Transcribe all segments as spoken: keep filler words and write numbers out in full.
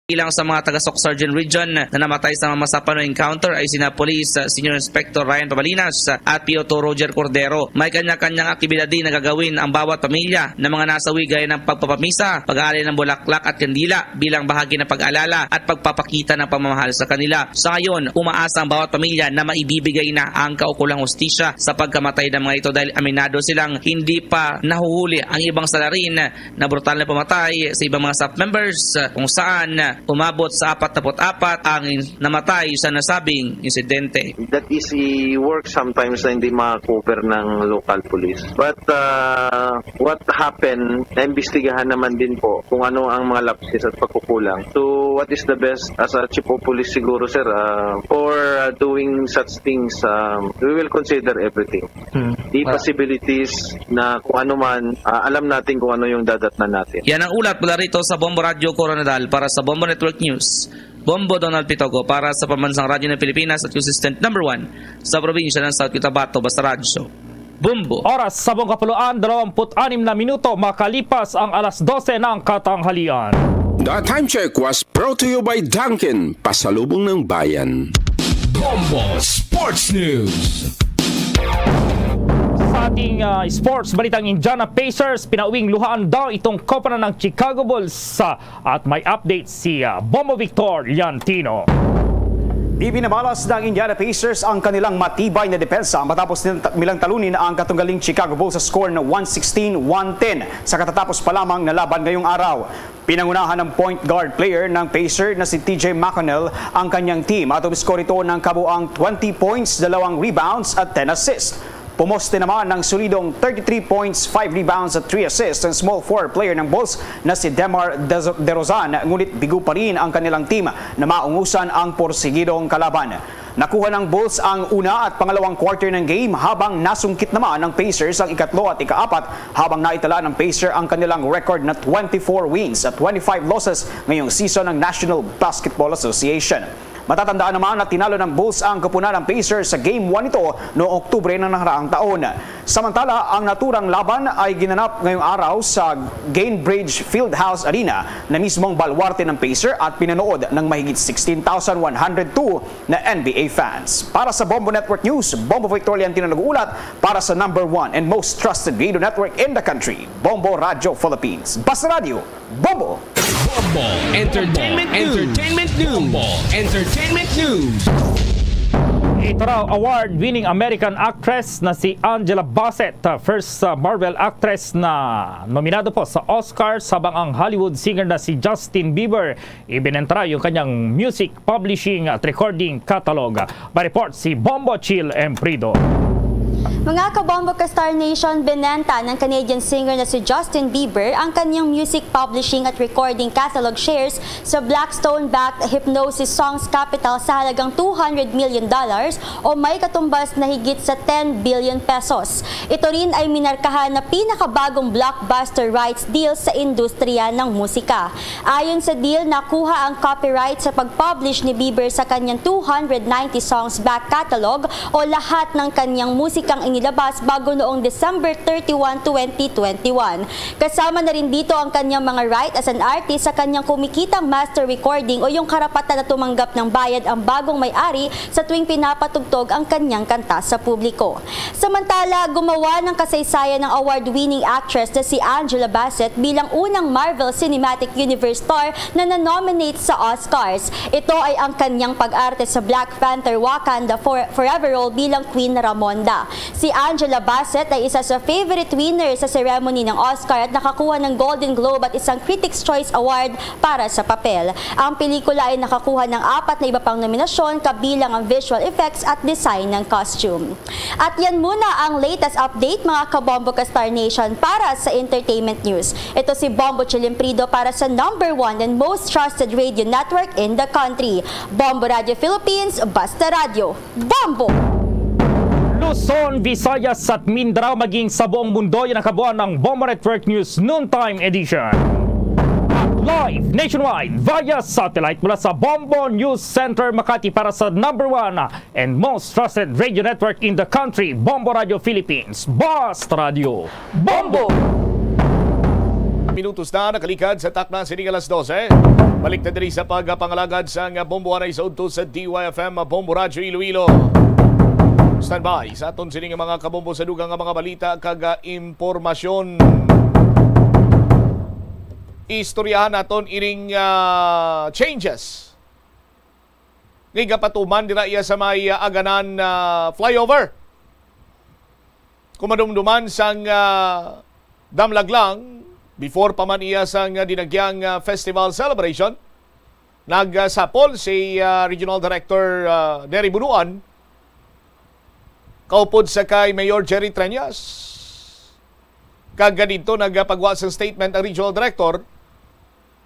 Ilang sa mga taga Soccsksargen Region na namatay sa mga masapano encounter ay sina Police, uh, Senior Inspector Ryan Pabalinas, uh, at P O two Roger Cordero. May kanya-kanyang aktibidad din na gagawin ang bawat pamilya na mga nasawi, gaya ng pagpapamisa, pag-aalay ng bulaklak at kandila bilang bahagi ng pag-alala at pagpapakita ng pamamahal sa kanila. Sa ngayon, umaasa ang bawat pamilya na maibibigay na ang kaukulang hustisya sa pagkamatay ng mga ito dahil aminado silang hindi pa nahuhuli ang ibang salarin na brutal na pumatay sa ibang mga staff members, uh, kung saan, uh, umabot sa apat na put apat ang namatay sa nasabing insidente. That is a work sometimes na hindi ma-cover ng local police. But, uh, what happened, naimbestigahan naman din po kung ano ang mga lapses at pagkukulang. So, what is the best as a chief of police siguro, sir, uh, for, uh, doing such things, um, we will consider everything. Hmm. The Wala. possibilities na kung ano man, uh, alam natin kung ano yung dadatnan natin. Yan ang ulat mula rito sa Bombo Radyo Koronadal para sa Bombo Network News. Bombo Donald Pitogo para sa Pambansang Radyo ng Pilipinas at consistent number one sa probinsya ng South Cotabato. Basta Radyo. Bombo. Oras sa buong kapuluan, dalawampu't anim na minuto makalipas ang alas dose ng katanghalian. The time check was brought to you by Dunkin, pasalubong ng bayan. Bombo Sports News. Sa ating, ah, sports balitang, Indiana Pacers pinauwing luhaan daw itong koponan ng Chicago Bulls, ah, at may update si, ah, Bombo Victor Liantino. Di binamalas ng Indiana Pacers ang kanilang matibay na depensa matapos nila, nilang talunin ang katunggaling Chicago Bulls sa score na one sixteen one ten sa katatapos pa lamang na laban ngayong araw. Pinangunahan ng point guard player ng Pacer na si T J McConnell ang kanyang team at umiskor ito ng kabuang twenty points, dalawang rebounds at ten assists. Pumoste naman ng solidong thirty-three points, five rebounds at three assists ang small forward player ng Bulls na si DeMar Dez-, DeRozan, ngunit bigo pa rin ang kanilang team na maungusan ang porsigidong kalaban. Nakuha ng Bulls ang una at pangalawang quarter ng game, habang nasungkit naman ng Pacers ang ikatlo at ikaapat, habang naitala ng Pacer ang kanilang record na twenty-four wins at twenty-five losses ngayong season ng National Basketball Association. Matatandaan naman na tinalo ng Bulls ang koponan ng Pacers sa Game one nito noong Oktubre ng nakaraang taon. Samantala, ang naturang laban ay ginanap ngayong araw sa Gainbridge Fieldhouse Arena, na mismong baluarte ng Pacer at pinanood ng mahigit sixteen thousand one hundred two na N B A fans. Para sa Bombo Network News, Bombo Victor Liantino nag-uulat para sa number one and most trusted radio network in the country, Bombo Radyo Philippines. Basta Radyo, Bombo! Bombo Entertainment News. Entertainment News. Bombo Entertainment News. Ito raw, award-winning American actress na si Angela Bassett, uh, first, uh, Marvel actress na nominado po sa Oscars, habang ang Hollywood singer na si Justin Bieber ibinenta yung kanyang music publishing at recording catalog. May report si Bombo Chill Emprido. Mga kabombo ka Star Nation, binenta ng Canadian singer na si Justin Bieber ang kanyang music publishing at recording catalog shares sa Blackstone-backed Hipgnosis Songs Capital sa halagang two hundred million dollars, o may katumbas na higit sa ten billion pesos. Ito rin ay minarkahan na pinakabagong blockbuster rights deal sa industriya ng musika. Ayon sa deal, nakuha ang copyright sa pag-publish ni Bieber sa kanyang two hundred ninety songs back catalog, o lahat ng kanyang musikang inilabas bago noong December thirty-one, twenty twenty-one. Kasama na rin dito ang kanyang mga right as an artist sa kanyang kumikitang master recording, o yung karapatan na tumanggap ng bayad ang bagong may-ari sa tuwing pinapatugtog ang kanyang kanta sa publiko. Samantala, gumawa ng kasaysayan ng award-winning actress na si Angela Bassett bilang unang Marvel Cinematic Universe star na na-nominate sa Oscars. Ito ay ang kanyang pag-arte sa Black Panther Wakanda For-, Forever role bilang Queen Ramonda. Si Angela Bassett ay isa sa favorite winner sa ceremony ng Oscar at nakakuha ng Golden Globe at isang Critics' Choice Award para sa papel. Ang pelikula ay nakakuha ng apat na iba pang nominasyon, kabilang ang visual effects at design ng costume. At yan muna ang latest update, mga kabombo ka Star Nation, para sa entertainment news. Ito si Bombo Chilimprido para sa number one and most trusted radio network in the country, Bombo Radio Philippines, Basta Radyo, Bombo! Luzon, Visayas at Mindanao, maging sa buong mundo, yan ang kabuuan ng Bombo Network News Noontime Edition. At live nationwide via satellite mula sa Bombo News Center Makati para sa number one and most trusted radio network in the country, Bombo Radio Philippines, Basta Radyo, Bombo! minutos na nakalikad sa takna sini nga alas dose. Balik ta diri sa pagpangalagad sang Bombo anay sa udto sa D Y F M Bombo Radyo Iloilo. Standby sa aton sini nga mga kabombo sa dugang nga mga balita kag, ah, impormasyon. Istoryahan naton ining, ah, changes nga gapatuman dira iya sa may, ah, Aganan, ah, flyover. Kung madumduman sang, ah, damlag lang, before pa man iya sang, ah, dinagyang, ah, festival celebration, nagsapol si, ah, Regional Director, ah, Nery Bunuan, kaupod sa kay Mayor Jerry Treñas. Kag didto nagapagwa sang statement ang Regional Director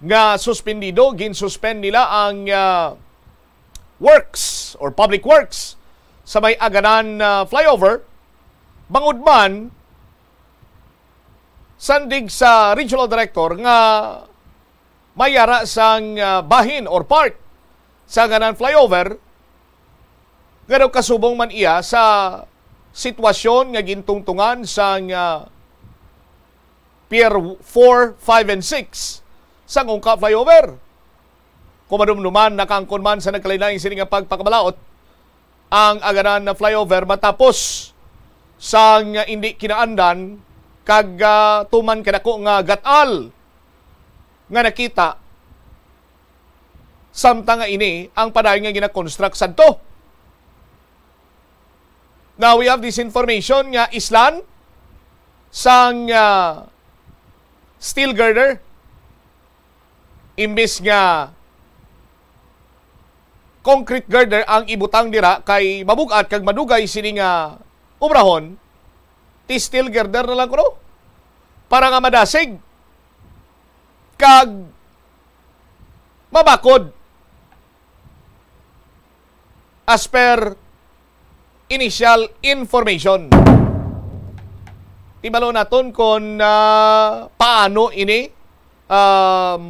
nga suspendido, ginsuspend nila ang, ah, works or public works sa may Aganan, ah, flyover, bangod man, sandig sa regional director nga may ara sang, ah, bahin or part sa Aganan flyover nga daw kasubong man iya sa sitwasyon nga gintungtungan sang, ah, Pier four, five, and six sang Ungka Flyover. Kung madumduman, nakaangkon man sa nagkalain-lain sini nga pagpakabalaod ang Aganan na flyover matapos sang indi kinaandan kag, ah, tuman kadako nga gat-al nga nakita, samtang nga ini ang padayon nga ginakonstruct sadto. Now, we have this information nga islan sang, ah, steel girder imbis nga concrete girder ang ibutang dira kay mabug-at kag madugay sini nga obrahon, ti steel girder na lang kuno para nga madasig kag mabakod, as per initial information. Tibalo naton kon, ah, paano ini, um,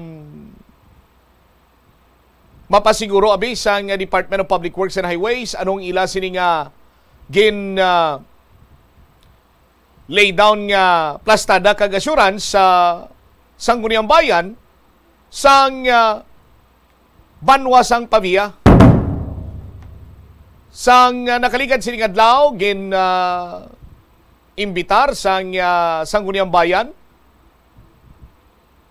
mapasiguro abi sang Department of Public Works and Highways, anong ila sini nga gin, ah, lay down nga plastada kag assurance sa Sangguniang Bayan sang, ah, banwa sang Pavia. Sang, ah, nakaligad sining adlaw, gin, ah, imbitar sang, ah, Sangguniang Bayan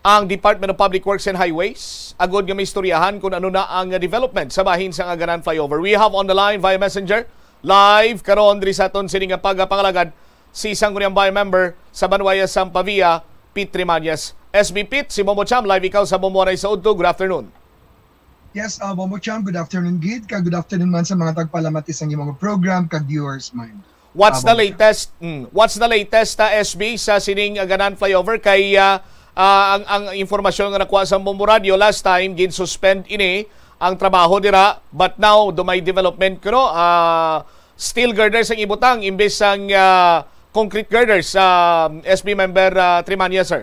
ang Department of Public Works and Highways agod nga maistoryahan kung ano na ang development sa bahin sang Aganan Flyover. We have on the line via messenger, live karon diri sa aton sini nga pagpangalagad, si Sangguniang Bayan member sa Banwaya sang Pavia, Pete Trimañez. S B Pete, si Bombo Cham, live ikaw sa Bombo Anay sa Udto. Good afternoon. Yes, uh, Bombo Cham, good afternoon gid, kag good afternoon man sa mga tagpalamati sa inyong mga program kag viewers man. What's the Abo. latest? Mm, what's the latest, uh, S B, sa sining Aganan Flyover? Kay, uh, uh, ang, ang impormasyon nga nakuha sa Bombo Radio last time, gin-suspend ini ang trabaho dira, but now do may development kuno, uh, steel girders ang ibutang imbis sang, uh, concrete girders, uh, S B member, uh, Trimania, sir.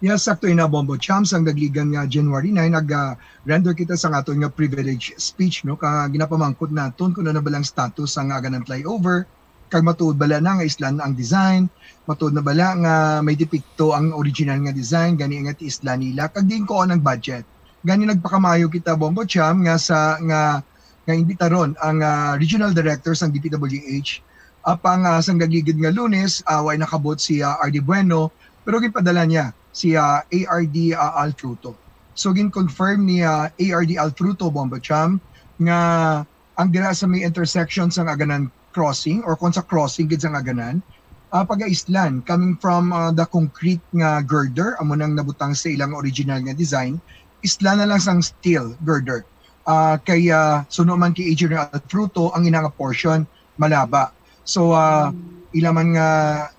Yes, sakto ina, Bombo Cham, sang dagligan nga January nine, nag, ah, render kita sang aton nga privilege speech, no? Ka ginapamangkot naton kung ano ba lang status sang Aganan Flyover, kag matuod bala na nga islan ang design, matuod na bala nga may depekto ang original nga design, gani nga tiislan nila, kag diin kuon ang budget. Gani nagpakamayo kita, Bombo Cham, nga sa, nga, nga imbitaron ang, ah, regional director sang D P W H, apang, ah, sang dagligan nga Lunes, ah, way nakabot si, ah, R D Bueno, pero ginpadala niya si, ah, A R D, ah, Alfruto. So, gin-confirm ni, ah, A R D Alfruto, Bombo Cham, nga ang dira sa may intersection sang Aganan Crossing or kon sa crossing gid sang Aganan, ah, pagaislan coming from, ah, the concrete nga girder, amo nang nabutang sa ilang original nga design, islan na lang sang steel girder. Ah, kay, ah, suno man kay Engineer Alfruto, ang ina nga portion malaba. So, ah, ila man nga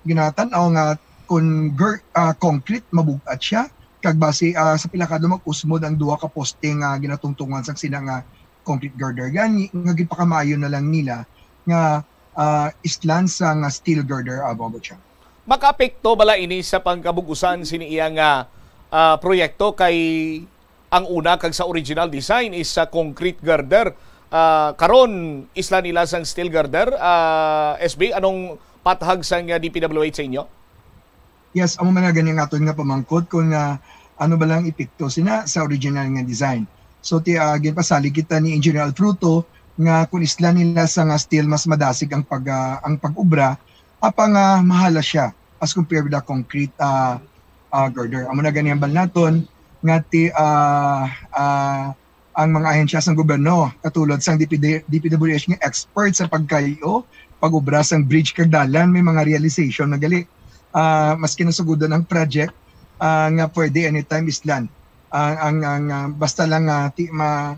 ginatan-aw nga kung gir-, ah, concrete, mabug-at siya. Kag basi, ah, sa pila kadto mag-usmod ang duha ka poste nga ginatungtungan sang sina nga concrete girder. Gani, nga gipakamayo na lang nila nga, ah, islan sa nga steel girder, ah, Bombo Cham. Makaapekto bala ini sa pangkabug-usan sini iya nga, ah, proyekto kay ang una kag sa original design is sa concrete girder. Ah, karon, islan nila sang steel girder. Ah, S B, anong pathag sang, ah, D P W H sa inyo? Yes, amo man na gani ang aton nga pamangkot kung, ah, ano ba lang epekto sina sa original nga design. So, ti, ah, ginpasalig kita ni Engineer Alfruto nga kung isla nila sa nga steel, mas madasig ang pag, ah, ang pag-obra, apang, ah, mahala siya as compared with the concrete, ah, ah, girder. Amo na gani ang bal naton nga ti, ah, ah, ang mga ahensya sang gobyerno, katulad sang D P D, D P W H nga expert sa pagkayo, pag-obra sang bridge kag dalan, may mga realization na gali. Ah, maski nasugudon ang project, ah, nga pwede anytime islan. Ang, ang, ang, ah, basta lang nga ti ma,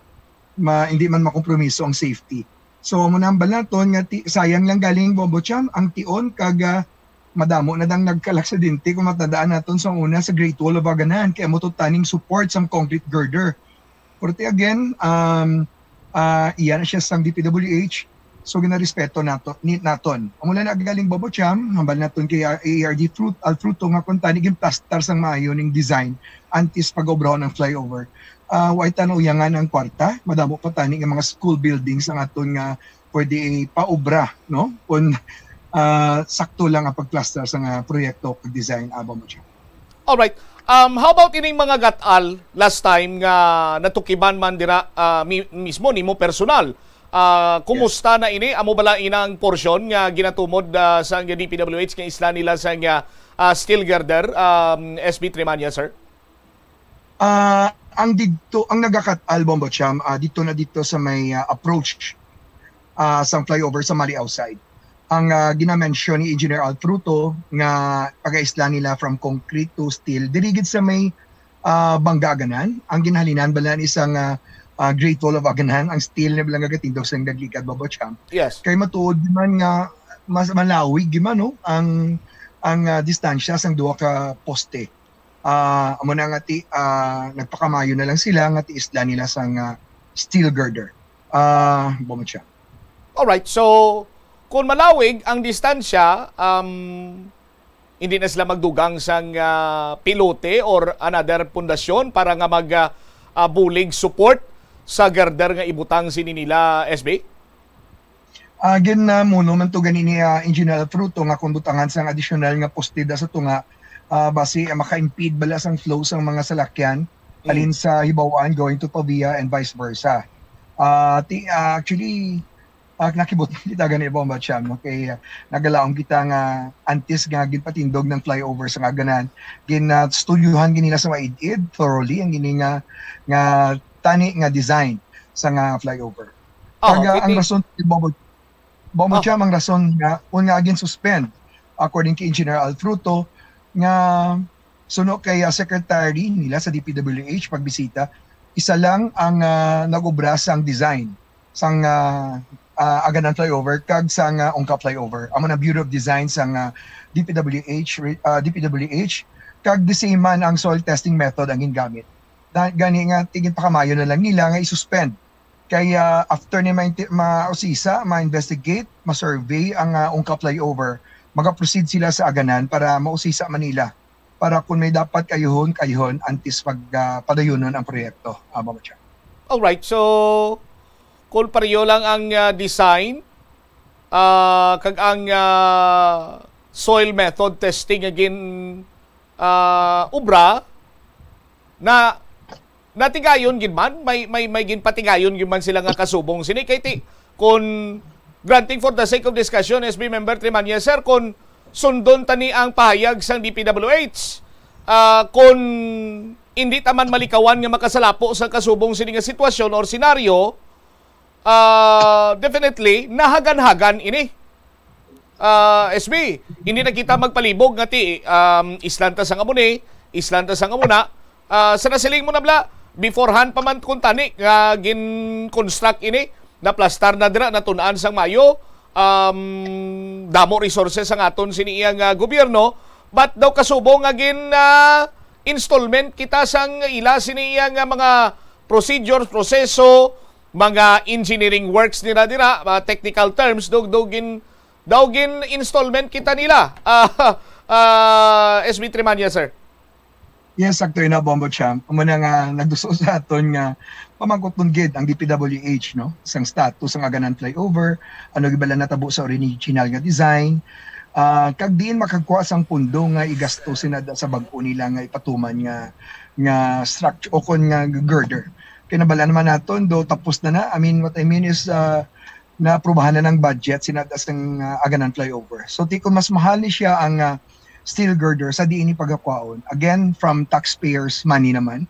ma, hindi man makompromiso ang safety. So, amo na ang bal naton nga ti, sayang lang galing, Bombo Cham, ang tion kag, ah, madamo na dang nagkalaksidente kung matandaan naton sa una sa Great Wall of Aganan, kay amo to taning support sang concrete girder. Pero ti again, um, ah, iya na siya sang D P W H, so ginarespeto nato, ni, naton. Amo lang na galing, Bombo Cham, hambal naton kay, ah, A R D Fruit, Alfruto nga kung tani ginplastar sang maayo ning design antes pag-obrahon ang flyover. Ah, way ta nauyangan ang kwarta, madamo pa tani nga mga school buildings ang aton nga pwede paubra, no? Kung, ah, sakto lang ang pagplastar sa nga proyekto, pag-design, amo man siya. Alright. Um, how about ining mga gat-al last time nga natukiban man dira, ah, mi-, mismo nimo personal? Ah, Yes. Kumusta na ini? Amo bala inang porsyon nga ginatumod, ah, sa D P W H nga isla nila sa nga, ah, steel girder, um, S B Trimanya, sir? Ah, ang didto, ang nagakat-al, Bombo Cham, ah, didto na didto sa may, ah, approach, ah, sang flyover sa Maliaw side. Ang, ah, ginamention ni Engineer Alfruto nga pagaisla nila from concrete to steel, diri gid sa may, ah, Bangga Aganan, ang ginhalinan bala ni sang, ah, ah, Great Wall of Aganan, ang steel na bala nga gatindog sang nagligad, Bombo Cham. Yes. Kay matuod man nga mas malawig gid man, no, ang, ang, ah, distansya sang duha ka poste. Ah, amo na nga ti, ah, nagpakamayo na lang sila nga ti isla nila sang, ah, steel girder. Ah, amo man siya. Alright, so kung malawig ang distansya, um, hindi na sila magdugang sang, ah, pilote or another pundasyon para nga mag, ah, ah, bulig support sa girder nga ibutang sini nila, S B? Ah, gin, ah, muno man to gani ni, ah, Engineer Fruto nga kung butangan sang adisyonal nga poste da sa tunga, ah, basi, ah, maka-impede bala sang flow sang mga salakyan Mm. halin sa Hibaw-an going to Pavia and vice versa. Ah, ti-, ah, actually, ah, nakibot kita gani, Bombo Cham, no? Kay, ah, nagalaom kita nga antes nga ginpatindog ng flyover sa Aganan, gin, ah, studyuhan gid nila sa maid-id, thoroughly, ang gini nga, nga tani nga design sa nga flyover. Ah, Kag, ah, ang iti- rason, Bombo, Bombo Ah. Cham, ang rason nga, un nga gin-suspend, according kay Engineer Alfruto, nga suno kay, ah, secretary nila sa D P W H pagbisita, isa lang ang, ah, nag-obra sang design sang, ah, ah, Aganan flyover kag sang, ah, Ungkap flyover. Amo na Bureau of Design sang, ah, D P W H, re-, ah, D P W H, kag the same man ang soil testing method ang gingamit. Da-, gani nga, ti ginpakamayo na lang nila nga i-suspend. Kay, ah, after ni ma-, mausisa, ma-investigate, ma-survey ang, ah, Ungkap flyover, maga-proceed sila sa Aganan para mausisa man nila. Para kung may dapat kayuhon, kayuhon antes pag, ah, padayunon ang proyekto. Amo man siya. Alright, so kung pareho lang ang, ah, design, ah, kag ang, ah, soil method testing nga gin, ah, obra, na natigayon gid man, may, may, may ginpatigayon gid man sila nga kasubong sini. Kay ti, kun, granting for the sake of discussion, S B member Trimanya, sir, kun sundon tani ang pahayag sang D P W H, ah, kun hindi ta man malikawan nga makasalapo sa kasubong sini nga sitwasyon or senaryo, ah, definitely, nahagan-hagan ini. Ah, S B, hindi na kita magpalibog nga ti, um, islan ta sang amo ni, islan ta sang amo na. Ah, sa nasiling mo na bala, beforehand pa man kun tani nga gin-construct ini, naplastar na dira, natun-an sang maayo, um, damo resources ang aton sini iya nga gobyerno, but daw kasubong nga gin, ah, installment kita sang ila sini iya nga mga procedures, proseso, mga engineering works nila dira, mga technical terms, daw, daw gin, daw gin installment kita nila. Ah, ah, S B Trimanya, sir. Yes, sakto yun na, Bombo Champ. Amo na nga nagduso sa aton nga pamangkot nun gid ang D P W H, no? Sang status ang Aganan flyover, ano gid bala natabo sa original nga design, Ah, kag diin makagkuha sang pundo nga igasto sina da sa bag-o nila nga ipatuman nga, nga structure o kon nga girder. Kay nabal-an naman naton, do tapos na na. I mean, what I mean is, ah, naaprubahan na ng budget sina da sang, ah, Aganan flyover. So, ti kon mas mahal ni siya ang, ah, steel girder sa diin ni pagakwaon. Again, from taxpayers' money naman.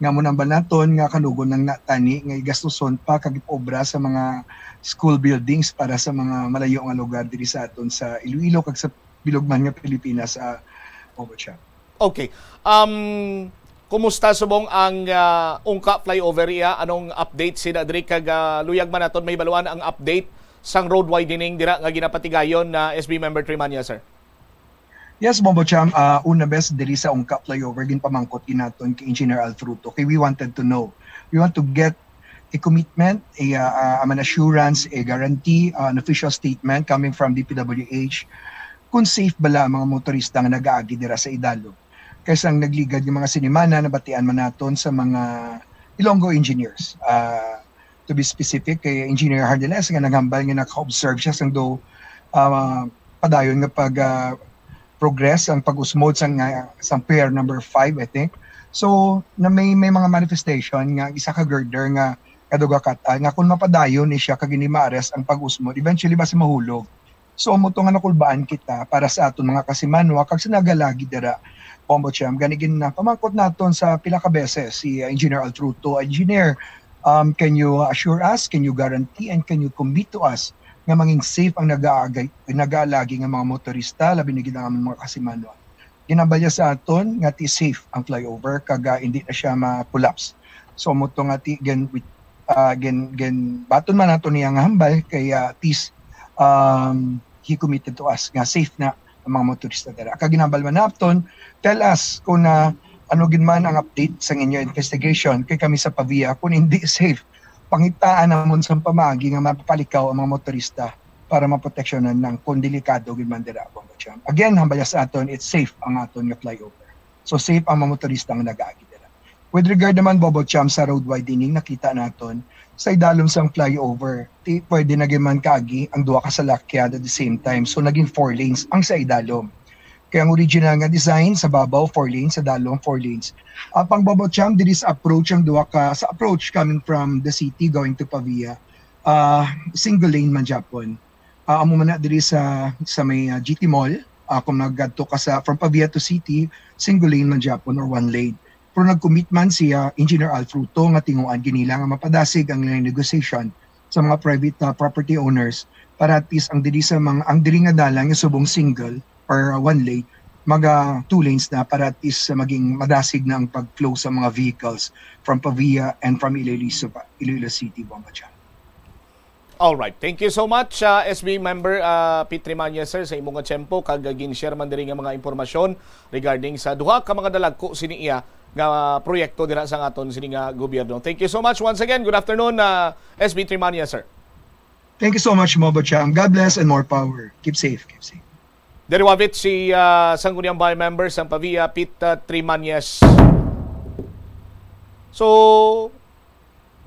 Nga mo nambal naton nga kanugon lang na tani nga igastuson pa kag obra sa mga school buildings para sa mga malayo nga lugar diri sa aton sa Iloilo kag sa bilog man nga Pilipinas, ah, Obo Cham. Okay. Um, kumusta subong ang, ah, Ungka flyover iya? Anong update sina diri kag, ah, luyag man naton mahibaluan ang update sang road widening dira nga ginapatigayon na S B member Trimanya, sir? Yes, Bombo Cham, ah, una bes diri sa Ungka flyover, ginpamangkot gid naton kay Engineer Alfruto kay we wanted to know. We want to get a commitment, a, ah, ah, an assurance, a guarantee, ah, an official statement coming from D P W H kung safe bala ang mga motorista nga nagaagi dira sa Idalom. Kay sang nagligad nga mga sinimana, nabatian man naton sa mga Ilonggo engineers. Ah, to be specific, kay Engineer Hardeles nga naghambal nga naka-observe siya sang do, ah, padayon nga pag, ah, progress ang pag-usmod sang, ah, sang pier number five, I think. So, na may, may mga manifestation nga isa ka girder nga kadugakat, ah, nga kung mapadayon ni siya kag hindi ma-arrest ang pag-usmod, eventually basi mahulog. So, amo to nga nakulbaan kita para sa aton mga kasimanwa kag sa nagalagi dira, Bombo Cham. Gani gin, ah, pamangkot naton sa pila ka beses si, ah, Engineer Altruto. "Engineer, um, can you assure us, can you guarantee, and can you commit to us nga mangin safe ang nagaagay, nagaalagi nga mga motorista, labi na gid ang among mga kasimanwa?" Ginambalya sa aton nga ti safe ang flyover kag, ah, hindi na siya ma-collapse. So, amo to nga ti gin, ah, gin, gin baton man nato niya nga hambal kay, ah, at least, um, he committed to us nga safe na ang mga motorista dira. Kag ginambal man naton, tell us kung, ah, ano gid man ang update sa inyo investigation kay kami sa Pavia kung hindi safe, pangitaan namon sa pamaagi nga mapapalikaw ang mga motorista para maproteksyonan lang kung delikado gid man dira, Bombo Cham. Again, hambalya sa aton, it's safe ang aton nga flyover. So, safe ang mga motorista nga nagaagi dira. With regard naman, Bombo Cham, sa road widening, nakita naton sa idalom sang flyover, ti, pwede na gid man kaagi ang duha ka salakyan at the same time. So, naging four lanes ang sa idalom. Kaya ang original nga design sa babaw, four lanes, sa dalom, four lanes. Apang, Bombo Cham, diri sa approach ang duha ka, sa approach coming from the city going to Pavia, ah, single lane man gyapon. Ah, amo man na diri sa, sa may, ah, G T Mall, ah, kung maggadto ka sa, from Pavia to city, single lane man gyapon or one lane. Pero nag-commit man si, ah, Engineer Alfruto nga tinguan gid nila nga mapadasig ang lane negotiation sa mga private, ah, property owners para at least ang diri sa mga, ang diri nga dalan nga subong single or, ah, one lane, maga two lanes na para at least, ah, maging madasig na ang pag-flow sa mga vehicles from Pavia and from Iloilo, Iloilo City, Bombo Cham. Alright. Thank you so much, ah, S B member, ah, Pete Trimanya, sir, sa imo nga tiyempo kag, ah, gin-share man diri nga mga impormasyon regarding sa duha ka mga dalagko sini iya nga proyekto dira sa aton sini nga gobyerno. Thank you so much once again. Good afternoon, ah, S B Trimanya, sir. Thank you so much, Bombo Cham. God bless and more power. Keep safe, keep safe. Diri wavit si, ah, Sangguniang Bahay member sang Pavia, Pete, ah, Trimanyes. So,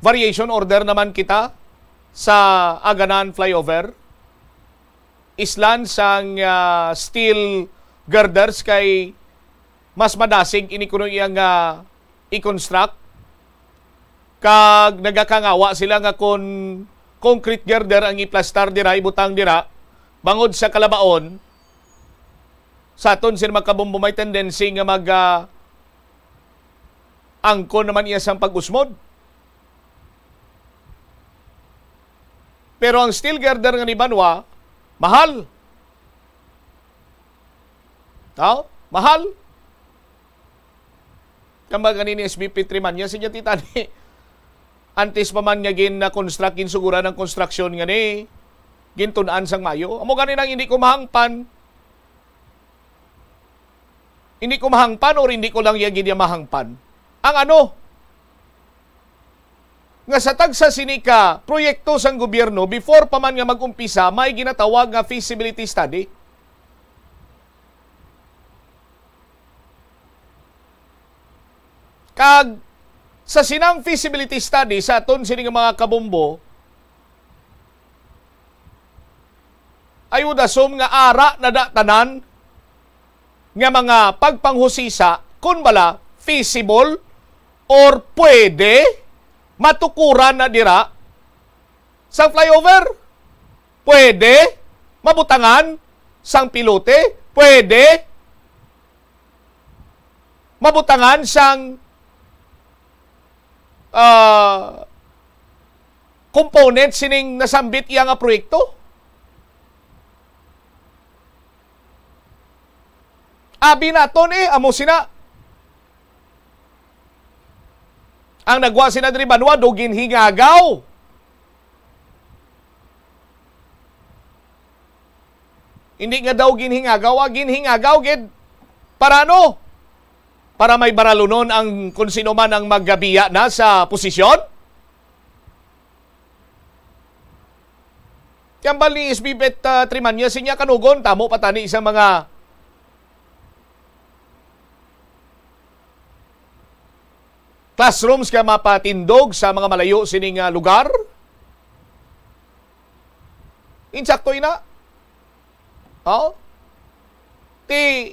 variation order naman kita sa Aganan flyover. Islan sang, ah, steel girders kay mas madasig ini kuno iya nga i-construct. Kag nagakangawa sila nga kon concrete girder ang iplastar dira, ibutang dira, bangod sa kalabaon, sa aton sila magkabombo may tendency nga mag, ah, angkon naman iya sang pag-usmod. Pero ang steel girder nga ni Banwa, mahal. Aw, mahal. Kamba gani ni S B P Trimanya, sige, tita, ni antes pa man nga gin-construct, ginsuguran ang construction nga ni, gintun-an sang mayo. Amo gani nang hindi ko mahangpan. Hindi ko mahangpan or hindi ko lang ya gid ya mahangpan. Ang ano? Nga sa tagsa sini ka proyekto sang gobyerno, before pa man nga mag-umpisa, may ginatawag nga feasibility study. Kag sa sinang feasibility study sa aton sini nga mga kabombo, I would assume nga ara na da tanan nga mga pagpanghusisa, kun bala feasible or pwede matukuran na dira sang flyover. Pwede mabutangan sang pilote, pwede mabutangan sang, ah, component sining nasambit iya nga proyekto. Abi naton, eh, amo sina. Ang nagwa sina diri banwa, do ginhingagaw. Hindi nga daw ginhingagaw, ah, ginhingagaw gid. Para ano? Para may baralunon ang kung sino man ang magabiya na sa posisyon? Kambal ni S B Bet, ah, Trimanya, sinya kanugon, tamo pa tani sa mga classrooms nga mapatindog sa mga malayo sining, ah, lugar? Insakto ina. Oh? Ti,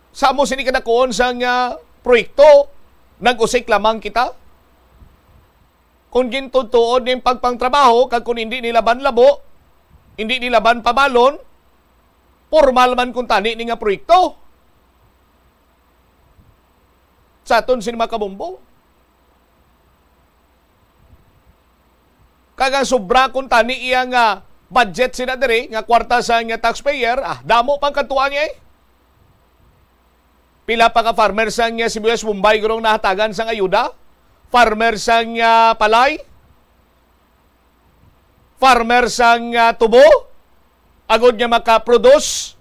sa mo sini kadakuon sang, ah, proyekto, nag-usik lamang kita. Kung gintudtuod ning pagpangtrabaho, kag kung hindi nila banlabo, hindi nila ban pabalon, formal man kung tani ni nga proyekto. Sa aton sin mga kabombo. Kag ang sobra kung tani iya nga budget sila diri, nga kwarta sa nga taxpayer, ah, damo pang katuan niya eh. Pila pa ka farmer sang, ah, Sibuyas Bombay gurong nahatagan sang ayuda? Farmer sang, ah, palay? Farmer sang, ah, tubo? Agod nga makaproduce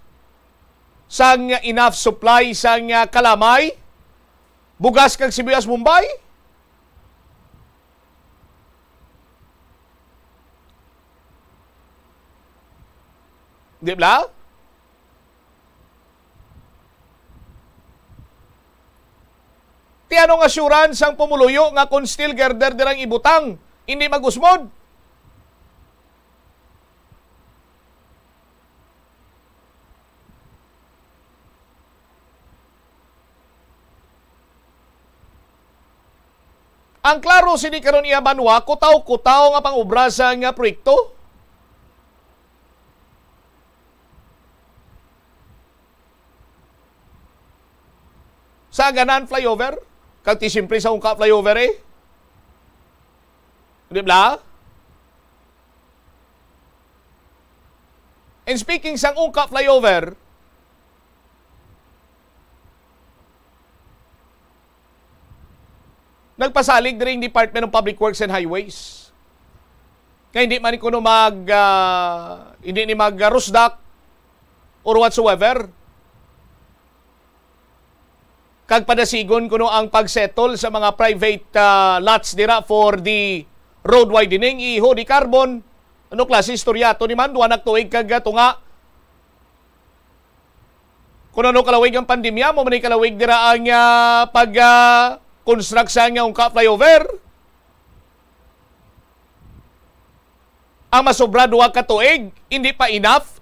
sang enough supply sang, ah, kalamay, bugas kag Sibuyas Bombay? Di ba? Ti anong assurance sang pumuluyo nga kung steel girder dirang ibutang, hindi mag-usmod? Ang klaro sini karon iya banwa, kutaw-kutaw nga pang-obra sa nga proyekto. Sa Aganan flyover, kag ti siyempre sa Ungka flyover eh. Di ba? And speaking sang Ungka flyover, nagpasalig diri ang Department of Public Works and Highways nga hindi man kuno mag, ah, hindi ni mag, ah, rusdak or whatsoever. Kag padasigon kuno ang pag-settle sa mga private, ah, lots dira for the road widening, iho di carbon. Ano klase istorya ato ni man? Duha na tuig kag, ah, tunga. Kung ano kalawig ang pandemya, mo man ni kalawig dira ang, ah, pag, ah, construct sa nga Ungka flyover. Ang masobra duha ka tuig, hindi pa enough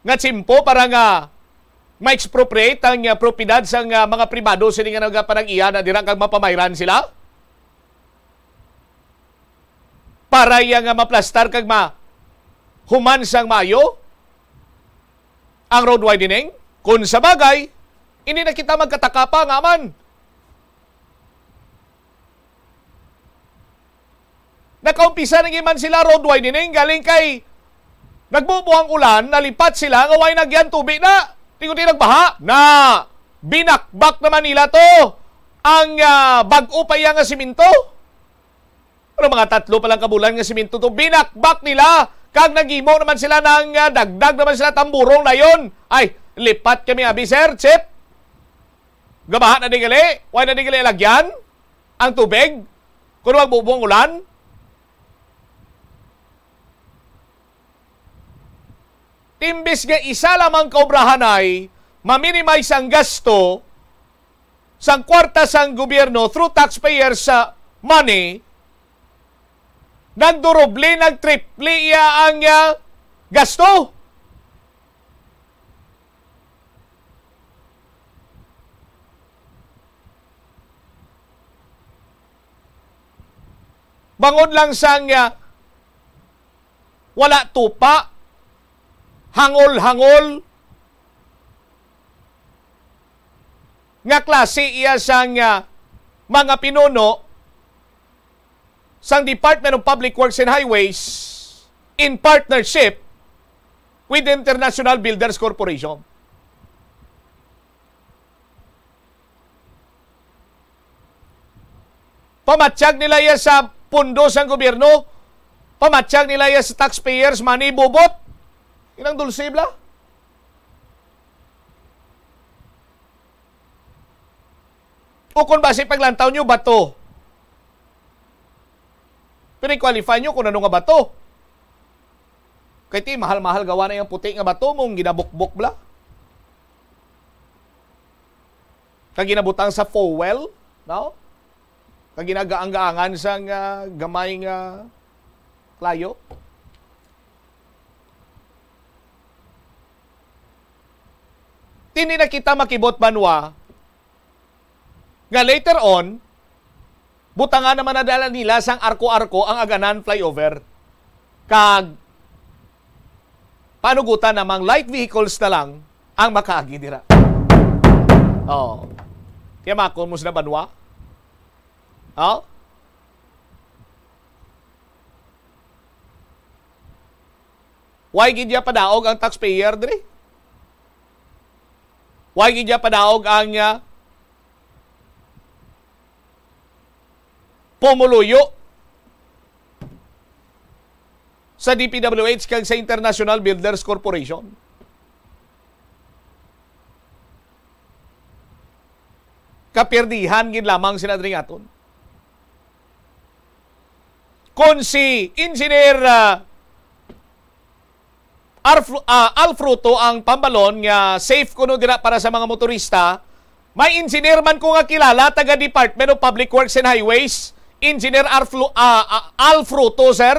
nga tiyempo para nga ma-expropriate ang, ah, propiedad sang, ah, mga pribado sini nga nagapanag-iya na dira kag mapamayran sila? Para iya nga maplastar kag ma-, human sang maayo ang road widening? Kung sa bagay, hindi na kita magkataka pa nga man. Nakaumpisa na gid man sila road widening galing kay nagbubo ang ulan, nalipat sila nga way nagyan tubi na. Tinguti nagbaha na binakbak naman nila to ang, ah, bag-o pa iya nga simento. Pero mga tatlo pa lang ka bulan nga simento to, binakbak nila kag naghimo naman sila ng, ah, dagdag naman sila tamburong dayon. Ay, lipat kami abi, sir, chief. Gabaha na di gali, way na di gali lagyan ang tubig. Kung magbubo ang ulan, imbis nga isa lamang ka obrahanay, ma-minimize ang gasto sang kwarta sang gobyerno through taxpayers, ah, money, nagduruble, nagtriple iya ang, ah, gasto. Bangod lang sang, ah, wala tupa, hangol-hangol nga klase iya sang, ah, mga pinuno sang Department of Public Works and Highways in partnership with the International Builders Corporation. Pamatyag nila iya sa pondo sang gobyerno. Pamatyag nila iya sa taxpayers' money, bubot. Inang dulce bala. O kung basi paglantaw nyo, bato. Pero i-qualify nyo kung ano nga bato. Kay ti, mahal-mahal gawa na yung puti nga bato mong ginabukbok bala. Kag ginabutang sa fuel, no? Kag ginagaang-gaangan sang, ah, gamay nga klayo. Hindi na kita makibot, banwa, nga later on, butangan naman na dala nila sang Arco-Arco ang Aganan flyover. Kag panugutan namang light vehicles na lang ang makaagi dira. Oh. Tiyamakon mo sila, banwa? Oh? Why gid niya padaog ang taxpayer diri? Why gid niya padaog ang, ah, pumuluyo sa D P W H kag sa International Builders Corporation? Kapirdihan gid lamang sila diri aton. Kon si Engineer, ah, Arf-, ah, Al Fruto ang pambalon nga safe kuno dira para sa mga motorista, may engineer man ko nga kilala taga Department of Public Works and Highways, Engineer Arflu-, ah, ah, Al Fruto, sir.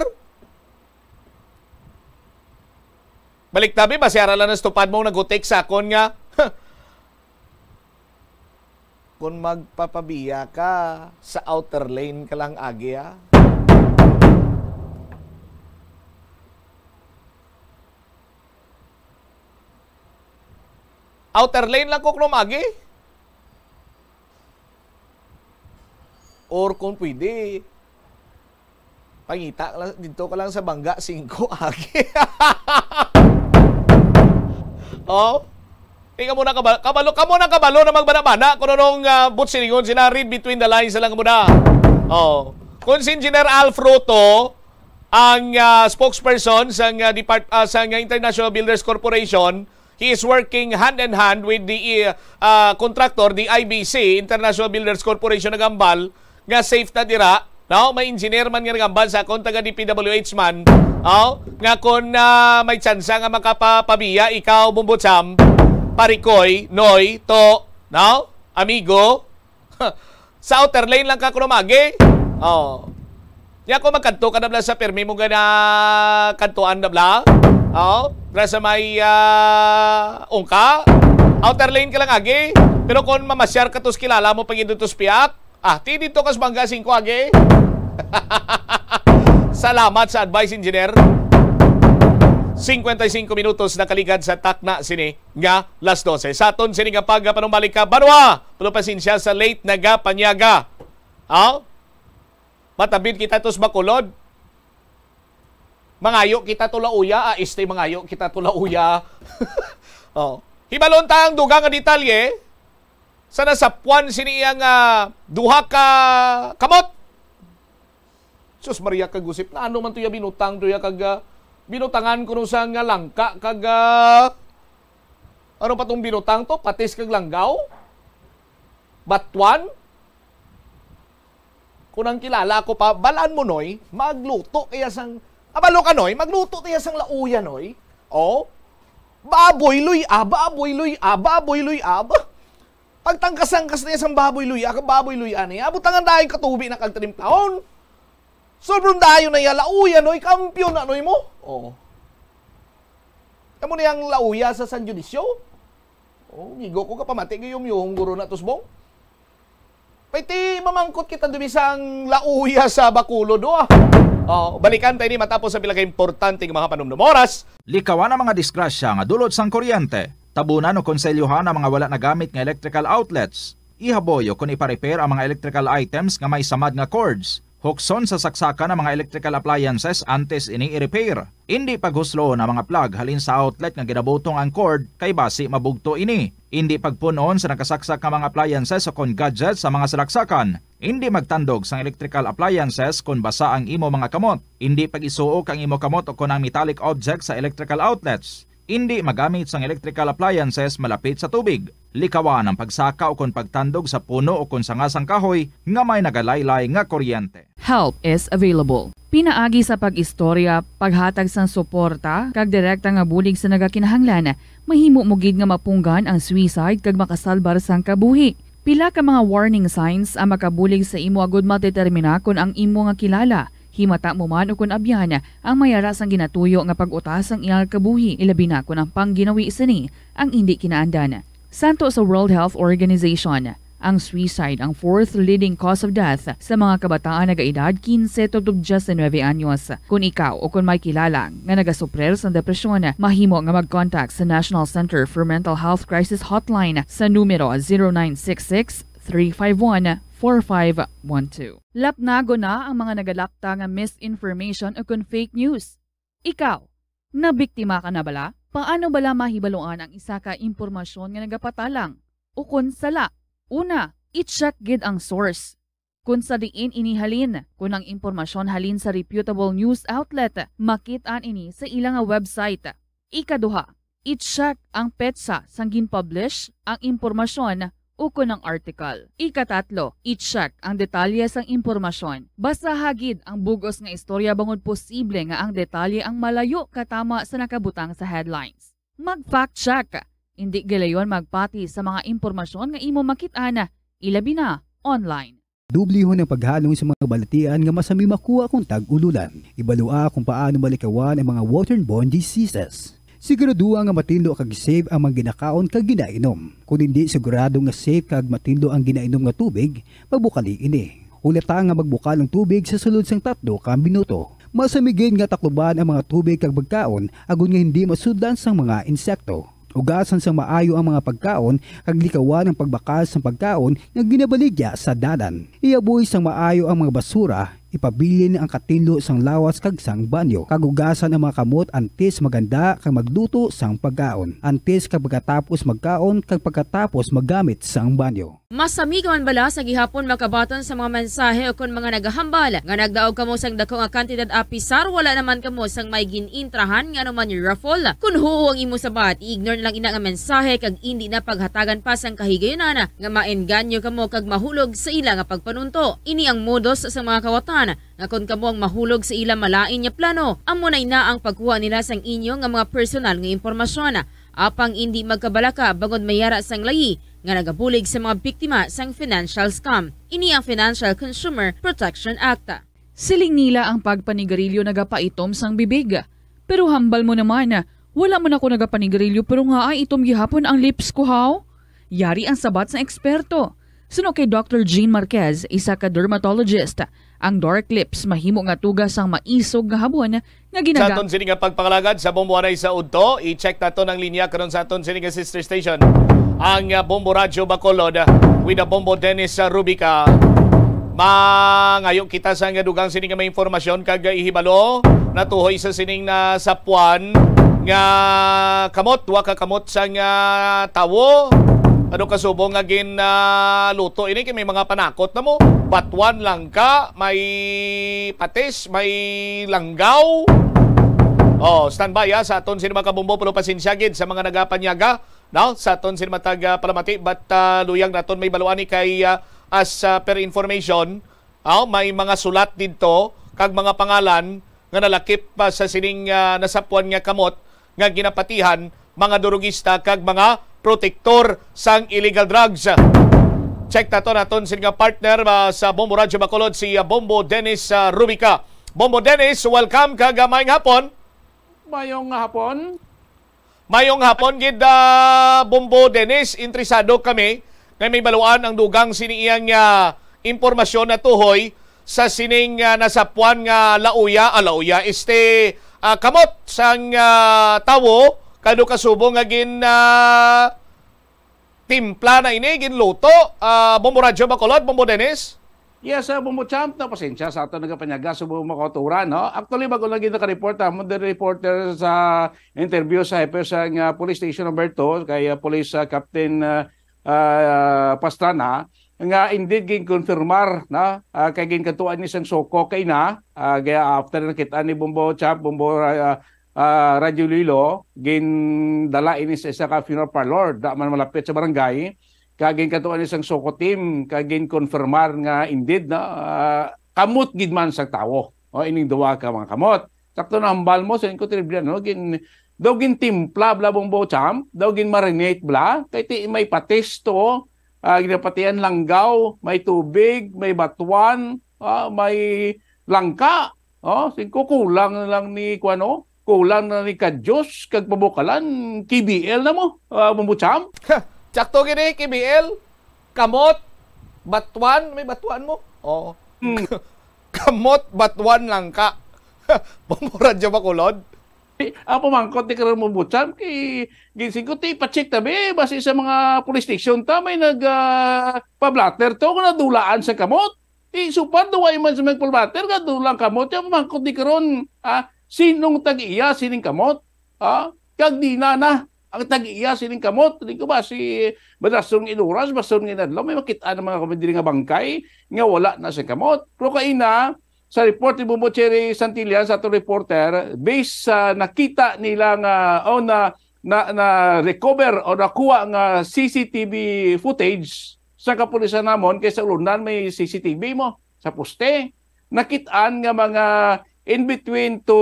Balik tabi, basi ara lang nastupad mo nagutik sa akon nga, "Kung magpapabiya ka, sa outer lane ka lang agi, ha?" Outer lane lang ko kuno maagi. Or kung pwede, pangita ka lang, dito ka lang sa Bangga singko agi. Oh? Di ka muna kabalo, kabalo, ka muna kabalo na magbana-bana kung anong, ah, butsilingon sila. Read between the lines na lang muna. Oh. Kung si Engineer Al Fruto, ang, ah, spokesperson sa, ah, depart-, ah, sa, ah, International Builders Corporation, he is working hand in hand with the, ah, contractor, the I B C, International Builders Corporation, nagambal nga safe na dira, no? May engineer man nga nagambal sa akon, taga D P W H man, oh, nga kung, ah, may tsansa nga makapapabiya ikaw, Bumbutsam, Parikoy, Noy, To, no? Amigo, sa outer lane lang ka kuno maagi. Oh. Nya kung magkadto ka na bala sa pirmi mo gana kadtuan na bala. Oh, dira sa may, ah, ungka. Outer lane ka lang agi. Pero kung mamasyar ka tos kilala mo pag ito tos piak, ah, ti dito ka sa Bangga singko agi. Salamat sa advice, engineer. Cincuenta y cinco minutos nakaligad sa takna sini nga las doce. Sa aton sini nga pagpanumbalik ka, banwa, pero pasensya sa late nagapanyaga. Aw? Matabid kita tos Bacolod. Mangayo kita to lauya, ah, este, mangayo kita to lauya. Oh. Hibalon ta ang dugang nga detalye sa nasapwan sini iya nga duha ka kamot. Sus Maria, kag usip, na ano man to ya binutang to ya kag, ah, binutangan kuno sa nga langka kag, ah, ano pa tong binutang to? Patis kag langgaw? Batuan? Kung ang kilala ko pa, balaan mo, Noy, magluto kaya sang, abalo ka, Noy, magluto kaya sang lauya, Noy. Oh? Baboy luy-a, baboy luy-a, baboy luy-a. Ba? Pagtangkas-tangkas niya sang baboy luy-a, kag baboy luy-a niya, butangan dahil katubi na kag trimplahon. Sobrang dayon na iya, lauya, Noy, kampiyon na, Noy, mo. Oh. Kamo ni ang lauya sa San Dionisio? Oh, gigo ko kapamati gayom yung guro na tusbong. Pwede mamangkot kita dumi sang lauya sa Bacolod, do, ah. Oh, balikan tayo ni matapos sa pila ka importante nga mga panumdum. Oras. Likawan ang mga disgrasya nga dulot sang kuryente. Tabunan o konselyohan ang mga wala nagamit nga electrical outlets. Ihaboy o kon ipa-repair ang mga electrical items nga may samad nga cords. Hukson sa saksakan ang mga electrical appliances antes ini i-repair. Indi paghuslo ang mga plug halin sa outlet nga ginabutong ang cord kay basi mabugto ini. Indi pagpun-on sa nakasaksak nga mga appliances o kon gadgets sa mga salaksakan. Indi magtandog sang electrical appliances kon basa ang imo mga kamot. Indi pag-isuok ang imo kamot o kon ang metallic objects sa electrical outlets. Indi magamit sang electrical appliances malapit sa tubig. Likawan ang pagsaka o kon pagtandog sa puno o kon sanga sang kahoy nga may nagalaylay nga kuryente. Help is available. Pinaagi sa pag-istorya, paghatag sang suporta, kag direkta nga bulig sa nagakinahanglan, mahimo mo gid nga mapunggan ang suicide kag makasalbar sang kabuhi. Pila ka mga warning signs ang makabulig sa imo agud madetermina kon ang imo nga kilala, himata mo man ukon abyan, ang may ara sang ginatuyo nga pag-utas sang iyang kabuhi, ilabi na kon ang pangginawi sini ang indi kinaandan. Santo sa World Health Organization, ang suicide ang fourth leading cause of death sa mga kabataan nagaedad kinse tubtob diyes nuebe anyos. Kon ikaw o kon may kilala nga nagasuprer sang depresyon, mahimo nga mag-contact sa National Center for Mental Health Crisis Hotline sa numero zero nine six six, three five one, four five one two. Lapnagon na ang mga nagalapta nga misinformation o kon fake news. Ikaw, nabiktima ka na bala? Paano bala mahibaluan ang isa ka impormasyon nga nagapatalang o kon sala? Una, i-check gid ang source. Kon sa diin ini halin, kon ang impormasyon halin sa reputable news outlet, makit-an ini sa ila nga website. Ikaduha, i-check ang petsa sang gin-publish ang impormasyon ukon ang article. Ikatatlo, i-check ang detalye sang impormasyon. Basaha gid ang bug-os nga istorya bangod posible nga ang detalye ang malayo katama sa nakabutang sa headlines. Mag-fact check. Indi gilayon magpati sa mga impormasyon nga imo makit-an, ilabi na online. Dublihon ang paghalong sa mga balatian nga masami makuha kon tag-ululan. Ibalua kung paano malikawan ang mga waterborne diseases. Siguraduha nga matinlo kag safe ang mga ginakaon kag ginainom. Kon indi sigurado nga safe kag matinlo ang ginainom nga tubig, magbukali ini. Hulata nga magbukal ang tubig sa sulod sang tatlo ka minuto. Masami gid nga takluban ang mga tubig kag pagkaon agod nga hindi masudlan sang mga insekto. Ugasan sang maayo ang mga pagkaon kag likawan ang pagbakal sang pagkaon nga ginabaligya sa dalan. Ihaboy sang maayo ang mga basura, ipabilin ang katinlo sang lawas kag sang banyo, kag ugasan ang mga kamot antes maghanda kag magluto sang pagkaon, antes kag pagkatapos magkaon kag pagkatapos maggamit sang banyo. Masami ka man bala sa gihapon makabaton sa mga mensahe ukon mga nagahambal nga nagdaog kamo sang dako nga kantidad, apisar wala naman kamo sang may gin-intrahan nga anuman raffle? Kon huo ang imo sabat, i-ignore na lang ina nga mensahe kag indi na paghatagan pa sang kahigayunan nga maengganyo kamo kag mahulog sa ila nga pagpanunto. Ini ang modus sa mga kawatan nga kon kamo ang mahulog sa ila malain nga plano, amo na ina ang pagkuha nila sang inyo nga mga personal nga impormasyon. Apang indi magkabalaka bangod may ara sang layi nga nagabulig sa mga biktima sang financial scam. Ini ang Financial Consumer Protection Act. Siling nila ang pagpanigarilyo nagapaitom sang bibig. Pero hambal mo naman, wala man ako nagapanigarilyo pero nga ay itom gihapon ang lips ko, haw? Yari ang sabat sang eksperto. Suno kay Doctor Jean Marquez, isa ka dermatologist, ang dark lips mahimo nga tuga sang maisog nga habon nga Sa ginaga- aton sini nga pagpangalagad sa Bombo Anay sa Udto, i-check naton ang linya karon sa aton sini nga sister station, ang, ah, Bombo Radyo Bacolod, ah, with the Bombo Dennis, ah, Rubica. Mangayo kita sa nga dugang sini nga may impormasyon kag, ah, ihibalo natuhoy sa sining nasapuan nga kamot, wa ka kamot sang, ah, tawo. Ano ka subong nga gin, ah, luto ini kay may mga panakot na mo. Batuan lang ka, may patis, may langgaw. Oh, standby, ah, sa aton sini mga kabombo, pero pasensya gid sa mga nagapanyaga, no? Sa aton sini matag, ah, palamati, but, ah, luyag naton may baluan ni kay, ah, as, ah, per information, ah, may mga sulat didto kag mga pangalan nga nalakip pa sa sining, ah, nasapuan nga kamot nga ginapatihan mga durugista kag mga protektor sang illegal drugs. Check nato naton sini nga partner, ah, sa Bombo Radyo Bacolod, si, ah, Bombo Dennis, ah, Rubica. Bombo Dennis, welcome kag, ah, maayong hapon. Mayong hapon. Mayong hapon gid, ah, Bombo Dennis. Interesado kami nga may baluan ang dugang sini iyang, ah, impormasyon na tuhoy sa sining, ah, nasapuan nga lauya, ah, lauya, este, ah, kamot sang, ah, tawo, kado kasubo nga gin, ah, timpla na ini, ginluto. Ah, Bombo Radyo Bacolod, Bombo Dennis? Yes, uh, Bombo Champ, na pasensya sa ato nagapanyaga sa mga kauturan, no? Actually, bago lang gid naka-report, ah, mo the reporter sa interview sa Hypersang, ah, Police Station number two, kay, ah, Police, ah, Captain, ah, ah, Pastrana, nga indeed ginkonfirmar na, ah, kay ginkatuan ni sang SOCO kay na, ah, kaya after nakita ni Bombo Champ, Bombo, ah, ah, Radyo Lilo, gindala ini sa isa ka funeral parlor, da man malapit sa barangay, kag ginkatuan ni sang SOCO team, kag ginkonfirmar nga indeed na, ah, kamot gid man sa tawo. O, ining duwa ka mga kamot. Sakto na hambal mo, sa ko, Trivian, no? Gin, daw gintimpla bla, Bombo Champ, daw ginmarinate bla, kay ti may patis to, ah, ginapatian langgaw, may tubig, may batuan, ah, may langka. Oh, singko, kulang na lang ni, kuwan, oh, kulang na ni kadyos kag pabukalan, K B L na mo, ah, Bombo Champ. Sakto gini, K B L. Kamot, batuan, may batuan mo. Oh. Hmm. Kamot, batuan, langka. Bombo Radyo Bacolod. Eh, ang pamangkot ni karon, Bombo Champ, kay ginsingko ti ipa-check ta, be, basi sa mga police station ta, may nag, ah, pa-blotter to, kung nadulaan sa kamot. Ti, so far, duway man sa may pulbater nga dulang kamot. Yung mangkot di karon, ah, sinong tag-iya sining kamot? Ah, kag di na na ang tag-iya sining kamot. Di ko ba si Badason nga inuras, Bason nga inadlaw, may makita ng mga kamot diri nga bangkay nga wala na sa kamot. Pero kaina, sa report ni Bombo Cherry Santillan, sa atong reporter, based sa nakita nila nga, o na, na, na-recover o nakuha nga C C T V footage, sa kapulisan namon, kay sa ulunan may C C T V mo sa poste. Nakit-an nga mga in between to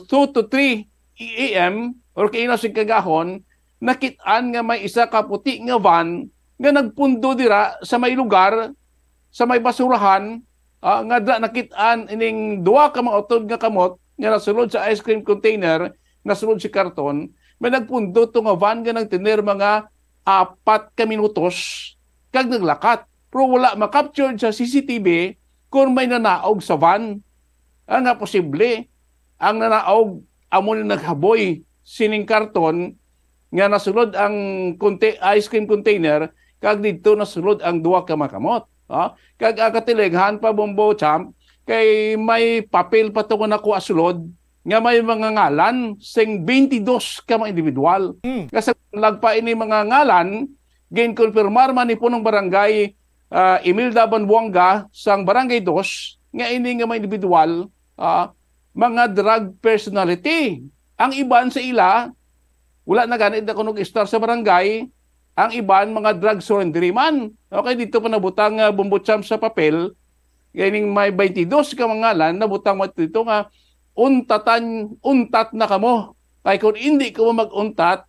two to three A M or kaina sing kagahon, nakit-an nga may isa ka puti nga van nga nagpundo dira sa may lugar, sa may basurahan, ah, nga da-, nakit-an ining duha ka mga utod nga kamot nga nasulod sa ice cream container, nasulod si karton, may nagpundo to nga van nga nagtener mga apat ka minutos kag naglakat. Pero wala ma-capture sa C C T V kung may nanaog sa van. Ah, nga posible ang nanaog amo ni naghaboy sining karton nga nasulod ang conte-, ice cream container kag didto nasulod ang duha ka mga kamot. Ah, kag ang katileghan pa, Bombo Champ, kay may papel pa to nga nakuha sulod nga may mga ngalan sing twenty-dos ka mga individual. Mm. Nga sa lagpa ini mga ngalan, ginkonfirmar man ni punong barangay, ah, Imelda Banbuanga sang Barangay Dos nga ini nga mga individual, ah, mga drug personality. Ang iban sa ila, wala na gani na kuno istar sa barangay, ang iban mga drug surrendery man. Okay, dito pa nabutang, ah, Bombo Champ sa papel, gaining may twenty-dos ka mga ngalan, nabutang mo dito nga, "Untatan, untat na kamo. Kay kung hindi kamo mag-untat,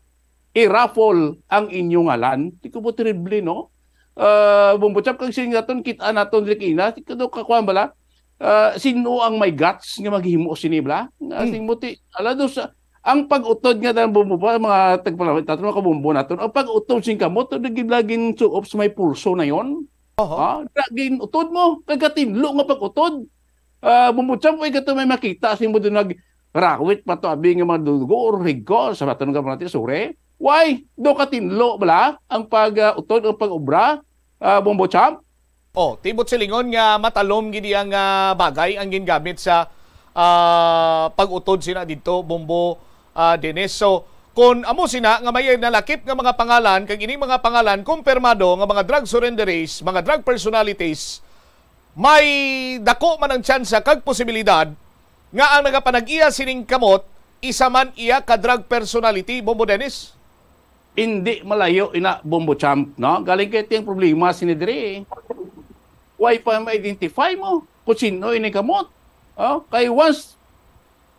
i-raffle ang inyong ngalan." Di ko po terrible, no? Ah, Bombo Champ, kag sing naton, kita naton, diri kina, di ko daw kakuha bala, ah, sino ang may guts nga maghimo sini, bala? Nga Hmm. sing muti, ala, do sa, ang pag-utod nga dan, Bombo, pa, mga tagpalamit naton, mga kabombo naton, ang pag-utod sing kamot, lagi, laging suop sa may pulso na yon. Oho. Ha? Laging utod mo, kagatinlo nga pag-utod. Ah, Bombo Champ, way ka to may makita, sing mo doon nag-rawit pa to, abi nga mga dugo, or higo, sa baton nga mga tisure. Why? Do katinlo, bala? Ang pag, ah, utod, ang pag-obra, ah, Bombo Champ? Oh, tibot silingon nga matalom gid iya nga bagay ang gingamit sa, ah, pag-utod sina didto, Bombo, ah, Dennis. So, kung amo sina nga may nalakip nga mga pangalan, kag ining mga pangalan kumpirmado nga mga drug surrenderies, mga drug personalities, may dako man ang tsansa kag posibilidad nga ang nagapanag-iya sining kamot isa man iya ka drug personality, Bombo Dennis. Hindi malayo ina, Bombo Champ, no? Galing kay tiyang problema sini diri. Way pa ma-identify mo kung sino ini kamot. Oh, kay once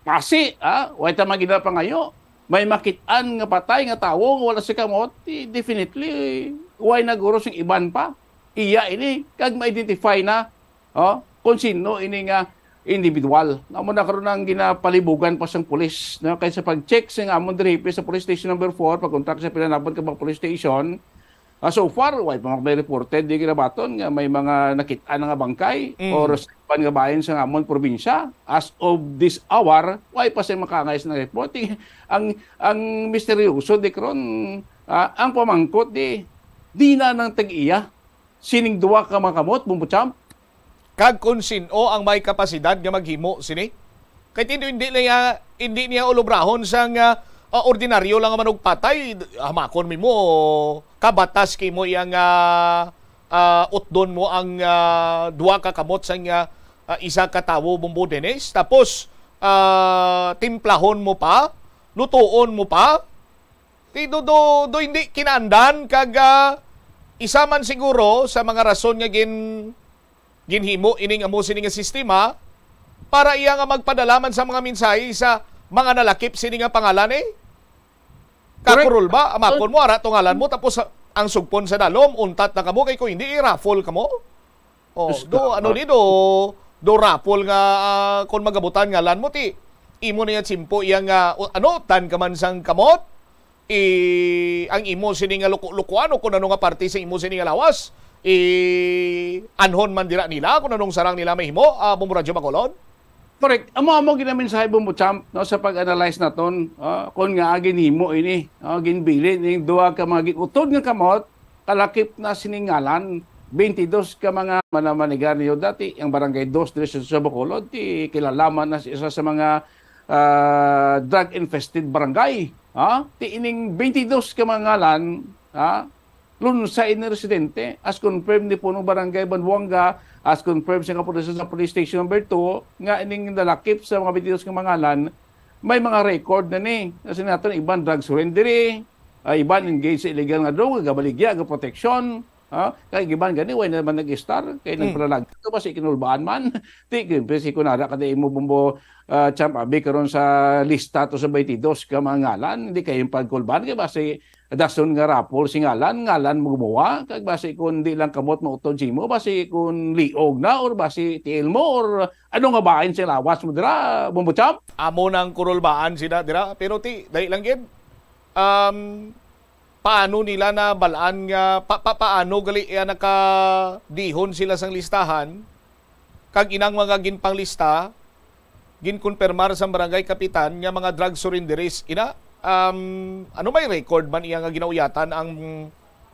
pasi, ah, way ta magina pangayo. May makit-an nga patay nga tawo nga wala si kamot, di, definitely, way na guro sing iban pa. Iya ini, kag ma-identify na, oh, kung sino ini nga, individual. Amo na karon ang ginapalibugan pa sang pulis, no? Kay sa pag-check sa amon diri sa Police Station Number Four, pag-contact sa pinanapod ka mga police station, ah, so far, way pa may reported di kinabaton nga may mga nakit-an nga bangkay Mm. or sa iban nga bahin sa amon probinsya. As of this hour, way pa siya makaangay sa reporting. Ang, ang misteryoso di karon, ah, ang pamangkot di, di na nang tag-iya sining duwa ka mga kamot, Bombo Champ? Kag kung sin-o ang may kapasidad nga maghimo sini? Kay tindo hindi niya, hindi niya ulubrahon sang, ah, ah, ordinaryo lang nga manugpatay, hamakon mi mo, kabatas kay mo iyang, ah, ah, utdon mo ang, ah, duha ka kamot sang, ah, ah, isa ka tawo, Bombo Dennis. Tapos, ah, timplahon mo pa, lutuon mo pa. Ti do, do, do hindi kinaandan kag, ah, isa man siguro sa mga rason nga gin-, ginhimo ining amo sini nga sistema para iya nga magpadala man sa mga mensahe sa mga nalakip sini nga pangalan, eh. Correct. Kakurol ba? Amakon mo, ara to ngalan mo, tapos, ah, ang sugpon sa dalom, untat na kamo, kay kung hindi, i-raffle kamo. Oh, Diyos do, ko. Ano ni, do, do raffle nga, ah, kung magabutan ngalan mo, ti, imo na yan simpo, iya nga, o, ano, tan ka man sang kamot, i-, ang imo sini nga luko-lukuan o kung ano nga parte sa imo sini nga lawas, i-, anhon man dira nila kung anong sarang nila mahimo, ah, Bombo Radyo Bacolod? Correct. Amo, amo ginamensahe, Bombo Champ, no, sa pag-analyze naton, ah, kung nga ginhimo ini, ah, ginbilin ning duha ka mga gin-utod nga kamot, kalakip na sining ngalan, twenty-dos ka mga manamanigar niyo dati, ang Barangay Dos diri sa, sa Bacolod, ti kilalaman na sa isa sa mga, ah, drug-infested barangay. Ha? Ti ining twenty-dos ka mga ngalan, ha? Lunsay ni residente, as confirmed ni Punong Barangay Banbuanga, as confirmed sa kapulisan sa Police Station Number Two, nga ining nalakip sa mga twenty-dos ka mga ngalan, may mga record na ni. Kasi naton iban drug surrendery, ah, iban engaged sa illegal nga droga, gabaligya, ga proteksyon. Ha? Kay iban gani, way naman nag-istar, kay Mm. nagpalalag to, basi kinulbaan man. Ti, siyempre, si kunara ka di mo, Bombo, ah, Champ, abi karon sa lista to sa twenty-dos ka mga ngalan, hindi kayo yung pagkulbaan, kay basi dason nga raffle si ngalan, ngalan mo gumawa, kag basi kung di lang kamot mautod si mo, basi kung liog na, or basi tiil mo, or ano nga bahin sa lawas mo dira, Bombo Champ? Amo nang kurulbaan sila dira, pero ti, dali lang gid. Um, paano nila nabalaan nga, pa, pa, paano gali, eh, nakadihon sila sang listahan? Kag inang mga ginpanglista, ginkonpermar sang barangay kapitan nga mga drug surrenderies. Ina, um, ano may record man iya nga ginauyatan ang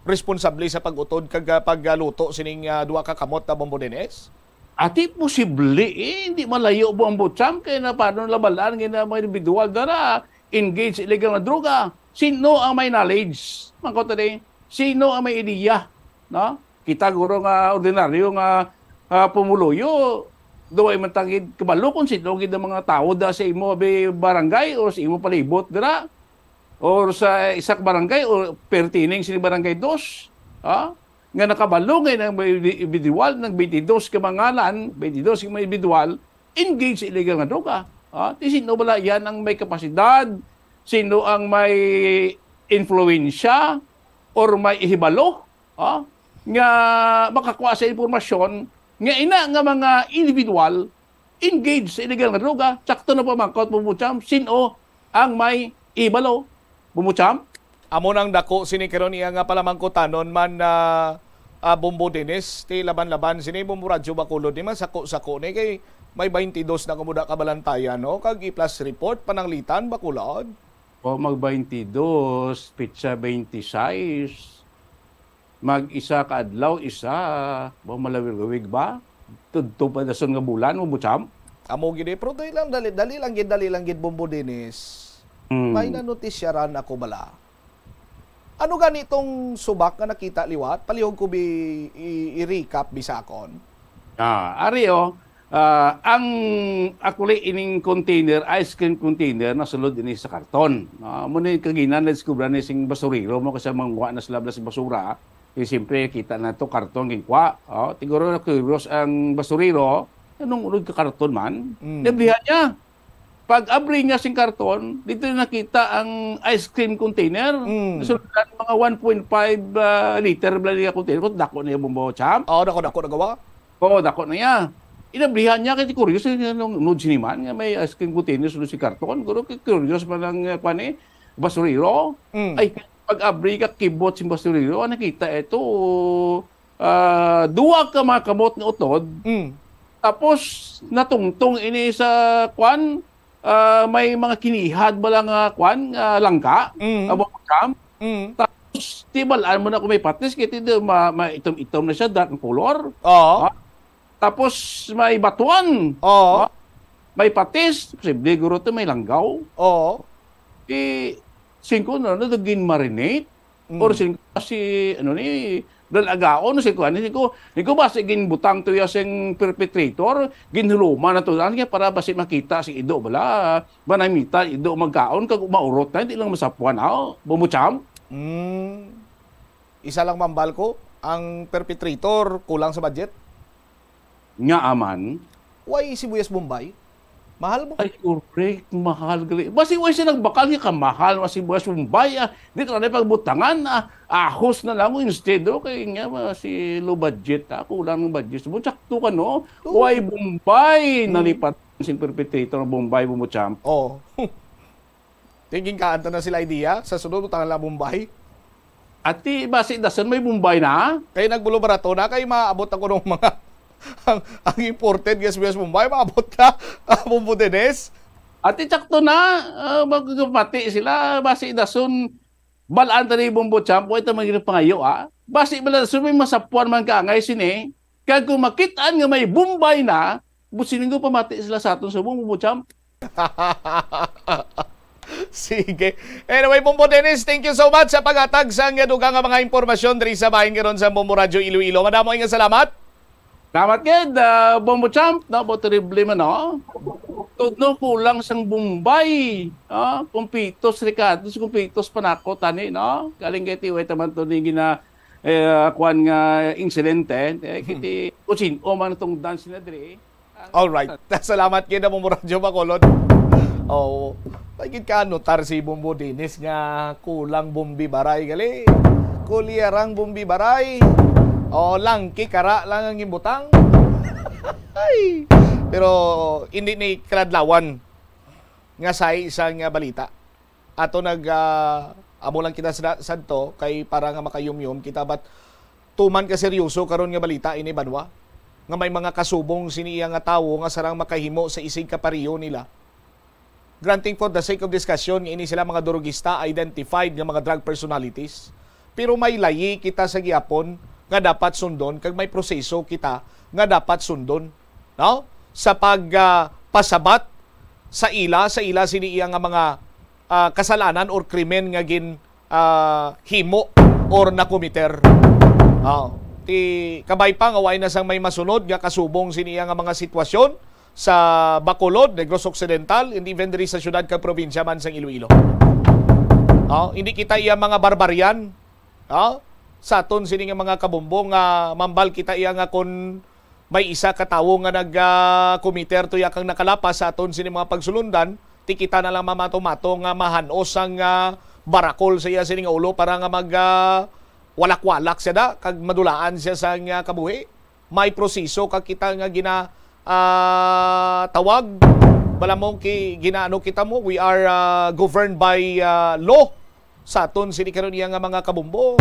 responsable sa pag-utod kag, ah, pagluto sining, ah, duha ka kamot na Bombo Dennis? Ati posible, eh, hindi malayo, Bombo Champ, kay na paano labalaan nga na mga individual dara engage sa illegal nga droga? Sino ang may knowledge? Mangkot na din, sino ang may ideya? No? Kita guro nga ordinaryo nga, ah, pumuluyo, duway man tagid kabalo kung sino gid ang mga tawo da sa imo abi barangay o sa imo palibot dira, or sa isa ka barangay o pertining sa barangay dos, ha? Nga nakabalo nga nang may individual, nang twenty-dos ka mga ngalan, twenty-dos ka mga individual, engage sa illegal nga droga. Ha? Ti sino bala yan ang may kapasidad? Sino ang may influensya or may ihibalo? Ha? Nga makakuha sa impormasyon nga ina nga mga individual engage sa illegal nga droga, sakto na pamangkot mo, Bucham, sino ang may ibalo, Bumbucham? Amo nang dako sini karon iya nga palamangkutanon man na, ah, Bumbo Dennis, ti laban-laban sini Bumbo Radyo Bacolod ni man sako-sako ni kay may twenty-dos na kumuda kabalantayan, no? Kag i-plus report pananglitan Bacolod. O mag twenty-dos, pitsa twenty-sais. Mag-isa ka adlaw, isa. Ba, malawig-lawig ba? Tudto pa dason nga bulan mo, Bucham? Amo gid eh. Pero dali lang, dali, dali lang gid, dali lang gid, Bombo Dennis. Hmm. May nanotisyaran ako bala. Ano gani tong subak nga nakita liwat? Palihog ko bi, i, i-recap bisakon. Ah, ari, oh. Ah, ang akuli ining container, ice cream container, nasulod ini sa karton. Ah, amo ni kagina na diskubra ni sing basurero mo kasi manguha na sila sa basura. Di siyempre, kita na to, karton, ginkwa. Oh, tiguro na curious ang basurero, anong ulod ka karton man? Mm. Nablihan niya. Pag abri niya sing karton, dito na nakita ang ice cream container. Mm. Nasulod na mga one point five, ah, liter bala niya container. Kung dako na yung Bumbo Champ. Oh, dako, dako, nagawa. Oo, dako na niya. inabrihan niya kay curious, eh, nung nude sini man nga may ice cream container sulod si karton. Guro, kay curious man ang, eh, kwan, eh, basurero. Mm. Ay, pag-abri ka kibot sing basurero, ang nakita ito, ah, duwa ka mga kamot nga utod. Mm. Tapos natungtong ini sa kwan, ah, may mga kinihad bala nga kwan, ah, langka, Mm. abo, cam. Mm. Tapos, tibalaan mo na kung may patis, kaya ti-, ma-, maitom-itom na siya, dark ang color. Oo. Ha? Tapos, may batuan. Oo. Ha? May patis, posible guro to, may langgaw. Oo. Di, singko na, na, gin-marinate. Mm. Or singko, si, ano ni, dalagaon, si kuan, singko, singko ba, si ginbutang to ya sing perpetrator, ginhuluman na to, ano niya, para basi makita si Ido bala, ba namita, Ido magkaon, kag maurot na, hindi lang masapuan, ah, bumucham. Mm. Isa lang mambal ko, ang perpetrator kulang sa budget. Nga aman. Why sibuyas Bombay? Mahal mo? Ay, correct. Mahal gali. Basi, why siya nagbakal nga kamahal nga sibuyas Bombay, ah? Di ka na pagbutangan, ah. Ahos na lang instead, oh, kay nga, ah, si low budget, ah, kulang ng budget. Mo, sakto ka, no? Oo. Why Bombay? Hmm. Nalipat sing perpetrator ng Bombay, Bumbo Champ. Oo. Tingin ka, anta na sila idea. Sa sunod, utang na Bombay. Ati, basi dason may Bombay na? Kay nagbulong barato na, kay maabot ako ng mga, ang, ang imported gas, gas Bombay, maabot na. Ah, Bombo Dennis. Ati, sakto na. Ah, magpati sila. Basi dason, balaan ta ni Bombo Champ, wala ta magpangayo, ah. Basi bala dason may masapuan man kaangay sini. Kag kung makitaan nga may Bombay na, busining ko pamati sila sa aton sa Bombo Champ. Sige. Anyway, Bombo Dennis, thank you so much sa paghatag sa nga dugang nga mga impormasyon diri sa bahin karon sa Bombo Radyo Iloilo. Madamo nga salamat. Salamat gid, ah, Bombo Champ, no? Bo, terrible man, no? Tudno kulang sang Bombay, ah, kumpitos, Ricardo, kumpitos panako tani, no? Galing kay Tiway taman to ni gina, eh, kuwan nga insidente, eh, kiti, kung sin-o man itong dance na diri. All right. Salamat gid mo, Radyo Bacolod. Oo. May gid ka notar si Bombo Dennis nga kulang Bombi Baray gali. Kulyarang Bombi Baray. O, langki kara lang ang imbutang. Ay. Pero hindi ni kaladlawan nga sa isang, ah, balita. Ato nag, ah, amo lang kita sa, sadto kay para nga makayumyom kita, but tuman ka seryoso karon nga balita ini, banwa, nga may mga kasubong sini iya nga tawo nga sarang makahimo sa isig kapareho nila. Granting for the sake of discussion nga ini sila mga durugista, identified nga mga drug personalities, pero may layi kita sa gihapon nga dapat sundon kag may proseso kita nga dapat sundon, no? Sa pag, ah, pasabat sa ila, sa ila sini iya nga mga, ah, kasalanan or krimen nga gin, ah, himo or nakomiter. Ah, ti kabay pa nga way na sang may masunod nga kasubong sini iya nga mga sitwasyon sa Bacolod, Negros Occidental, and even diri sa siyudad kag probinsya man sang Iloilo. Ah, hindi kita iya mga barbarian. Ah, sa aton sini nga mga kabombo nga mambal kita iya nga kon may isa ka tawo nga nag, ah, kumiter tuya kang nakalapas sa aton sini mga pagsulundan, ti kita na lang mamato-mato nga mahanos ang, ah, barakol sa iya sini nga ulo para nga mag, ah, walak-walak siya da, kag madulaan siya sa nga kabuhi. May proseso ka kita nga gina, ah, tawag. Bala mo ki-, ginaano kita mo, we are, ah, governed by, ah, law. Sa aton sini karon iya nga mga kabombo.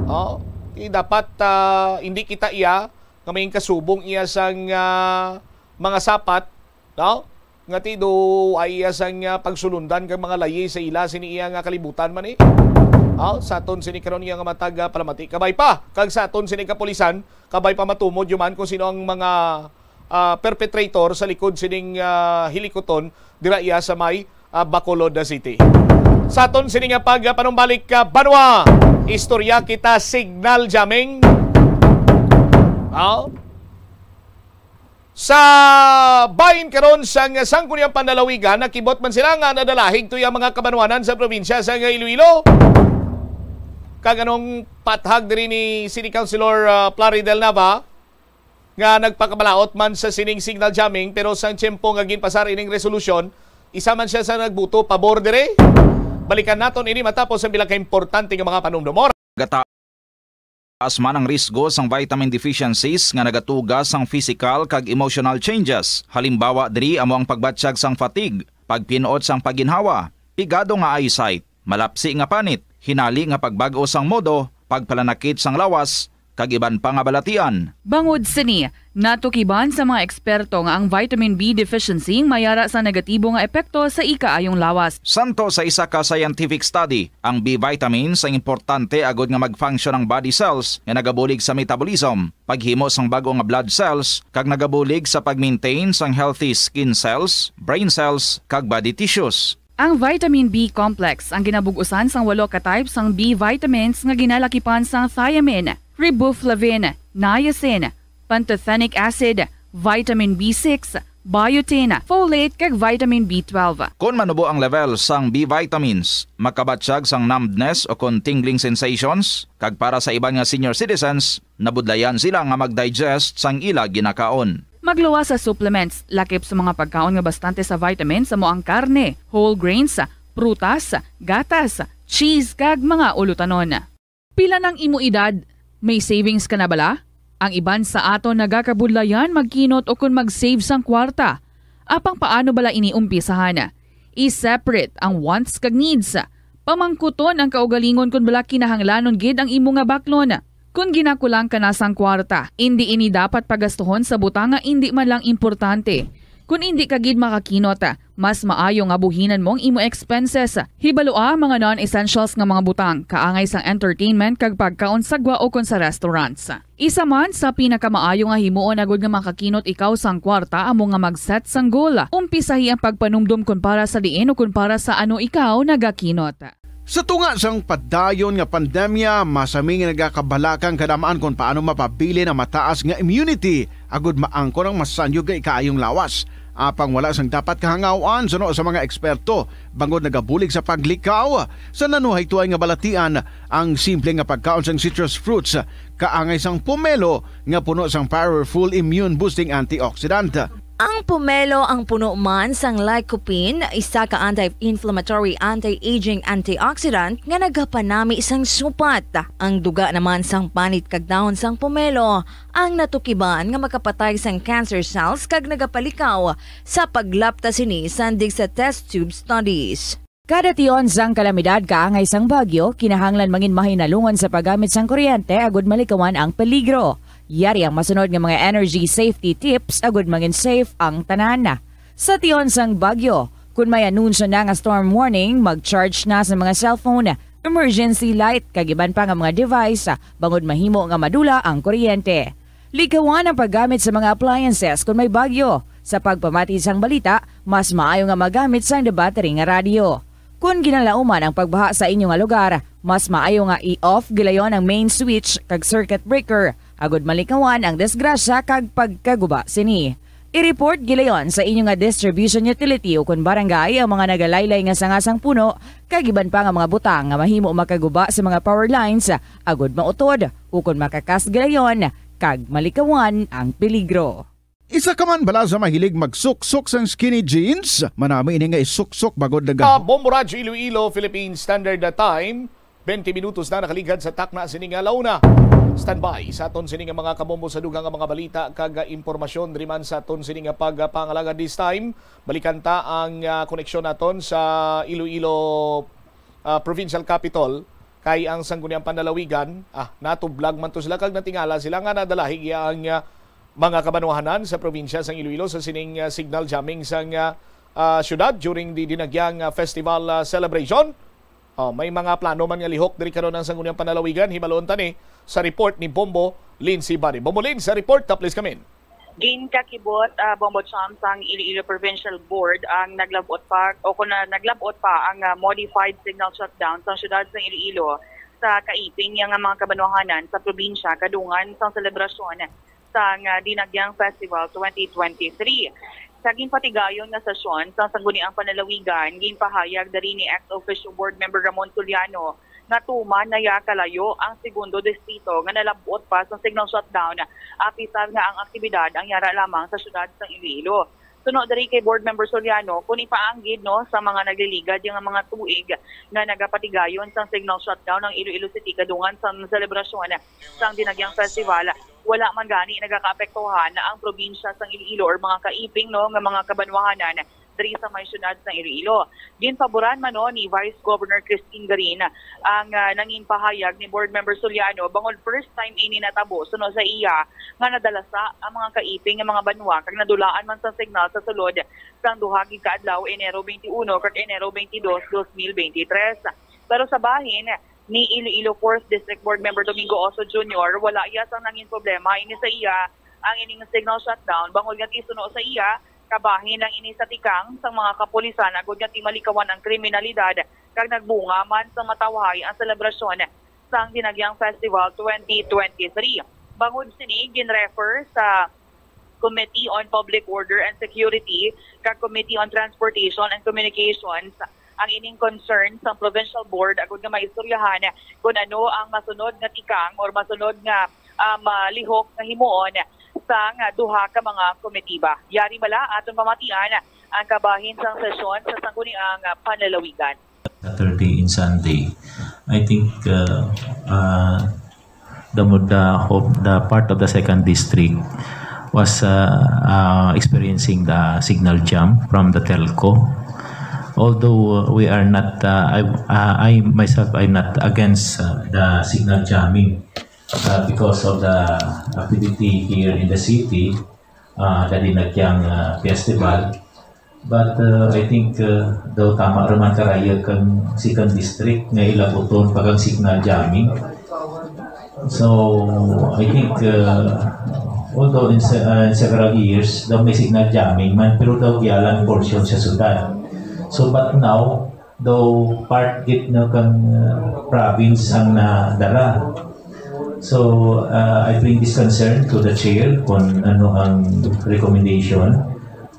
Oh, di dapat, ah, hindi kita iya nga may kasubong iya sang, ah, mga sapat, no? Nga ti do ay iya sang, ah, pagsulundan kag mga layi sa ila sini iya nga kalibutan man, eh. Oh, sa aton sini karon iya nga matag, ah, palamati. Kabay pa, kag sa aton sini kapulisan, kabay pa matumod yuman kung sino ang mga, ah, perpetrator sa likod sining, ah, hilikuton dira iya sa may, ah, Bacolod City. Sa aton sini nga pagpanumbalik ka banwa, istorya kita signal jamming. Ah? Sa bahin karon sang Sangguniang Panlalawigan, nakibot man sila nga nadalahig to ang mga kabanwanan sa probinsya sang Iloilo. Kag anong pathag diri ni City Councilor, ah, Plaridel Nava, nga nagpakabalaot man sa sining signal jamming, pero sang tiyempo nga ginpasar ining resolusyon, isa man siya sa nagbuto pabor diri. Balikan naton ini matapos ang pila ka importante nga mga panumdumor. Gata- Taas man ang risgo sang vitamin deficiencies nga nagatuga sang physical kag emotional changes. Halimbawa diri amo ang pagbatyag sang fatigue, pagpin-ot sang pagginhawa, pigado nga eyesight, malapsi nga panit, hinali nga pagbag-o sang modo, pagpalanakit sang lawas, kag iban pa nga balatian. Bangod sini, natukiban sa mga eksperto nga ang vitamin B deficiency mayara sa negatibo nga epekto sa ikaayong lawas. Santo sa isa ka scientific study, ang B vitamins ang importante agod nga mag-function ang body cells nga nagabulig sa metabolism, paghimo sang bag-o nga blood cells, kag nagabulig sa pag-maintain sang healthy skin cells, brain cells, kag body tissues. Ang vitamin B complex ang ginabug-usan sang walo ka type sang B vitamins nga ginalakipan sang thiamine, riboflavin, niacin, pantothenic acid, vitamin B six, biotin, folate, kag vitamin B twelve. Kon manubo ang level sang B vitamins, makabatyag sang numbness o kon tingling sensations, kag para sa iban nga senior citizens, nabudlayan sila nga mag-digest sang ila ginakaon. Magluwas sa supplements, lakip sa mga pagkaon nga bastante sa vitamins amo ang karne, whole grains, prutas, gatas, cheese, kag mga ulutanon. Pila nang imo edad? May savings ka na bala? Ang iban sa aton nagakabudlayan magkinot o kon mag-save sang kwarta. Apang paano bala ini umpisahan? I-separate ang wants kag needs. Pamangkuton ang kaugalingon kon bala kinahanglanon gid ang imo nga baklon. Kon ginakulang ka na sang kwarta, indi ini dapat pagastuhon sa butang nga indi man lang importante. Kon indi ka gid makakinot, mas maayo nga buhinan mo ang imo expenses. Hibalua mga non-essentials nga mga butang, kaangay sang entertainment kag pagkaon sa gwa o kon sa restaurants. Isa man sa pinakamaayo nga himuon agud nga makakinot ikaw sang kwarta amo nga mag-set sang goal. Umpisahi ang pagpanumdom kon para sa diin o kon para sa ano ikaw nagakinot. Sa tunga sang padayon nga pandemya, masami nga nagakabalaka ang kadam-an kon paano mapabilin ang mataas nga immunity agud maangkon ang masanyog nga ikaayong lawas. Apang wala sang dapat kahangaw-an suno sa mga eksperto, bangod nagabulig sa paglikaw sa nanuhaytoay nga balatian ang simple nga pagkaon sang citrus fruits, kaangay sang pomelo nga puno sang powerful immune boosting antioxidant. Ang pomelo ang puno man sang lycopene, isa ka anti-inflammatory, anti-aging antioxidant nga nagapanami sang supat. Ang duga naman sang panit kag dahon sang pomelo ang natukiban nga makapatay sang cancer cells kag nagapalikaw sa paglapta sini sandig sa test tube studies. Kada tion sang kalamidad kaangay sang bagyo, kinahanglan mangin mahinalungon sa paggamit sang kuryente agud malikawan ang peligro. Yari ang masunod nga mga energy safety tips agud mangin safe ang tanan. Sa tion sang bagyo, kun may anunsyo na nga storm warning, mag-charge na sa mga cellphone, emergency light, kag iban pa nga mga device, bangod mahimo nga madula ang kuryente. Likawan ang paggamit sa mga appliances kon may bagyo. Sa pagpamati sang balita, mas maayo nga magamit sang debattery nga radyo. Kon ginalauman ang pagbaha sa inyo nga lugar, mas maayo nga i-off gilayon ang main switch kag circuit breaker, agud malikawan ang disgrasya kag pagkaguba sini. I-report gilayon sa inyo nga distribution utility o kon barangay ang mga nagalaylay nga sanga sang puno kag iban pa nga mga butang nga mahimo makaguba sa mga power lines, agud mautod ukon makakas gilayon kag malikawan ang peligro. Isa ka man bala sa mahilig magsuksok sang skinny jeans? Manami ini nga isuksok bangod naga- Ah, Bombo Radyo Iloilo, Philippine Standard Time. Twenty minutos na nakaligad sa takna sini nga launa. Standby sa aton sini nga mga kabombo sa dugang nga mga balita kag, ah, impormasyon diri man sa aton sini nga pagpangalagad this time. Balikan ta ang, ah, koneksyon naton sa Iloilo, ah, Provincial Capitol, kay ang Sangguniang Panlalawigan, ah, natublag man to sila kag natingala sila nga nadalahi ang, ah, mga kabanwahanan sa probinsya sang Iloilo sa sining, ah, signal jamming sang, ah, ah, syudad during the Dinagyang, ah, Festival, ah, celebration. Oh, may mga plano man nga lihok diri karon ang Sangguniang Panlalawigan, hibaluon ta ni sa report ni Bombo Lindsay Bani. Bombo Lin, sa report, ta please come in. Ginkakibot, ah, Bombo Cham, sang Iloilo Provincial Board ang naglabot pa o kung na, naglabot pa ang, ah, modified signal shutdown sa siyudad sa Iloilo sa kaiping niya nga mga kabanwahanan sa probinsya kadungan sang selebrasyon sang, ah, Dinagyang Festival twenty twenty-three. Sa ginpatigayon nga sesyon sa Sangguniang Panlalawigan, ginpahayag diri ni ex officio board member Ramon Tuliano nga tuman na ya kalayo ang segundo distrito nga nalabot pa sa signal shutdown, apisar nga ang aktibidad ang yara lamang sa siyudad sang Iloilo. Suno diri kay Board Member Soliano, kung ipaanggid, no, sa mga nagliligad nga mga tuig nga nagapatigayon sang signal shutdown ang Iloilo City kadungan sang selebrasyon sang Dinagyang Festival, wala man gani nagakaapektuhan ang probinsya sang Iloilo or mga kaiping, no, nga mga kabanwahanan diri sa may siyudad sang Iloilo. Ginpaboran man, no, ni Vice Governor Christine Garin ang, ah, nangin pahayag ni Board Member Soliano bangod first time ini natabo suno sa iya nga nadalasa ang mga kaiping nga mga banwa kag nadulaan man sang signal sa sulod sang duha gid ka adlaw, Enero twenty-one kag Enero twenty-dos, dos mil bente tres. Pero sa bahin ni Iloilo Fourth District Board Member Domingo Oso Junior, wala iya sang nangin problema ini sa iya ang ining signal shutdown bangod nga ti suno sa iya kabahin lang ini sa tikang sang mga kapulisan agud nga ti malikawan ang kriminalidad kag nagbunga man sa matawhay ang selebrasyon sang Dinagyang Festival twenty twenty-three. Bangod sini, ginrefer sa Committee on Public Order and Security kag Committee on Transportation and Communications ang ining concern sang Provincial Board agud nga maistoryahan kung ano ang masunod nga tikang or masunod nga, ah, malihok nga himuon sang duha ka mga komitiba. Yari bala aton pamatian ang kabahin sang sesyon sa sangguniang panlalawigan. Saturday and Sunday. I think uh, uh, the mo- the whole, the part of the second district was uh, uh, experiencing the signal jam from the telco. Although uh, we are not, uh, I, uh, I myself I'm not against uh, the signal jamming uh, because of the activity here in the city, uh, the Dinagyang uh, Festival. But uh, I think uh, daw tama ra man karaya kang second district nga ilabuton pa kang signal jamming. So I think uh, although in, se- uh, in several years daw may signal jamming man, pero daw gialang portion sa syudad. So but now daw part gid na kang uh, province ang nadara. So uh, I bring this concern to the chair kung ano ang recommendation,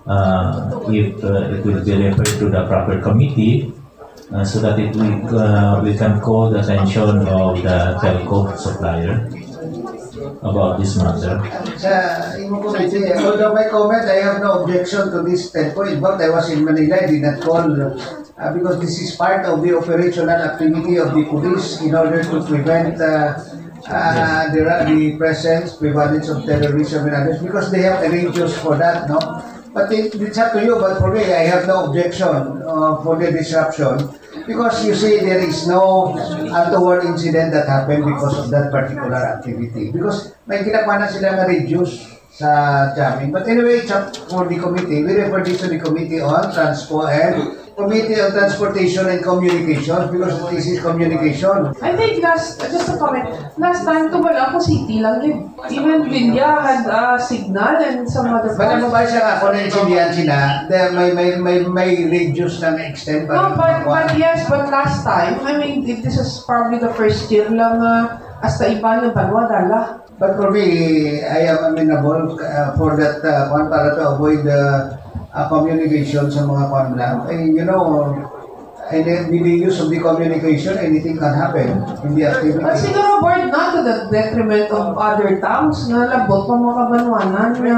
uh, if uh, it will be referred to the proper committee uh, so that it will, uh, we can call the attention of the telco supplier about this matter. Sa imo ko, although my comment, I have no objection to this telco. In fact, I was in Manila, I did not call uh, because this is part of the operational activity of the police in order to prevent uh, uh, the, the presence, prevalence of terrorism and others because they have arrangements for that, no? But it, it's up to you, but for me, I have no objection uh, for the disruption because you see, there is no untoward incident that happened because of that particular activity. Because may ginakuha na sila na reduce sa jamming. But anyway, it's up for the committee. We refer this to the committee on transport and committee on transportation and communication because this is communication. I think last, just a comment, last time to wala ako city lang yun. Even Villa had a signal and some other But ano parts. Ba siya nga, kung naintindihan sila, the, may, may, may, may reduce ng extent pa No, rin but, mga but yes, but last time, I mean, if this is probably the first year lang, uh, hasta iba na banwa dala. But for me, I am amenable uh, for that uh, one para to avoid the uh, communication sa mga kwan lang. Eh, you know, and then with the use of the communication, anything can happen in the activity. But siguro, Board, not to the detriment of other towns nga labot pa mga kabanwanan nga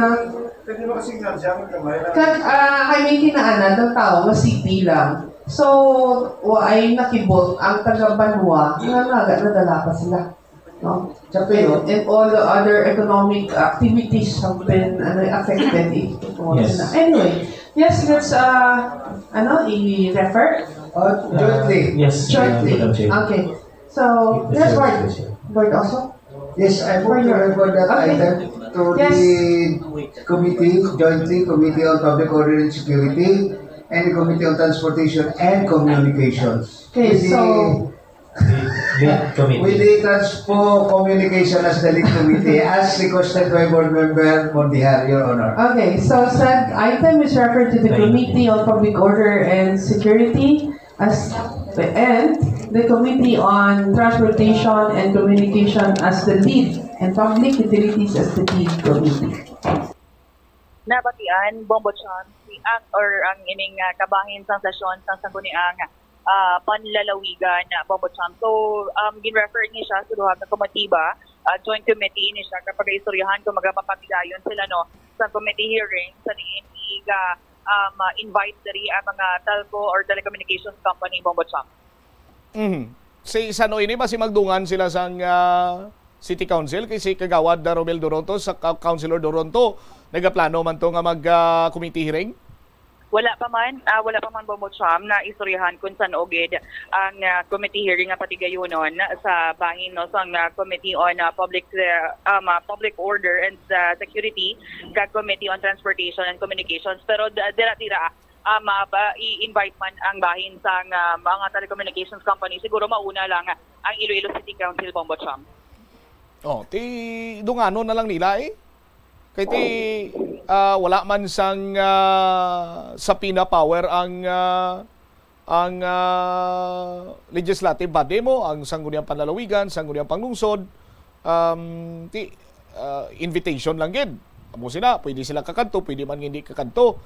Pwede ba kasi nga dyan, kamay lang? Kag, ah, I mean, kinaanan ng tao nga city lang. So, wa ay nakibot ang taga-banwa nga naga nadala pa sila. No? Sa And, Pio? And all the other economic activities have been, ano, affected if it was Yes. not. Anyway, yes, let's, uh, ano, i-refer? Uh, jointly. Yes, Jointly. Madam Chair. Okay. So, Yes, yes, sir. Board. Yes, sir. Board also? Yes, I move to For your refer that Okay. item to Yes. the committee, jointly Committee on Public Order and Security and the Committee on Transportation and Communications. Okay, With the so The lead committee. With the Transpo Communication as the lead committee, as requested by Board Member Mondihar, Your Honor. Okay, so said item is referred to the Thank you. Committee on Public Order and Security as the, and the Committee on Transportation and Communication as the lead, and Public Utilities as the lead committee. Nabatian, Bombo Cham, si ang, or ang ining, ah, kabahin sang sesyon sang sangguniang, ah, panlalawigan, ah, Bombo Cham. So, um, gin-refer ni siya sa duha ka komitiba, ah, joint committee ni siya, kapag istoryahan kung magapapatigayon sila, no, sa committee hearing sa D N E iga um, uh, invite diri ang mga telco or telecommunications company, Bombo Cham. Mhm. Si san-o ini ba si magdungan sila sang, ah, City Council kay si Kagawad, ah, Romel Duronto sa Ka-, Councilor Duronto nagaplano man to nga mag, ah, committee hearing? Wala pa man, ah, wala pa man, Bombo Cham, na istoryahan kung san-o gid ang, ah, committee hearing nga patigayunon sa bahin, no, sang, ah, Committee on, ah, Public, ah, um, ah, Public Order and, ah, Security kag Committee on Transportation and Communications. Pero da-, dira-dira, ah, ma-, ba, i-invite man ang bahin sang, ah, mga telecommunications company, siguro mauna lang ang Iloilo City Council, Bombo Cham. Oh, ti dunganon na lang nila eh. Kay ti, ah, wala man sang, ah, subpoena power ang, ah, ang, ah, legislative body mo, ang Sangguniang Panlalawigan, Sangguniang Panglungsod, um, ti, ah, invitation lang gid. Amo sila, pwede sila kakadto, pwede man hindi kakadto.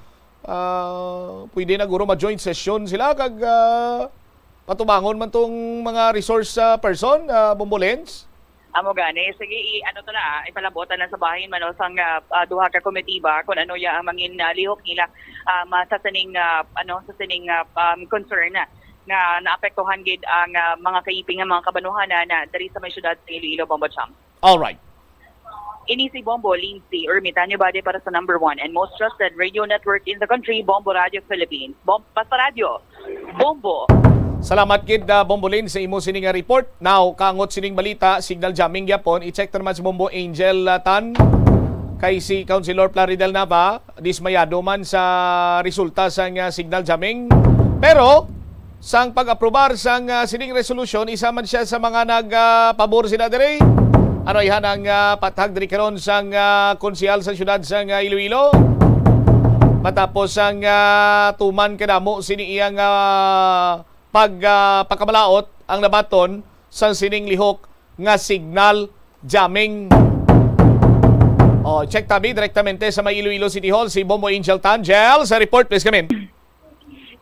Ah, pwede na guro ma-joint session sila kag, ah, patubangon man tong mga resource, ah, person, ah, Bombo Lens? Amo gani, sige, i-, ano to na, ah, ipalabot na lang sa bahin man, no, sang, ah, ah, duha ka komitiba kung ano ya ang mangin, ah, lihok nila, ah, ma-, sa sining, ah, ano, sa sining, ah, um, concern na, nga naapektuhan gid ang, ah, mga kaiping nga mga kabanuhanan na diri sa may siyudad sa Iloilo, Bombo Cham. Alright. Ini si Bombo Lindsay Ermitanio Bade para sa number one and most trusted radio network in the country, Bombo Radio Philippines. Bom-, basta radyo, Bombo. Salamat gid, ah, Bombo Lin, sa imo sini nga report. Now, kangot sining balita, signal jamming gyapon. I-check naman si Bombo Angel, ah, Tan kay si Councilor Plaridel Nava, dismayado man sa resulta sang, ah, signal jamming. Pero sang pag-aprobar sang, ah, sining resolusyon, isa man siya sa mga nag, ah, pabor sila diri. Ano ihan ang, ah, pathag diri karon sang, ah, konsehal sa siyudad sang, ah, Iloilo? Matapos ang, ah, tuman kadamo sini iyang, ah, pag, ah, pagkamalaot ang nabaton sang sining lihok nga signal jamming. Oh, check tabi direktamente sa may Iloilo City Hall si Bombo Angel Tangel sa report. Please come in.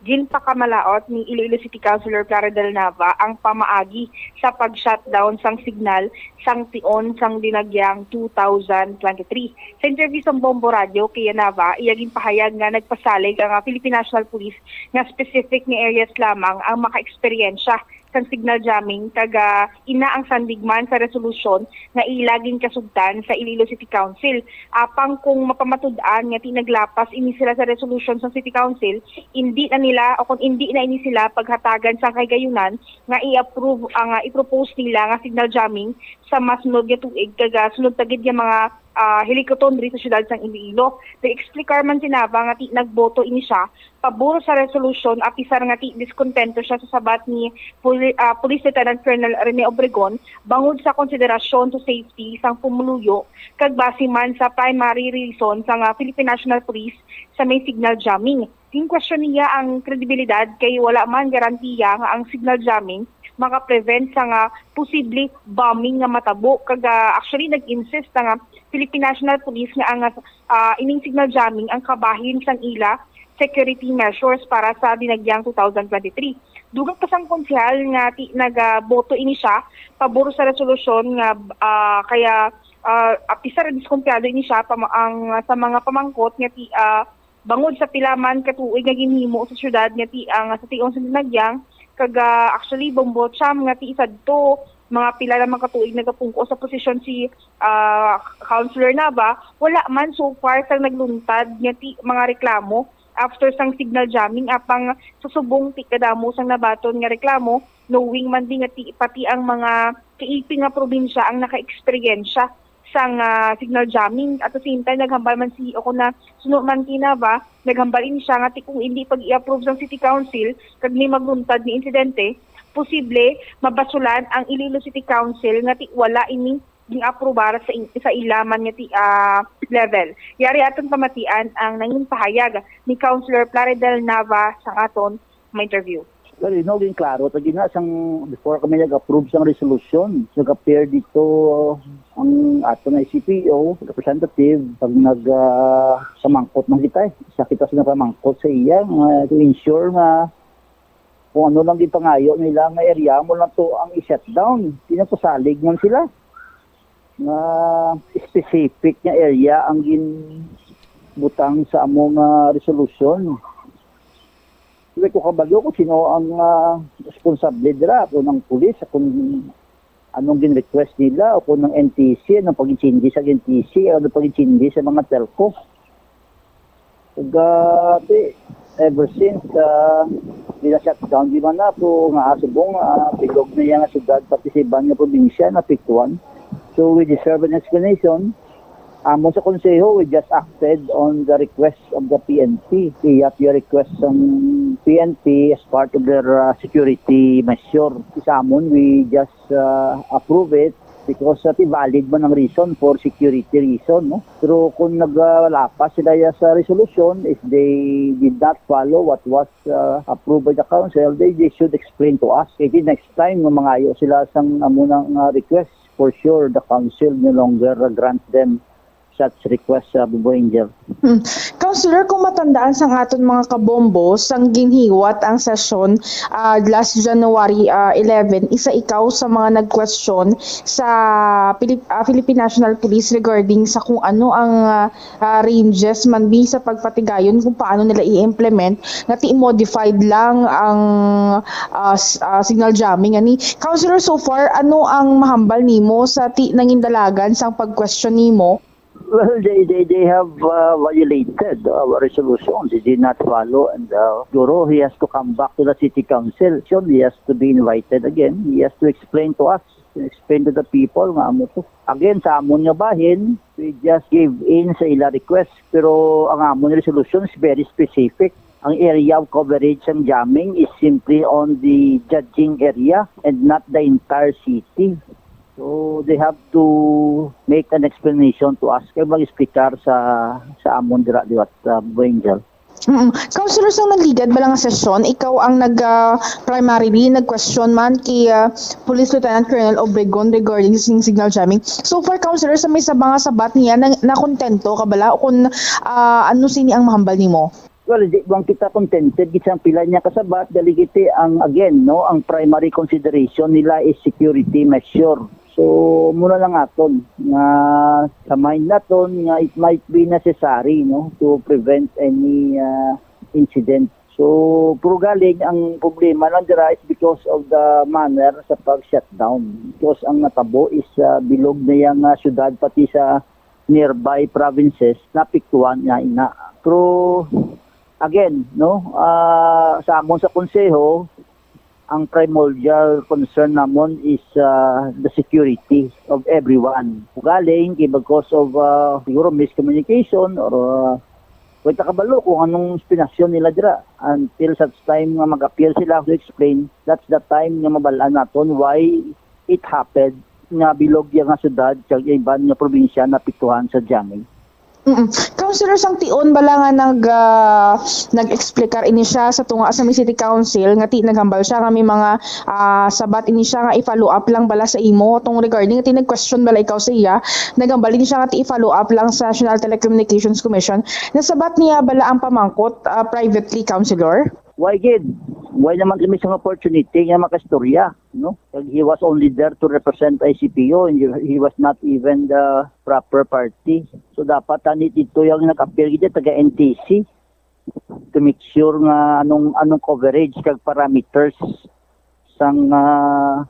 Ginpakamalaot ni Iloilo City Councilor Plaridel Nava ang pamaagi sa pag-shutdown sang signal sang tion sang dinagyang two thousand twenty-three. Sa interview sa Bombo Radio kay Nava, iya ginpahayag nga nagpasalig ang, ah, Philippine National Police nga specific nga areas lamang ang makaeksperyensya sang signal jamming, kag, ah, ina ang sandig man sa resolusyon nga ila ginkasugtan sa Iloilo City Council. Apang kung mapamatud-an nga ti naglapas ini sila sa resolusyon sa City Council, indi na nila o kung indi na ini sila paghatagan sang kahigayunan nga i-approve ang, ah, i-propose nila nga signal jamming sa masunod nga tuig, kag, ah, sunod ta gid nga mga, ah, hilikuton diri sa siyudad sang Iloilo. Nag-explicar man si Nava nga ti nagboto ini siya pabor sa resolusyon, apisar nga ti diskontento siya sa sabat ni Poli-, ah, Police Lieutenant Colonel Rene Obregon bangod sa konsiderasyon sa safety sang pumuluyo kag base man sa primary reason sang, ah, Philippine National Police sa may signal jamming. Ginkwestiyon niya ang kredibilidad kay wala man garantiya nga ang signal jamming maka-prevent sa nga posible bombing nga matabo. Kag, ah, actually, nag-insist ang, ah, Philippine National Police nga ang, ah, ining signal jamming ang kabahin sang ila security measures para sa dinagyang two thousand twenty-three. Dugang pa sang konsehal nga ti-, nagaboto ini siya pabor sa resolusyon nga, ah, kaya, ah, apisar diskumpiyado ini siya pa ang, sa mga pamangkot nga ti-, ah, bangod sa pila man ka tuig nga ginhimo sa siyudad nga ti-, ah, nga sa tion sa dinagyang, kag, ah, actually, Bombo Cham, nga ti-, sadto mga pila lamang ka tuig nagapungko sa posisyon si, ah, Councilor Nava, wala man so far sang nagluntad nga ti-, mga reklamo after sang signal jamming, apang sa subong ti kadamo sang nabaton nga reklamo, knowing man di nga ti-, pati ang mga kaiping nga probinsya ang naka-eksperyensya sang, ah, signal jamming. At the same time, naghambal man si, o kung na, suno man kina ba, naghambal ini siya nga ti kung hindi pag-i-approve sang City Council, kag may magluntad ni insidente, posible mabasulan ang Iloilo City Council nga ti wala ini gin-aprobar sa in-, sa ila man nga ti, ah, level. Yari aton pamatian ang nangin pahayag ni Councilor Plaridel Nava sa aton ma-interview. Well, you know, gin klaro ta gina sang before kami nag-approve sang resolution, nag-appear dito ang aton I C P O representative pag nag, ah, samangkot man kita eh. Sa kita sa nagpamangkot sa iya nga to ensure nga kung ano lang gipangayo nila nga area mo lang to ang i-shutdown. Pinapasalig man sila nga specific nga area ang gin butang sa amo nga resolution. Dili ko kabalo kung sino ang, ah, responsable dira, kung ang pulis, kung anong gin-request nila, o kung ang N T C, anong pag-intindi sa N T C, anong pag-intindi sa mga telco. Ug, ah, ti, ever since, ah, nila shutdown, di man na po nga subong, ah, bilog na iya nga syudad, pati sa iban nga probinsya, naapektuhan. So, we deserve an explanation. Amo sa Konseho, we just acted on the request of the P N P. Iya po yung request sang P N P as part of their, uh, security measure. Sa amon, we just, uh, approve it because, uh, valid man ang reason for security reason, no? Pero kung naglapas sila ya sa resolution, if they did not follow what was, uh, approved by the council, they, they should explain to us. Kaya di next time, nga mangayo sila sang amo nang, uh, request, for sure, the council no longer grant them such request, uh, Bubo Angel. Hmm. Councilor, kung matandaan sang aton mga kabombo, sang ginhiwat ang sesyon, ah, last January, ah, eleven, isa ikaw sa mga nag-question sa Pilip-, ah, Philippine National Police regarding sa kung ano ang, ah, ah, ranges man bi sa pagpatigayon kung paano nila i-implement nga ti modified lang ang, ah, s-, ah, signal jamming ani. Councilor, so far, ano ang mahambal nimo sa ti nangindalagan sang pag-question nimo? Well, they, they, they have, uh, violated our resolution. They did not follow, and, uh, siguro he has to come back to the city council. So he has to be invited again. He has to explain to us, explain to the people nga amo to. Again, sa amon nga bahin, we just give in sa ila request. Pero ang amon resolution is very specific. Ang area of coverage sang jamming is simply on the judging area and not the entire city. So, they have to make an explanation to us kay mag-explicar sa, sa amon dira liwat, uh, Angel. Mm. Councilor, sang nagligad bala nga sesyon, ikaw ang nag, ah, primarily nag-question man kay, ah, Police Lieutenant Colonel Obregon regarding sa signal jamming. So far, Councilor, sa may sa mga sabat niya, na, nakontento ka bala? O kung, ah, ano sini ang mahambal nimo? Well, di man kita contented gid sa pila niya kasabat, dali giti ang, again, no, ang primary consideration nila is security measure. So, muna lang aton nga sa mind naton nga it might be necessary, no, to prevent any, uh, incident. So, pero galing ang problema lang dira is because of the manner sa pag-shutdown. Because ang natabo is, uh, bilog na yang, uh, syudad, pati sa nearby provinces naapektuhan nga ina. Pero again, no, ah, sa amon sa konseho, ang primordial concern namon is, ah, the security of everyone. Ugaling, kay because of, ah, siguro miscommunication or, ah, wala ta kabalo kung anong espinasyon nila dira. Until such time nga mag-appear sila to explain, that's the time nga mabal-an naton why it happened nga bilog iya nga syudad kag iban nga probinsya naapektuhan sa jamming. Mm. Councilor, sang tion bala nga nag, ah, nag-explicar ini siya sa tunga sa may City Council nga ti naghambal siya nga may mga, ah, sabat ini siya nga i-follow up lang bala sa imo tong regarding ti nag-question bala ikaw sa iya, naghambal ini siya nga ti i-follow up lang sa National Telecommunications Commission. Nasabat niya bala ang pamangkot, ah, privately, Councilor? Why gid? Why naman kami sa opportunity nga makastorya, no? Kag he was only there to represent I C P O, and he, he was not even the proper party. So dapat tani dito yung nag-appear gid taga N T C to make sure nga anong anong coverage kag parameters sang, ah,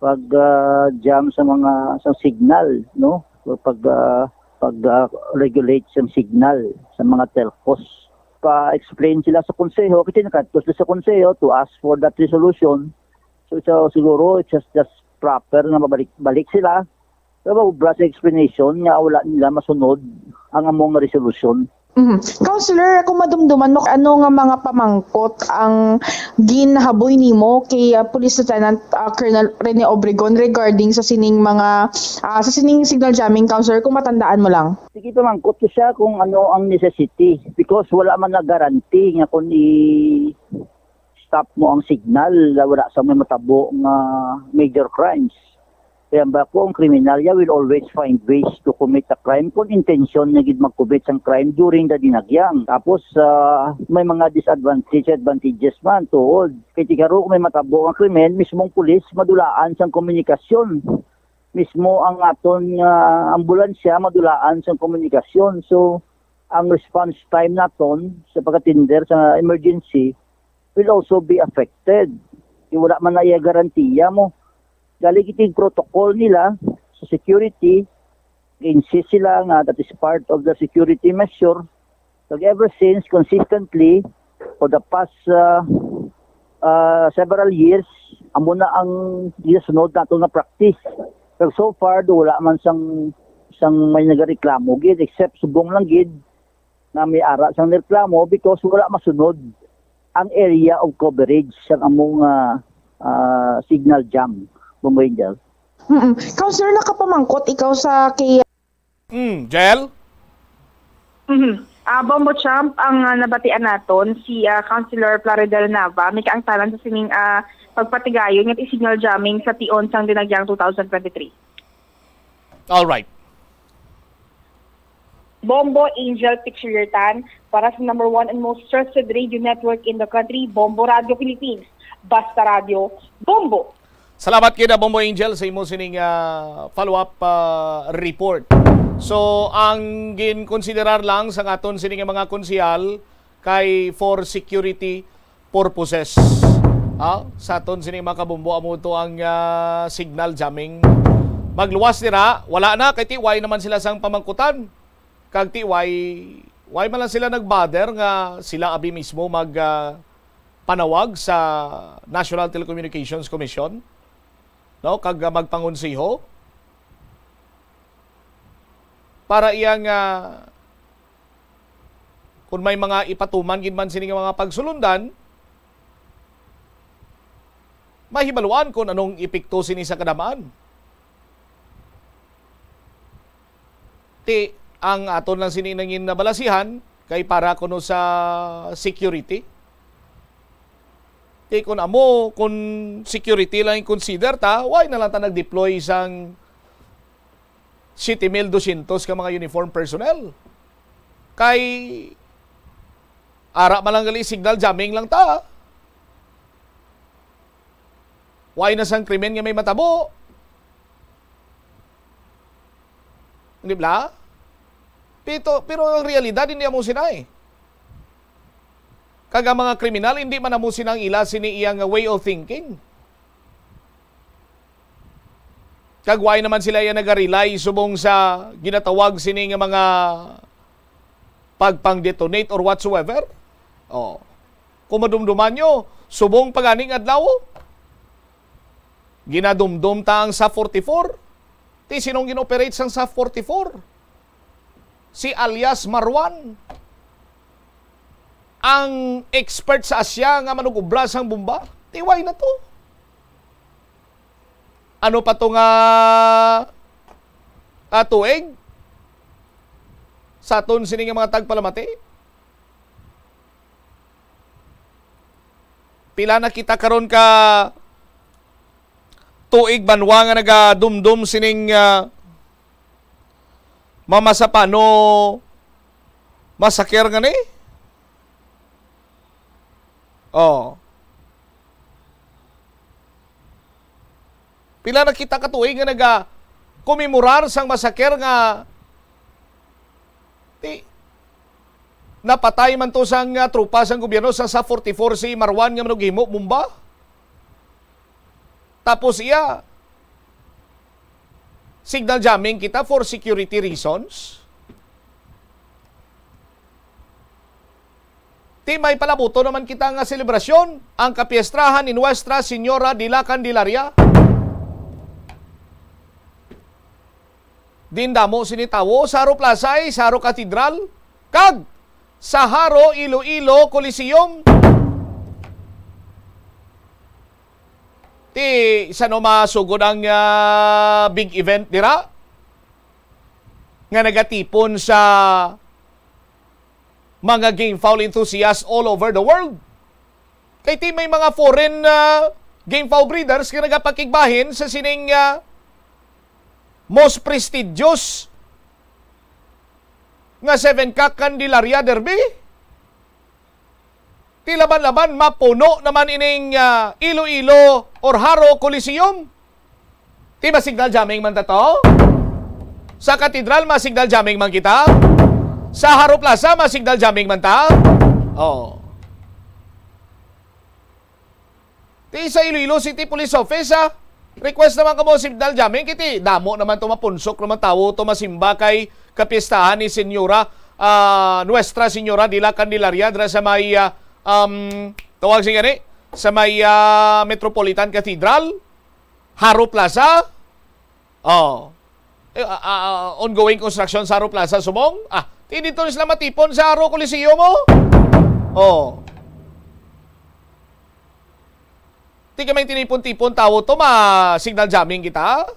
pag, ah, jam sa mga sa signal, no? O pag, ah, pag, ah, regulate sa signal sa mga telcos. Pa-explain sila sa konseho, kasi nakadto sila sa konseho to ask for that resolution. So, so siguro it's just, just proper nga mabalik-balik sila. Pero obra sa explanation nga wala nila masunod ang among resolution. Mhm. Councilor, kung madumduman mo, ano nga mga pamangkot ang ginahaboy nimo kay, ah, Police Lieutenant, ah, Colonel Rene Obregon regarding sa sining mga, ah, sa sining signal jamming, Councilor, kung matandaan mo lang? Sige, pamangkot ko siya kung ano ang necessity because wala man na guarantee nga kung i-stop mo ang signal, wala sa may matabo nga major crimes. Kaya ba ko, ang kriminalya will always find ways to commit a crime kung intensyon niya gid mag-commit sang crime during the dinagyang. Tapos, ah, may mga disadvantage, advantages man, tuod. Kay tigaro kung may matabo nga krimen, mismong pulis madulaan sang komunikasyon. Mismo ang aton nga ambulansya madulaan sang komunikasyon. So, Ang response time naton sa pagkatender sa emergency will also be affected. Kay wala man na iya garantiya mo. Gali gid protocol nila sa security, insist sila nga that is part of the security measure. Kag ever since, consistently, for the past uh, uh, several years, amo na ang ginasunod nato nga practice. Pero so far, do wala man sang sang may nagareklamo gid, except subong lang gid na may ara sang reklamo because wala masunod ang area of coverage sang among uh, uh, signal jam, Bombo Angel. Mm-mm. Councilor, nakapamangkot ikaw sa kay... Mm, Jel? Mhm. Ah, Bombo Champ, ang ah, nabatian naton si ah, Councilor Plaridel Nava, may kaangtanan sa sining ah, pagpatigayon ngat signal jamming sa tion sang dinagyang two thousand twenty-three. All right. Bombo Angel Picture Your Tan para sa number one and most trusted radio network in the country, Bombo Radio Philippines. Basta Radio, Bombo! Salamat kina Bombo Angel sa imo sining ah, follow-up ah, report. So ang ginkonsiderar lang sa aton sining mga konsehal kay for security purposes. Ha? Sa aton sining mga kabombo amo to ang ah, signal jamming. Magluwas dira, wala na kay tiway naman sila sang pamangkutan. Kag tiway, why man lang sila nag-bother nga sila abi mismo mag ah, panawag sa National Telecommunications Commission, no, kag ah, magpangonseho para iya nga kung may mga ipatuman gid man sini nga mga pagsulundan, mahibaluan kung anong epekto sini sa kadam-an. Ti ang aton lang sini nangin nabalasihan kay para kuno sa security. Ti kun amo, kun security lang i-consider ta, why na lang ta nag-deploy sang siyete mil dosyentos ka mga uniform personnel? Kay ara man lang gali signal jamming lang ta. Why na sang krimen nga may matabo? Di ba? Pito, pero ang realidad hindi amo sina eh. Kag ang mga kriminal hindi man amo sina ang ila sini iya nga way of thinking. Kag why naman sila iya naga-rely subong sa ginatawag sini nga mga pagpang-detonate or whatsoever? Oh. Kung madumduman nyo, subong pa ganing adlaw, ginadumdom ta ang sa forty-four. Ti sinong gin-operate sang sa forty-four? Si alias Marwan, ang expert sa Asya nga manugobra sang bomba. Tiway na to. Ano pa to nga ah, tuig sa aton sini nga mga tagpalamati? Pila na kita karon ka tuig banwa nga nagadumdom sining uh, Mama Sapano massacre nga ni? Oh. Pila na kita katuig nga naga komemorar sang massacre nga ti napatay man to sang uh, tropa sang gobyerno sa sa forty-four si Marwan nga manughimo bomba. Tapos iya signal jamming kita for security reasons. Ti may palabuto naman kita nga selebrasyon, ang kapiestrahan ni Nuestra Señora de la Candelaria. Din damo sini tawo sa Haro Plaza ay sa Haro Cathedral kag sa Haro Iloilo Coliseum. Ti sano masugod ang uh, big event dira nga nagatipon sa mga game foul enthusiasts all over the world. Kay ti may mga foreign uh, game foul breeders nga nagapakigbahin sa sining uh, most prestigious nga seven-cock Candelaria Derby. Ti laban-laban mapuno naman ining uh, Iloilo or Haro Coliseum. Ti masignal jamming man ta to? Sa katedral, masignal jamming man kita? Sa Jaro Plaza, ma-signal jamming man ta. Oh. Ti sa Iloilo City Police Office, ah. Request naman kamo signal jamming, kay ti damo naman to, mapunsok naman tawo to masimba kay kapistahan ni Senyora, ah, Nuestra Señora de la Candelaria dira sa may, ah, um, tawag sa gani, sa may, ah, Metropolitan Cathedral, Jaro Plaza. Oh. Eh, ah, ah, ongoing construction sa Jaro Plaza subong. Ah, ti didto na sila matipon sa Jaro Coliseum, oh. Oh. Ti kay may tinipon-tipon tawo to, ma-signal jamming kita.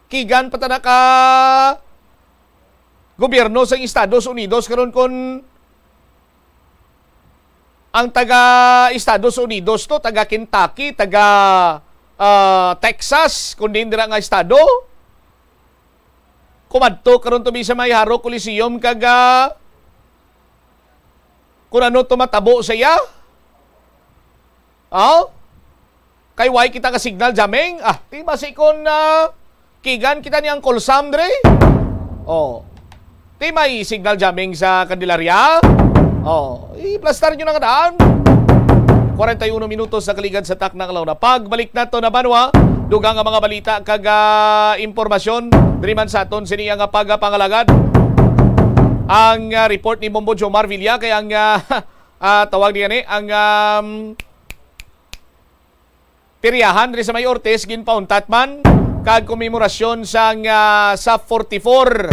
Kigan pa ta na ka gobyerno sa Estados Unidos karon, kon ang taga Estados Unidos to, taga Kentucky, taga, ah, Texas, kun diin dira nga estado, kumadto karon to mi sa may Jaro Coliseum kag, ah, kun ano to matabo sa iya? Oh? Kay why kita ka signal jamming? Ah, ti basi kon, ah, kigan kita ni Uncle Sam dre? Oh. Ti may signal jamming sa Candelaria? Oh, iplastar nyo na nga daan. Kwarenta y uno minutos na kaligad sa takna nga launa. Pagbalik nato na banwa, dugang nga mga balita kag, ah, impormasyon diri man sa aton sini nga pagapangalagad. Ang, ah, report ni Bombo Jomar Villa kay ang, ah, ah, tawag niya ni, ang, um, piryahan diri sa may Ortiz ginpauntat man kag komemorasyon sang, ah, sa forty-four.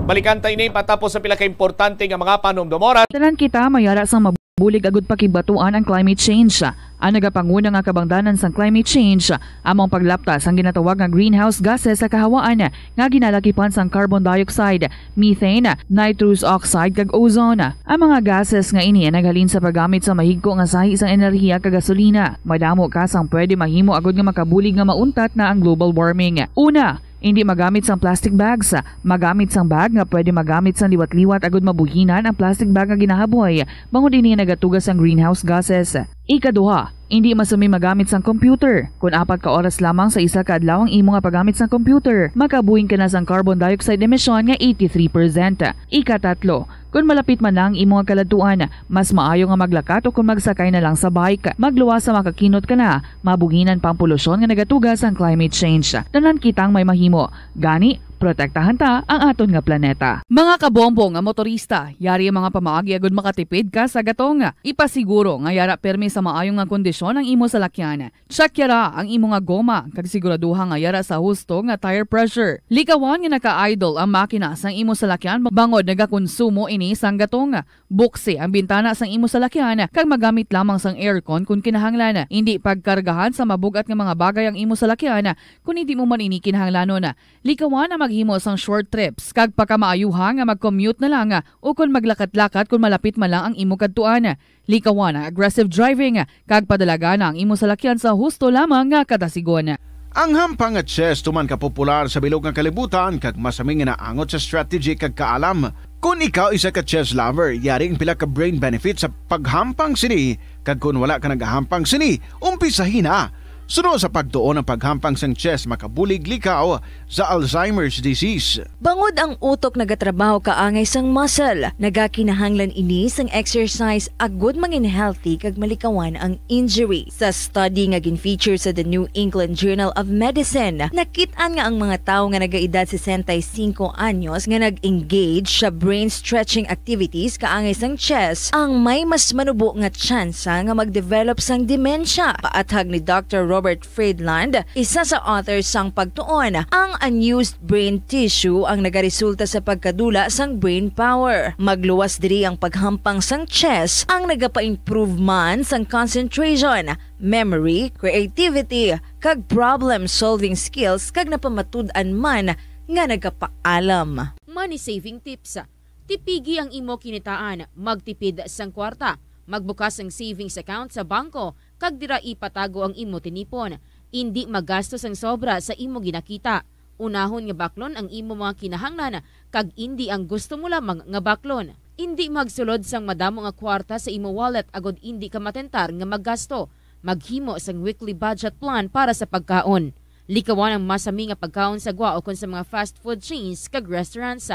Balikan ta ini patapos sa pila ka importante nga mga panumdom. Oras. Tanan kita may ara sang mabulig agud pakigbaton ang climate change. Ang nagapanguna nga kabangdanan sang climate change amo ang paglapta sang ginatawag nga greenhouse gases sa kahawaan nga ginalakipan sang carbon dioxide, methane, nitrous oxide, kag ozone. Ang mga gases nga ini ang naghalin sa paggamit sa mahigko nga sahi sang enerhiya kag gasolina. Madamo ka sang pwede mahimo agud nga makabulig nga mauntat na ang global warming. Una, indi magamit sang plastic bags. Magamit sang bag nga pwede magamit sang liwat-liwat agud mabuhinan ang plastic bag nga ginahaboy, bangod ini nagatuga sang greenhouse gases. Ikaduha, indi masumi magamit sang computer. Kon apat ka oras lamang sa isa ka adlaw ang imo nga paggamit sang computer, makabuhing ka na sang carbon dioxide emission nga eighty-three percent. Ikatatlo, kon malapit man na ang imo nga kaladtuan, mas maayo nga maglakat o kon magsakay na lang sa bike. Magluwas sa makakinot ka na, mabuhinan pa ang polusyon nga nagatuga sang climate change. Tanan kitang may mahimo. Gani, protektahan ta ang aton nga planeta. Mga kabombo nga motorista, yari ang mga pamaagi agud makatipid ka sa gatong. Ipasiguro nga yara pirmi sa maayo nga kondisyon ang imo salakyan. Check yara ang imo nga goma kag siguraduha nga yara sa husto nga tire pressure. Likawan nga naka-idle ang makina sang imo salakyan bangod nagakonsumo ini sang gatong. Buksi ang bintana sang imo salakyan kag magamit lamang sang aircon kon kinahanglan. Indi pagkargahan sa mabug-at nga mga bagay ang imo salakyan kon hindi mo man ini kinahanglanon. Likawan ang maghimo sang short trips kag pakamaayuha nga mag-commute na lang o kon maglakat-lakat kon malapit man lang ang imo kadtuan. Likawan ang aggressive driving kag padalagana ang imo salakyan sa husto lamang nga kadasigon. Ang hampang nga chess tuman ka popular sa bilog nga kalibutan kag masami nga naangot sa strategy kag kaalam. Kon ikaw isa ka chess lover, yari ang pila ka brain benefits sa paghampang sini, kag kon wala ka nagahampang sini, umpisahi na. Suno sa pagtuon ang paghampang sang chess makabulig likaw sa Alzheimer's disease. Bangod ang utok nagatrabaho kaangay sang muscle, nagakinahanglan ini sang exercise agud mangin healthy kag malikawan ang injury. Sa study nga gin-feature sa The New England Journal of Medicine, nakit-an nga ang mga tawo nga nagaedad sesenta y cinco anyos nga nag-engage sa brain stretching activities kaangay sang chess ang may mas manubo nga tsansa nga mag-develop sang dementia. Paathag ni Doctor Robert Friedland, isa sa author sang pagtuon, ang unused brain tissue ang nagaresulta sa pagkadula sang brain power. Magluwas diri ang paghampang sang chess ang nagapa-improve man sang concentration, memory, creativity, kag problem-solving skills kag napamatud-an man nga nagapaalam. Money saving tips. Tipigi ang imo kinitaan, magtipid sang kwarta, magbukas sang savings account sa bangko, kag dira ipatago ang imo tinipon. Indi magastos ang sobra sa imo ginakita. Unahon nga baklon ang imo mga kinahanglan, kag indi ang gusto mo lamang nga baklon. Indi magsulod sang madamo nga kwarta sa imo wallet agod indi ka matentar nga maggasto. Maghimo sang weekly budget plan para sa pagkaon. Likawan ang masami nga pagkaon sa gwa ukon sa mga fast food chains kag restaurants.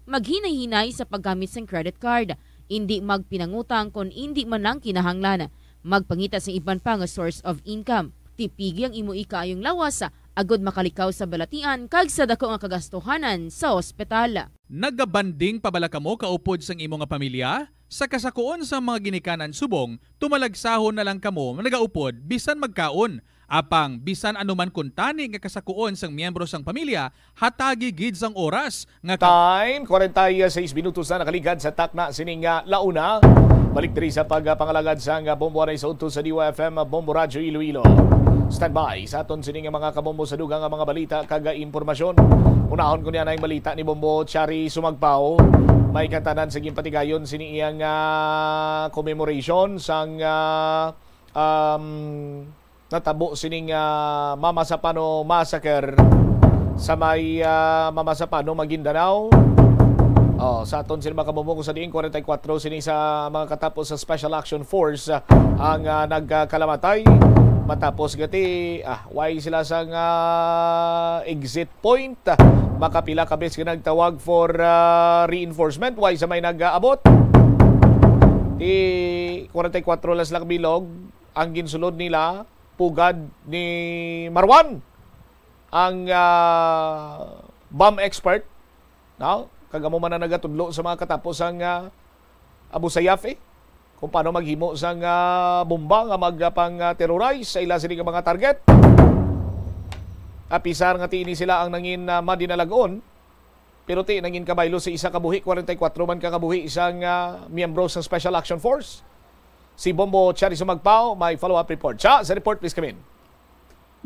Maghinay-hinay sa paggamit sang credit card. Indi magpinangutang kon indi man lang kinahanglan. Magpangita sa iban pa nga source of income. Tipigi ang imo ikaayong lawas agod makalikaw sa balatian kag sa dako nga kagastuhanan sa ospital. Nagabanding pa bala kamo kaupod sang imo nga pamilya? Sa kasakuon sang mga ginikanan subong, tumalagsahon na lang kamo nagaupod bisan magkaon. Apang bisan ano man kuntani nga kasakuon sang miyembro sang pamilya, hatagi gid sang oras nga ka- Time, kwarenta y seis minutos na nakaligad sa takna sining, ah, launa. Balik diri sa pagpangalagad sang, ah, Bombo Aray sa Udto sa D Y F M, ah, Bombo Radyo Iloilo. Standby sa aton sining mga kabombo sa dugang nga mga balita kag, ah, impormasyon. Unahon ko niya na yung balita ni Bombo Chari Sumagpao. May katanan sa ginpatigayon sini iyang, ah, commemoration sang, ah, um, natabo sining, ah, Mama Sapano Massacre sa may, ah, Mama Sapano, Maguindanao. Oh, sa aton sila mga kabombo, kung sa diin kwarenta y kuwatro sini sa mga katapo sa Special Action Force, ah, ang, ah, nagkalamatay. Matapos gati, ah, way sila sa nga exit point. Makapila ka beses nga nagtawag for, ah, reinforcement, way sa may nag-aabot. Di kwarenta y kuwatro lang sila kabilog ang ginsulod nila, pugad ni Marwan, ang, ah, bomb expert, no? Kag amo man ang nagatudlo sa mga katapo sang, ah, Abu Sayyaf, eh, kung paano maghimo sang, ah, bomba nga magpang, ah, terrorize sa ila sini nga mga target. Apisar nga ti ini sila ang nangin, ah, madinalag-on, pero ti nangin kabaylo sa isa ka buhi, kwarenta y kuwatro man ka kabuhi sang, ah, miyembro sa Special Action Force. Si Bombo Charis Magpao may follow-up report. Siya sa report, please come in.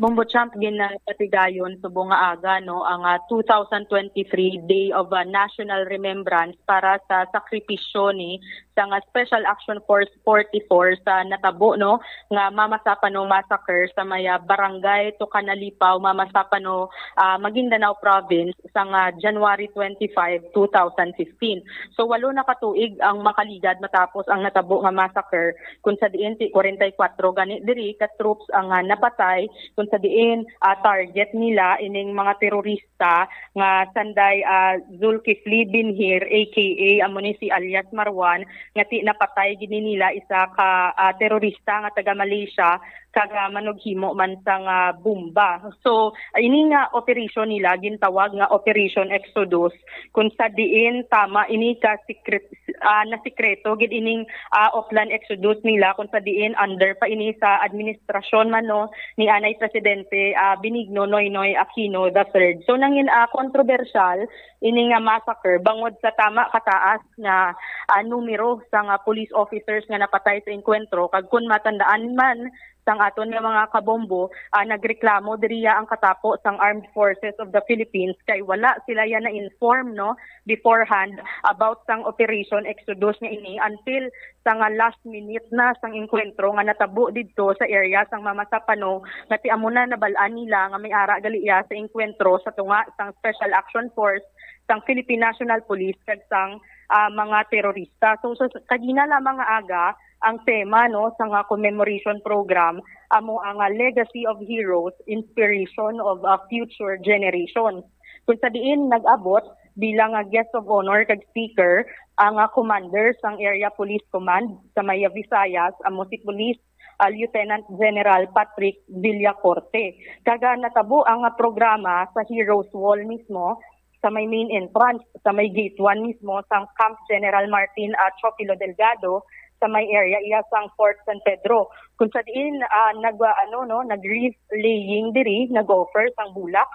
Bombo Champ, ginapatigayon subong nga aga, no, ang, ah, two thousand twenty-three Day of, ah, National Remembrance para sa sakripisyo ni sa nga Special Action Force forty-four sa natabo, no, nga Mama Sapano Massacre sa may, ah, Barangay Tucanalipaw, Mama Sapano, ah, Maguindanao Province, sang, ah, January twenty-five, two thousand fifteen. So, walo na ka tuig ang makaligad matapos ang natabo nga massacre, kung sa diin ti kwarenta y kuwatro gani diri ka troops ang, ah, napatay, kung sa diin, ah, target nila ining mga terorista nga sanday, ah, Zulkifli Binhir, A K A amo ni si alias Marwan, nga ti napatay gid ni nila isa ka, ah, terorista nga taga Malaysia kag, ah, manughimo man sang, ah, bomba. So, ini nga operation nila gintawag nga Operation Exodus, kung sa diin tama ini ka secret, ah, nasikreto gid ining, ah, Oplan Exodus nila, kung sa diin under pa ini sa administrasyon man, no, ni anay Presidente, ah, Benigno Noynoy Aquino the third. So, nangin, ah, kontrobersyal ini nga massacre bangod sa tama kataas nga, ah, numero sa nga police officers nga napatay sa engkwentro, kag kun matandaan man sang aton nga mga kabombo, ah, nagreklamo diriya ang katapo sang Armed Forces of the Philippines kay wala sila yan na-inform, no, beforehand about sang Operation Exodus nga ini until sa nga last minute na sang engkwentro nga natabo didto sa area sang Mama Sapano, nga ti amo na nabal-an nila nga may ara gali iya sa engkwentro sa tunga sang Special Action Force sang Philippine National Police kag sang, ah, mga terorista. So, sa kagina lamang nga aga, ang tema, no, sa nga commemoration program amo ang, ah, Legacy of Heroes, Inspiration of a Future Generation. Kung sa diin nag-abot bilang, ah, guest of honor kag speaker ang, ah, commander sang Area Police Command sa Maya Visayas, amo si Police, ah, Lieutenant General Patrick Villacorte. Kag, ah, natabo ang, ah, programa sa Heroes Wall mismo, sa may main entrance, sa may gate one mismo sang Camp General Martin, ah, Teofilo Delgado, sa may area iya sang Fort San Pedro. Kung sa diin, ah, nag, ah, ano, no, nag-wreath laying diri, nag-offer sang bulak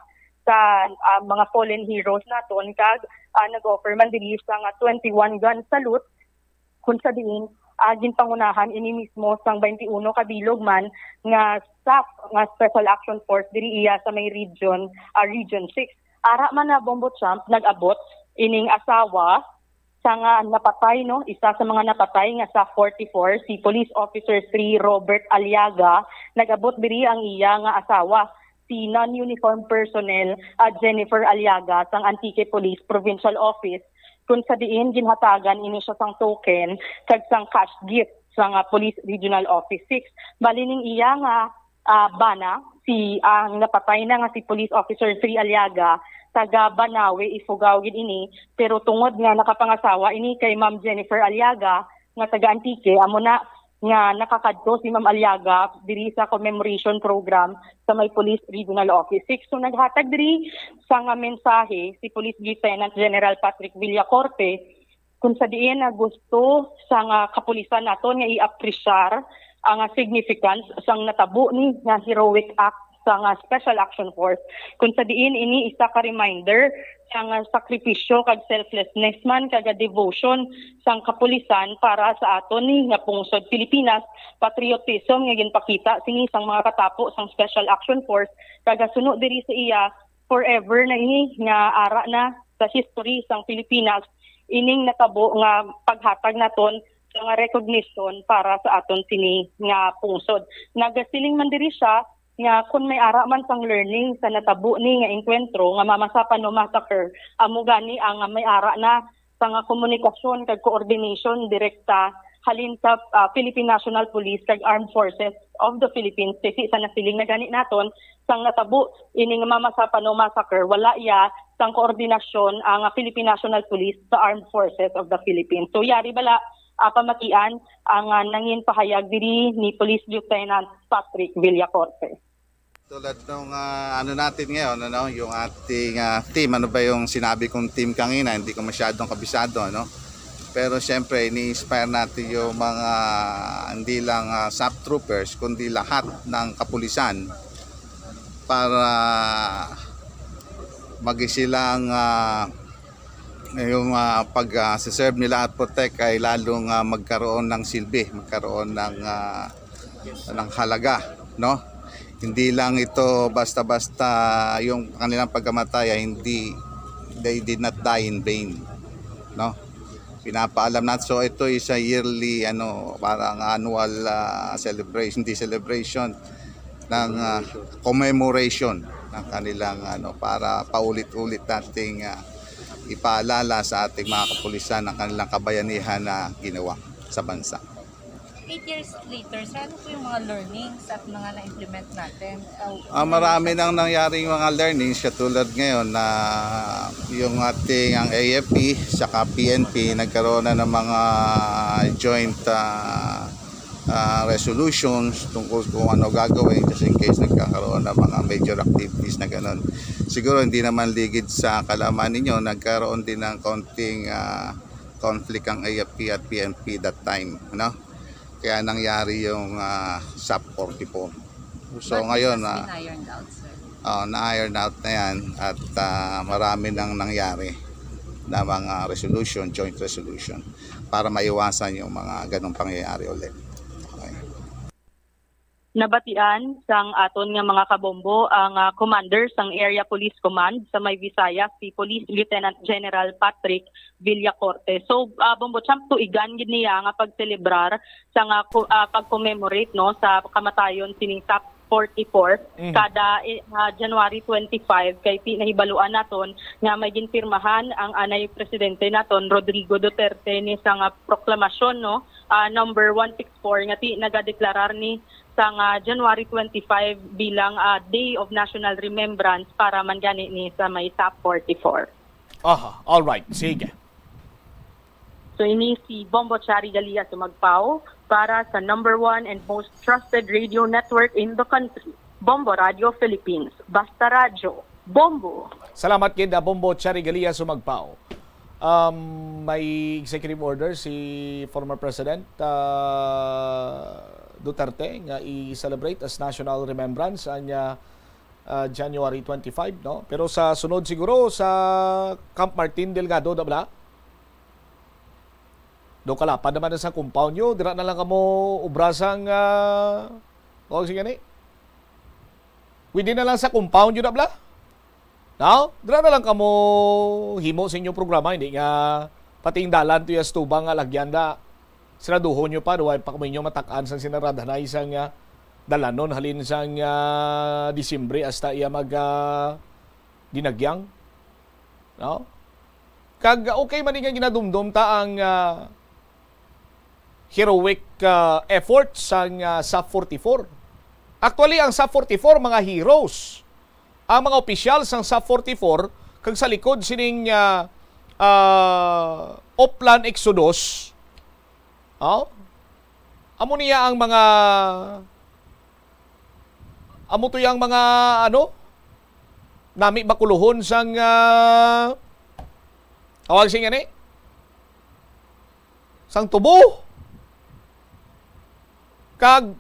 sa, ah, mga fallen heroes naton, kag, ah, nag-offer man diri sang, ah, twenty-one gun salute, kung sa diin, ah, ginpangunahan ini mismo sang twenty-one kabilog man nga staff nga Special Action Force diri iya sa may region, ah, Region six. Ara man na, Bombo Champ, nag-abot ining asawa sa nga napatay, no, isa sa mga napatay nga sa forty-four, si Police Officer three Robert Aliaga. Nag-abot diri ang iya nga asawa, si non-uniform personnel, ah, Jennifer Aliaga sang Antique Police Provincial Office, kung sa diin ginhatagan ini siya sang token kag sang cash gift sang, ah, Police Regional Office six. Bali, ning iya nga, ah, bana, si, ang napatay na nga si Police Officer three Aliaga, taga Banawe, Ifugao gid ini, pero tungod nga nakapangasawa ini kay Ma'am Jennifer Aliaga nga taga Antique, amo na nga nakakadto si Ma'am Aliaga diri sa commemoration program sa may Police Regional Office six. So, naghatag diri sa nga mensahe si Police Lieutenant General Patrick Villacorte, kung sa diin nga gusto sa nga kapulisan naton nga i-appreciar ang, ah, significance sang natabo ni nga heroic act sa nga Special Action Force, kung sa diin ini isa ka reminder sa nga sakripisyo kag selflessness man kag devotion sang kapulisan para sa aton ni nga pungsod Pilipinas, patriotism nga ginpakita sini sang mga katapo sang Special Action Force, kag suno diri sa iya, forever na ini nga ara na sa history sang Pilipinas ining natabo nga paghatag naton sa nga recognition para sa aton sini nga pungsod. Nagasiling man diri siya nga kun may ara man sang learning sa natabo ni nga engkwentro nga Mama Sapano Massacre, amo gani ang may ara na sa nga komunikasyon kag coordination direkta halin sa, ah, Philippine National Police kag Armed Forces of the Philippines. Kasi sa nasiling na gani naton, sang natabo ini nga Mama Sapano Massacre, wala iya sang koordinasyon ang Philippine National Police sa Armed Forces of the Philippines. So, yari bala, ah, pamatian ang, ah, nangin pahayag diri ni Police Lieutenant Patrick Villacorte. Tulad nung, ah, ano natin ngayon, ano, yung ating, ah, team, ano ba yung sinabi kong team kanina? Hindi ko masyadong kabisado, ano? Pero siyempre, ini-inspire natin yung mga, hindi lang, ah, SAP troopers, kundi lahat ng kapulisan para maging silang, ah, yung, ah, pag, ah, si-serve nila at protect ay lalong, ah, magkaroon ng silbi, magkaroon ng, ah, ng halaga, no? Hindi lang ito basta-basta yung kanilang pagkamatay, ay hindi, they did not die in vain, no? Pinapaalam natin. So, ito is a yearly, ano, parang annual, ah, celebration, hindi celebration, ng, ah, commemoration ng kanilang, ano, para paulit-ulit nating, ah, ipaalala sa ating mga kapulisan ang kanilang kabayanihan na ginawa sa bansa. Eight years later, sir, ano po yung mga learnings at mga na-implement natin? Ah, marami nang nangyaring mga learnings, katulad ngayon na yung ating, ang A F P saka P N P nagkaroon na ng mga joint, ah, ah, resolutions tungkol kung ano gagawin just in case nagkakaroon ng mga major activities na ganun. Siguro hindi naman ligid sa kalaman ninyo, nagkaroon din ng kaunting, ah, conflict ang A F P at P N P that time, no? Kaya nangyari yung, ah, SAP forty-four. So, ngayon, ah, na-ironed out, sir. Oh, na-iron out na yan at, ah, marami nang nangyari na mga resolution, joint resolution para maiwasan yung mga ganong pangyayari ulit. Okay. Nabatian sang aton nga mga kabombo ang, ah, commander sang Area Police Command sa may Visayas, si Police Lieutenant General Patrick Villacorte. So, ah, Bombo Champ, tuigan gid niya nga pagselebrar sa nga ku-, ah, pag-commemorate, no, sa kamatayon sining SAP forty-four Mhm. kada, eh, ah, January twenty-five, kay ti-, nahibaluan naton nga may ginpirmahan ang anay presidente naton, Rodrigo Duterte, ni sa nga proklamasyon, no, ah, number one six four, nga ti-, nagadeklarar ni sa nga January twenty-five bilang, ah, Day of National Remembrance para man gani ni sa may SAP forty-four. Aha, all right. Sige. So, ini si Bombo Chari Galia Sumagpao para sa number one and most trusted radio network in the country, Bombo Radio Philippines. Basta Radyo, Bombo! Salamat kid, ah, Bombo Chari Galia Sumagpao. Um, may executive order si former President, ah, Duterte nga i-celebrate as National Remembrance ang, ah, ah, January twenty-five, no? Pero sa sunod siguro sa Camp Martin Delgado, da bala? Do kalapad naman na sa compound nyo, dira na lang kamo ubra sang, ah, tawag siya gani? Pwede na lang sa compound nyo na bala? No? Dira na lang kamo himo sa inyong programa, hindi nga pati yung dalan to yung tubang nga lagyan da. Siraduhon nyo pa, duwa pa kamo inyo matakan sang sinaradahan na isang, ah, dalanon halin sang, ah, Disyembre hasta iya mag, ah, dinagyang. No? Kag okay man nga ginadumdom ta ang, ah, heroic, ah, effort sang, ah, SAF forty-four. Actually, ang SAF forty-four, mga heroes. Ang mga opisyal sang SAF forty-four, Kag sa likod sining, ah, ah, Oplan Exodus, oh, amo niya ang mga, amo to yang mga, ano, nami bakulohon sang, ah, tawag sing ani? Sang tubo. Kag,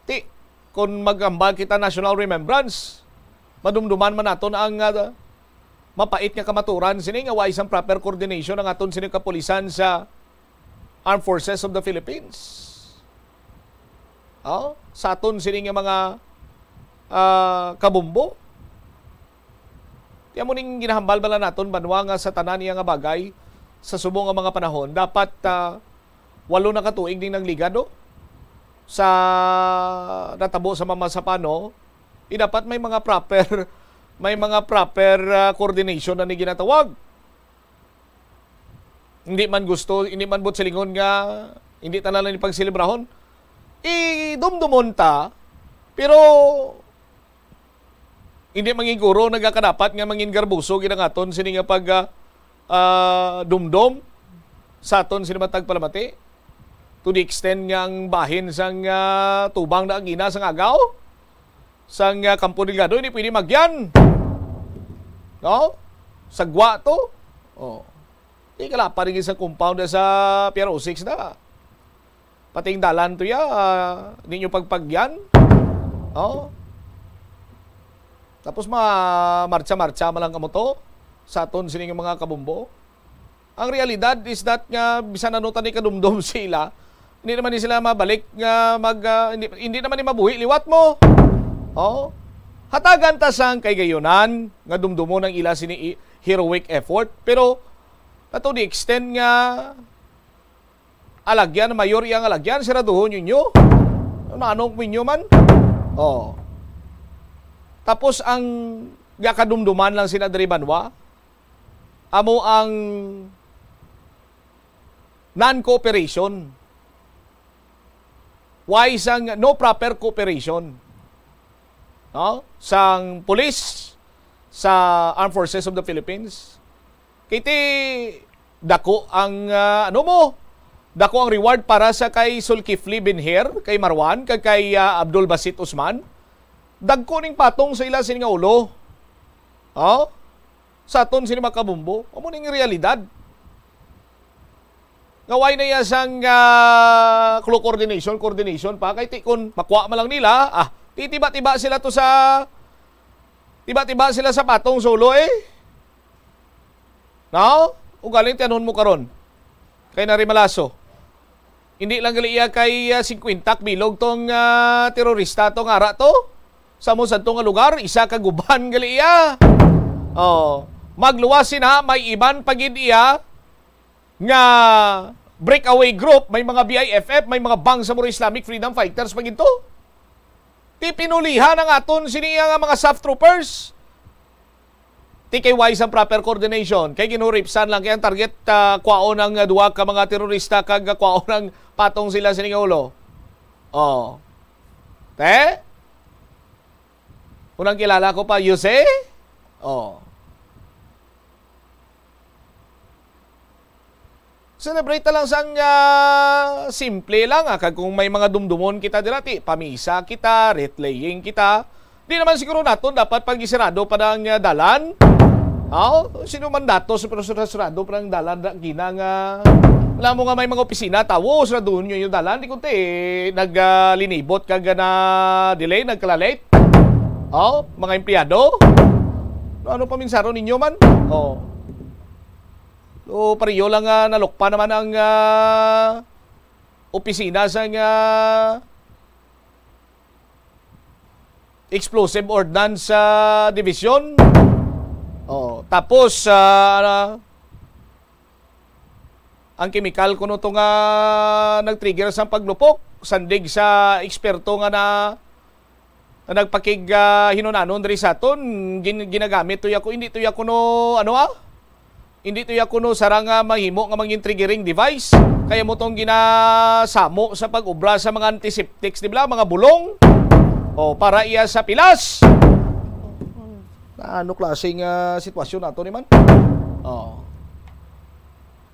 ti, kung maghambal kita National Remembrance, madumduman man naton ang, ah, mapait nga kamaturan sini nga way sang proper coordination ang aton sini kapulisan sa Armed Forces of the Philippines. Oh, sa aton sini nga mga, ah, kabumbo. Ti amo ning ginahambal bala naton, banwa, nga sa tanan niya nga bagay, sa subong nga mga panahon, dapat, ah, walo na ka tuig ning nagligad, no? Sa natabo sa Mama Sapano, eh, dapat may mga proper, may mga proper, ah, coordination na ni ginatawag. Hindi man gusto, hindi man buot silingon nga hindi ta na lang ni pagselebrahon. Idumdumon ta, pero hindi man guro nagakadapat nga mangin garbuso gid ang aton sini nga pag, ah, ah, dumdom sa aton sini matag palamati. To the extent nga ang bahin sang, ah, tubang na agina sang agaw, sang, ah, Campo Delgado, hindi pwede magyan. No? Sagwa to. Oh. Di kalapa rin sa compound sa Pier oh six na. Pati ang dalan to ya, ah, di nyo pagpagyan. Oh. Tapos ma-marcha-marcha man lang kamo to sa aton sining mga kabumbo. Ang realidad is that nga bisan ano ta ni kadumdom sila, hindi naman ni sila mabalik nga mag, ah, hindi, hindi naman ni mabuhi liwat mo. Oh. Hatagan ta sang kahigayonan nga dumdumon ang ila sini i-, heroic effort, pero na to the extent nga alagyan, mayor iyang alagyan, siraduhon ninyo. Nanong ninyo man? Oh. Tapos ang gakadumduman lang sila diri banwa, amo ang non-cooperation. Why sang no proper cooperation? No? Sang police, sa Armed Forces of the Philippines. Kay ti dako ang, ah, ano mo? Dako ang reward para sa kay Zulkifli Binhir, kay Marwan, kag kay, ah, Abdul Basit Usman. Dagko ning patong sa ila sini nga ulo. Oh? Sa aton sini mga kabumbo. Amo ning realidad. Nga way na iya sang, ah, clo-, coordination, coordination pa. Kay ti kun makuha man lang nila, ah, titiba-tiba sila to sa, tiba-tiba sila sa patong sa ulo, eh. No? Ugaling tiyanon mo karon. Kay Nari Malaso. Hindi lang gali iya kay, ah, singkwenta ka bilog tong, ah, terorista tong ara to. Sa mo sa to nga lugar, isa ka guban gali iya. Oh, magluwas sina, may iban pa gid iya nga breakaway group, may mga B I F F, may mga Bangsamoro Islamic Freedom Fighters pa gid to. Ti pinulihan ang aton sini nga mga soft troopers. Ti kay way sang proper coordination. Kay ginhuripsan lang kay ang target, ah, kwaon ang, ah, duha ka mga terorista kag, ah, kwaon ang patong sila sini nga ulo. Oh. Te? Unang kilala ko pa, you say? Oh. Celebrate na lang sang, ah, simple lang, ah. Kag kung may mga dumdumon kita dira, ti pamisa kita, wreath-laying kita. Di naman siguro naton dapat pag-isirado pa ang, ah, dalan. Aw, sino man datos, pero sira-, sirado pa ang dalan, da-, gina nga. Alam mo nga may mga opisina, tawo, siradohon nyo yung dalan. Di kunti, nag, ah, linibot kag na delay, nagkalalate. Aw, mga empleyado. Ano pa minsaro ninyo man? Oh. So, pareho lang nga nalukpa naman ang, ah, opisina sa nga explosive ordnance sa division. Oh, tapos, ah, ang kemikal kuno to nga nag-trigger sa paglupok, sandig sa eksperto nga na nga nagpakig, ah, hinunanon diri sa aton, gin-, ginagamit to ya ko, hindi to ya kuno, ano, ah? Hindi to ya kuno sarang nga mahimo nga mangin triggering device. Kaya mo tong ginasamo sa pag-obra sa mga antiseptics, di ba? Mga bulong. O, para iya sa pilas. Ano klaseng, ah, sitwasyon nato ni man? Oh.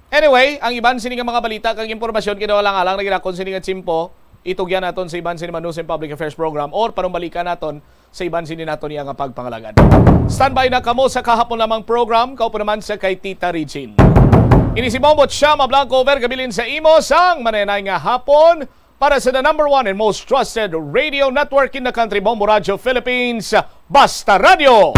Anyway, ang iban sini nga mga balita kag impormasyon kinawalang-alang na ginakon sini nga tiyempo, itugyan naton sa iban sini man news and public affairs program or panumbalikan naton sa iban sini naton iya nga pagpangalagad. Standby na kamo sa kahapon lamang program, kaupo naman sa kay Tita Regine. Ini si Bombo Chama Blanco, over kabilin sa imo sang manenay nga hapon para sa the number one and most trusted radio network in the country, Bombo Radio Philippines, Basta Radio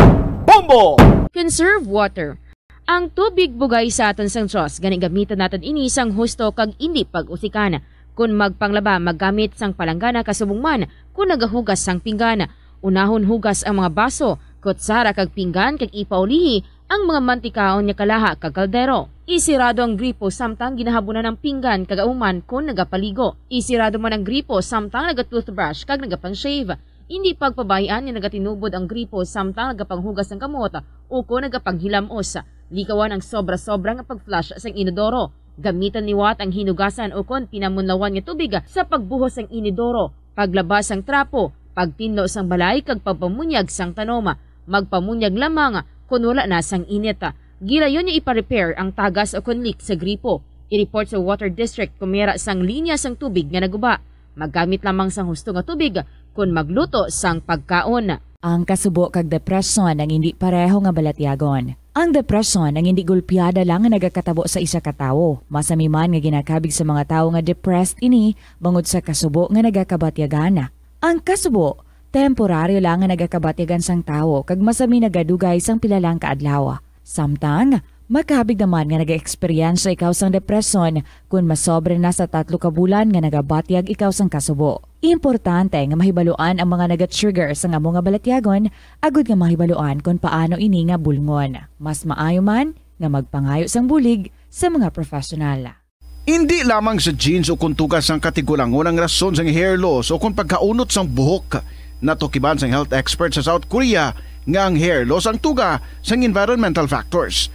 Bombo! Conserve water. Ang tubig bugay sa aton sang Dios, gani gamitan naton ini sang husto kag indi pag-usikan. Kon magpanglaba, maggamit sang palanggana kasubong man kon nagahugas sang pinggan. Unahon hugas ang mga baso, kutsara kag pinggan kag ipaulihi ang mga mantikaon nga kalaha kag kaldero. Isirado ang gripo samtang ginahabunan ang pinggan kag auman kon nagapaligo. Isirado man ang gripo samtang naga-toothbrush kag nagapang-shave. Indi pagpabay-an nga nagatinubod ang gripo samtang nagapanghugas sang kamot ukon nagapanghilam-os. Likawan ang sobra-sobra nga pag-flush sang inodoro. Gamitan liwat ang hinugasan ukon pinamunlawan nga tubig sa pagbuhos sang inodoro, paglaba sang trapo, pagtinlo sang balay kag pagpamunyag sang tanom. Magpamunyag lamang kon wala na sang init. Gilayon nga ipa-repair ang tagas ukon leak sa gripo. I-report sa water district kon may ara sang linya sang tubig nga naguba. Maggamit lamang sang husto nga tubig kon magluto sang pagkaon. Ang kasubo kag depresyon ang indi pareho nga balatyagon. Ang depresyon ang indi gulpiada lang nga nagakatabo sa isa ka tawo. Masami man nga ginakabig sa mga tawo nga depressed ini bangod sa kasubo nga nagakabatyagan. Ang kasubo, temporaryo lang nga nagakabatyagan sang tawo kag masami nagadugay sang pila lang ka adlaw. Samtang, makabig naman nga nag-eksperyensya ikaw sang depresyon kon masobra na sa tatlo ka bulan nga nagabatyag ikaw sang kasubo. Importante nga mahibaluan ang mga naga-trigger sang amo nga balatyagon agud nga mahibaluan kon paano ini nga bulngon. Mas maayo man nga magpangayo sang bulig sa mga professional. Indi lamang sa genes o kon tugas sang katigulangon ang rason sang hair loss o kon pagkaunot sang buhok. Natukiban sang health expert sa South Korea nga ang hair loss ang tuga sang environmental factors.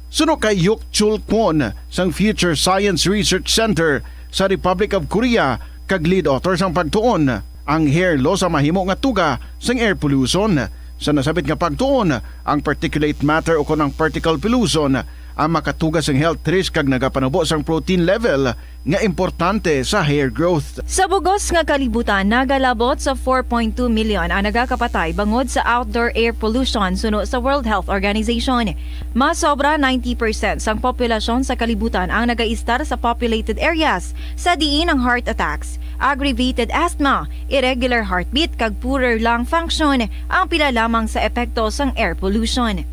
Suno kay Hyuk Chul Kwon sang Future Science Research Center sa Republic of Korea kag lead author sang pagtuon, ang hair loss ang mahimo nga tuga sang air pollution. Sa nasabit nga pagtuon, ang particulate matter ukon ang particle pollution ang makatuga sang health risk kag nagapanubo sang protein level nga importante sa hair growth. Sa bug-os nga kalibutan, nagalabot sa four point two million ang nagakapatay bangod sa outdoor air pollution suno sa World Health Organization. Masobra ninety percent sang populasyon sa kalibutan ang nagaistar sa populated areas, sa diin ang heart attacks, aggravated asthma, irregular heartbeat kag poorer lung function ang pila lamang sa epekto sang air pollution.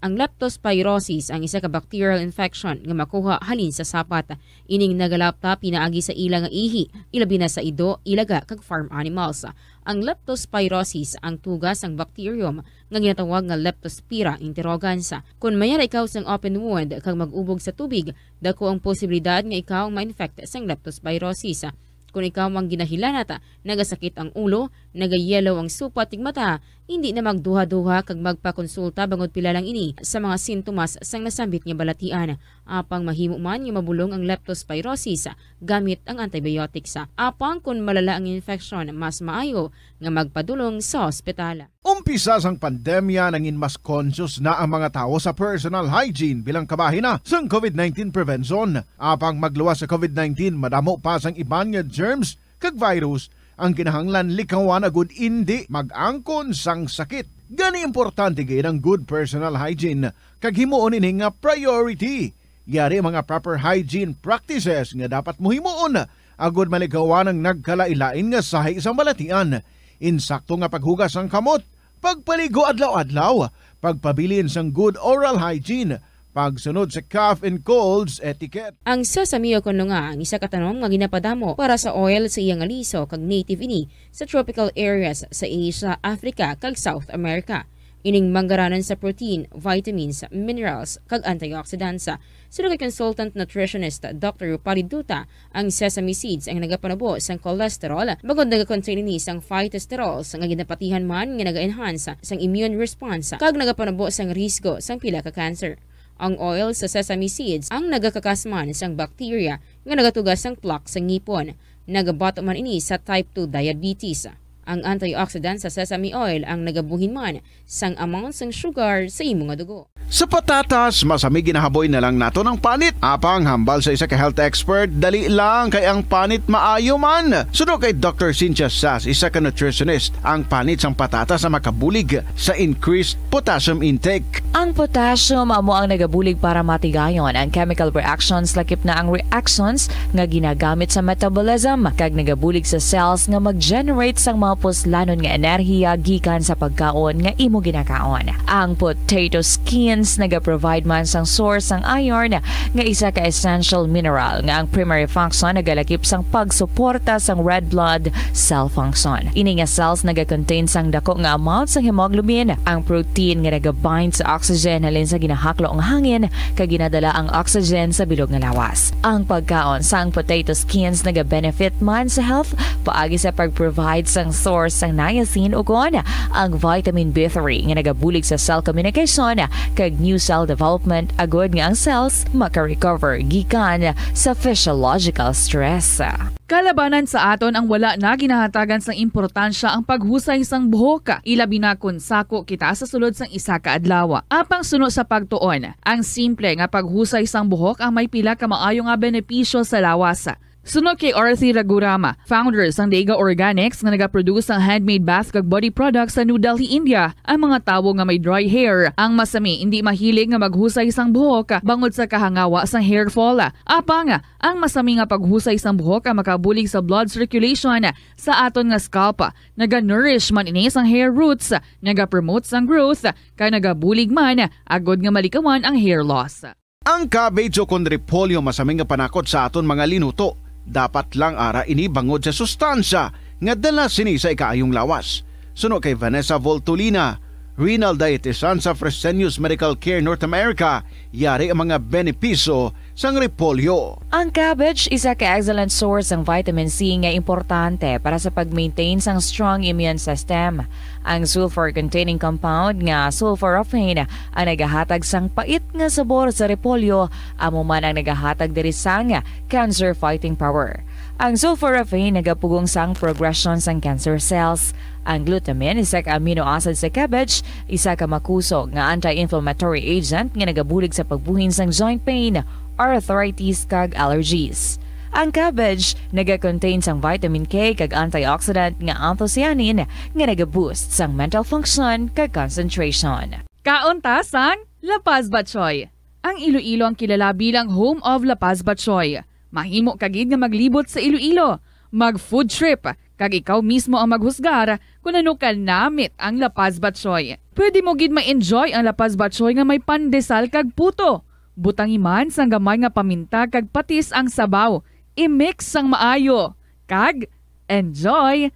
Ang leptospirosis ang isa ka bacterial infection nga makuha halin sa sapat. Ining nagalapta pinaagi sa ila nga ihi, ilabi na sa ido, ilaga, kag farm animals. Ang leptospirosis ang tuga sang bacterium nga ginatawag nga Leptospira interrogans. Kon may ara ikaw sang open wound kag mag-ubog sa tubig, dako ang posibilidad nga ikaw ang ma-infect sang leptospirosis. Kon ikaw ang ginahilanat, nagasakit ang ulo, nagayellow ang supat ning mata, indi na magduha-duha kag magpakonsulta bangod pila lang ini sa mga sintomas sang nasambit nga balatian. Apang mahimo man nga mabulong ang leptospirosis gamit ang antibiotics. Apang kon malala ang infeksyon, mas maayo nga magpadulong sa ospital. Umpisa sang pandemya, nangin mas conscious na ang mga tawo sa personal hygiene bilang kabahin na sang COVID nineteen prevention. Apang magluwas sa COVID nineteen, madamo pa sang iban nga germs kag virus ang kinahanglan likawan agud indi mag-angkon sang sakit. Gani, importante gid ang good personal hygiene kag himuon ini nga priority. Yari ang mga proper hygiene practices nga dapat mo himuon agud malikawan ang nagkalain-lain nga sahi sang balatian. Insakto nga paghugas sang kamot, pagpaligo adlaw-adlaw, pagpabilin sang good oral hygiene, pagsunod sa cough and colds etiquette. Ang sesame o kon lunga ang isa ka tanom nga ginapadamo para sa oil sa iya nga liso kag native ini sa tropical areas sa Asia, Africa, kag South America. Ining manggaranan sa protein, vitamins, minerals, kag antioxidants. Suno kay consultant nutritionist Doctor Rupali Duta, ang sesame seeds ang nagapanubo sang cholesterol bangod nagakontain ini sang phytosterols nga ginapatihan man nga naga-enhance sang immune response kag nagapanubo sang risgo sang pila ka cancer. Ang oil sa sesame seeds ang nagakakas man sang bacteria nga nagatuga sang plaque sa ngipon. Nagabato man ini sa type two diabetes. Ang antioxidant sa sesame oil ang nagabuhin man sang amount sang sugar sa imo nga dugo. Sa patatas, masami ginahaboy na lang naton ang panit. Apang hambal sa isa ka health expert, dali lang kay ang panit maayo man. Suno kay Doctor Cynthia Sass, isa ka nutritionist, ang panit sang patatas ang makabulig sa increased potassium intake. Ang potassium amo ang nagabulig para matigayon ang chemical reactions, lakip na ang reactions nga ginagamit sa metabolism, kag nagabulig sa cells nga mag-generate sang mga puslanon nga enerhiya gikan sa pagkaon nga imo ginakaon. Ang potato skins nagaprovide man sang source sang iron, nga isa ka essential mineral nga ang primary function nagalakip sang pagsuporta sang red blood cell function. Ini nga cells nagakontain sang dako nga amount sang hemoglobin, ang protein nga nagabind sa oxygen halin sa ginahaklo nga hangin, kag ginadala ang oxygen sa bilog nga lawas. Ang pagkaon sang potato skins nagabenefit man sa health paagi sa pag-provide sang source sang niacin ukon ang vitamin B three nga nagabulig sa cell communication kag new cell development, agod nga ang cells maka-recover gikan sa physiological stress. Kalabanan sa aton ang wala na ginahatagan sang importansya ang paghusay sang buhok, ilabi na kon sako kita sa sulod sang isa ka adlaw. Apang suno sa pagtuon, ang simple nga paghusay sang buhok ang may pila ka maayo nga benepisyo sa lawas. Suno kay Arthi Ragurama, founder sang Dega Organics nga nagaproduce sang handmade bath kag body products sa New Delhi, India, ang mga tawo nga may dry hair ang masami indi mahilig nga maghusay sang buhok bangod sa kahangawa sang hair fall. Apang ang masami nga paghusay sang buhok ang makabulig sa blood circulation sa aton nga scalp. Naga-nourish man ini sang hair roots, naga-promote sang growth, kag nagabulig man agod nga malikawan ang hair loss. Ang cabbage ukon repolyo masami nga panakot sa aton mga linuto. Dapat lang ara ini bangod sa sustansya nga dala sini sa ikaayong lawas. Suno kay Vanessa Voltolina, renal dietitian sa Fresenius Medical Care North America, yari ang mga benepisyo sang repolyo. Ang cabbage isa ka excellent source sang vitamin C nga importante para sa pag-maintain sang strong immune system. Ang sulfur-containing compound nga sulforaphane ang nagahatag sang pait nga sabor sa repolyo, amo man ang nagahatag diri sang cancer-fighting power. Ang sulforaphane nagapugong sang progression sang cancer cells. Ang glutamine, isa ka amino acid sa cabbage, isa ka makusog nga anti-inflammatory agent nga nagabulig sa pagbuhin sang joint pain, arthritis, kag allergies. Ang cabbage nagakontain sang vitamin K kag antioxidant nga anthocyanin nga nagaboost sang mental function kag concentration. Kaon ta sang La Paz Batchoy. Ang Iloilo ang kilala bilang home of La Paz Batchoy. Mahimo ka gid nga maglibot sa Iloilo, mag-food trip, kag ikaw mismo ang maghusgar kon ano ka namit ang La Paz Batchoy. Pwede mo gid ma-enjoy ang La Paz Batchoy nga may pandesal kag puto. Butangi man sang gamay nga paminta kag patis ang sabaw. I-mix sang maayo. Kag enjoy!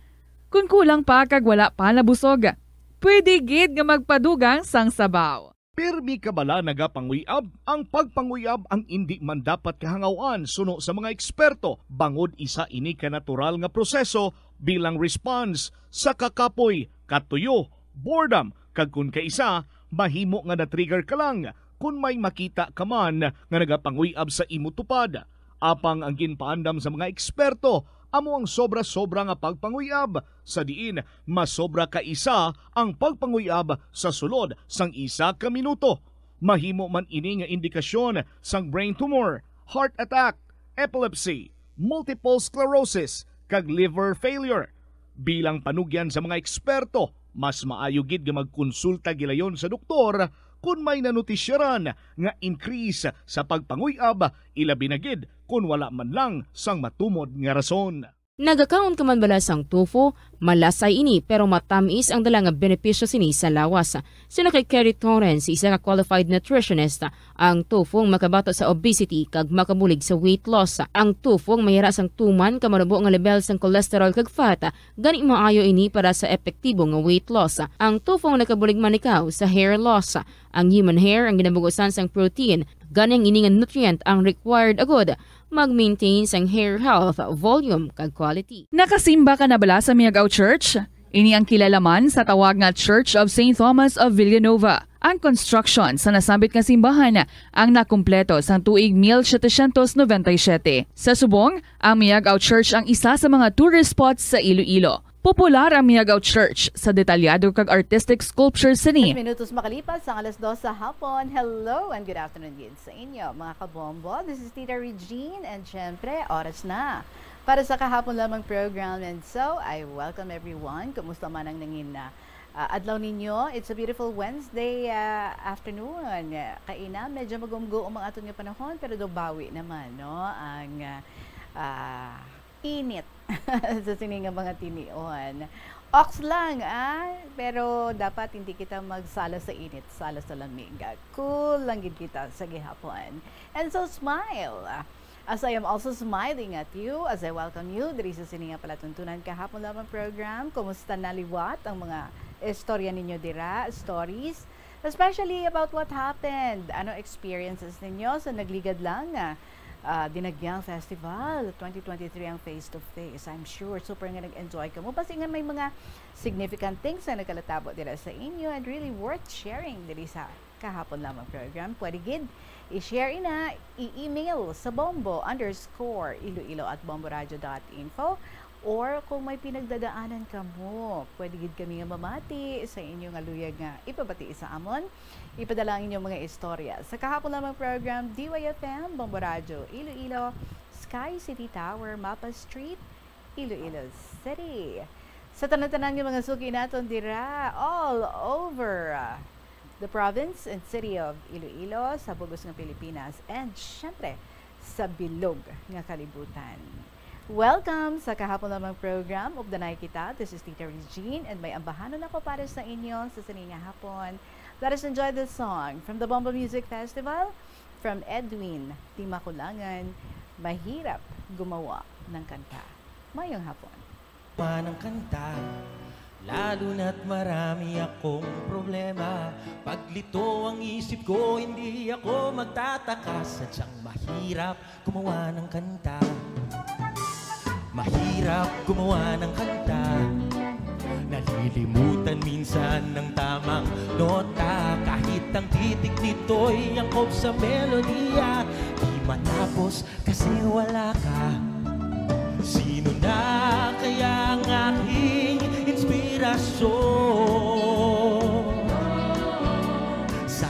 Kon kulang pa kag wala pa nabusog, pwede gid nga magpadugang sang sabaw. Pirmi ka bala nagapanguy-ab? Ang pagpanguy-ab ang indi man dapat kahangaw-an suno sa mga eksperto, bangod isa ini ka natural nga proseso bilang response sa kakapoy, katuyo, boredom, kag kon kaisa, mahimo nga na-trigger ka lang kon may makita ka man nga nagapanguy-ab sa imo tupad. Apang ang ginpaandam sa mga eksperto amo ang sobra-sobra nga pagpanguy-ab, sa diin masobra ka isa ang pagpanguy-ab sa sulod sang isa ka minuto. Mahimo man ini nga indikasyon sang brain tumor, heart attack, epilepsy, multiple sclerosis, kag liver failure. Bilang panugyan sa mga eksperto, mas maayo gid nga magkonsulta gilayon sa doktor kon may nanotisyaran nga increase sa pagpanguy-ab, ilabi na gid kon wala man lang sang matumod nga rason. Nagakaon ka man bala sang tofu? Malasay ini, pero matamis ang dala nga benepisyo sini sa lawas. Suno kay Kerry Torrens, isa ka qualified nutritionist, ang tofu ang makabato sa obesity kag makabulig sa weight loss. Ang tofu ang mayara sang tuman ka manubo nga lebel sang cholesterol kag fat, gani maayo ini para sa epektibo nga weight loss. Ang tofu ang nakabulig man ikaw sa hair loss. Ang human hair ang ginabugusan sang protein, gani ang ini nga nutrient ang required agud mag-maintain sang hair health, volume, kag quality. Nakasimba ka na bala sa Miag-ao Church? Ini ang kilala man sa tawag nga Church of Saint Thomas of Villanova. Ang construction sa nasambit nga simbahan ang nakumpleto sang tuig mil setecientos noventa y siete. Sa subong, ang Miag-ao Church ang isa sa mga tourist spots sa Iloilo. Popular ang Miagao Church sa detalyado kag artistic sculpture sini. Minutos makalipas ang alas dos sa hapon. Hello and good afternoon gid sa inyo, mga kabombo. This is Tita Regine, and syempre, oras na para sa kahapon lamang program. And so, I welcome everyone. Kumusta man ang nangin na, ah, adlaw ninyo? It's a beautiful Wednesday, ah, afternoon. Ah, kaina, medyo magumguom ang aton nga panahon, pero daw bawi naman, no? Ang, ah, ah, init sa sini nga mga tinion. Ox lang, ah, pero dapat hindi kita magsala sa init, sala sa lamig. Cool lang gid kita sa gihapon. And so, smile. As I am also smiling at you as I welcome you diri sa sini nga palatuntunan kahapon lamang program. Kumusta na liwat ang mga istorya ninyo dira, stories? Especially about what happened. Ano experiences ninyo sa nagligad lang nga, ah, Dinagyang Festival twenty twenty-three ang face to face? I'm sure super nga nag-enjoy kamo. Basi nga may mga significant things na nagkalatabo dira sa inyo and really worth sharing diri sa kahapon lamang program. Pwede gid i-share ina, i-email sa bombo underscore iloilo at bomboradio dot info. Or kung may pinagdadaanan kamo, pwede gid kami nga mamati sa inyo nga luyag nga ipabati sa amon. Ipadala ang inyong mga istorya sa kahapon lamang program, D Y F M, Bombo Radyo, Iloilo, Sky City Tower, Mapa Street, Iloilo City. Sa tanan-tanan nga mga suki naton dira, all over, uh, the province and city of Iloilo, sa bugos nga Pilipinas, and syempre, sa bilog nga kalibutan. Welcome sa kahapon lamang program, Updanay Kita. This is Tita Regine, and may ambahanon ako para sa inyo sa sini nga hapon. Let us enjoy this song from the Bombo Music Festival, from Edwin Timakulangan, Mahirap Gumawa ng Kanta. Mayong hapon. Manang kanta, lalo na't marami akong problema. Paglito ang isip ko, hindi ako magtataka. Sadyang mahirap gumawa ng kanta. Mahirap gumawa ng kanta. Nalilimutan minsan ng tamang nota. Kahit ang titik nito'y angkop sa melodiya, di matapos kasi wala ka. Sino na kaya ang aking inspirasyon? Sa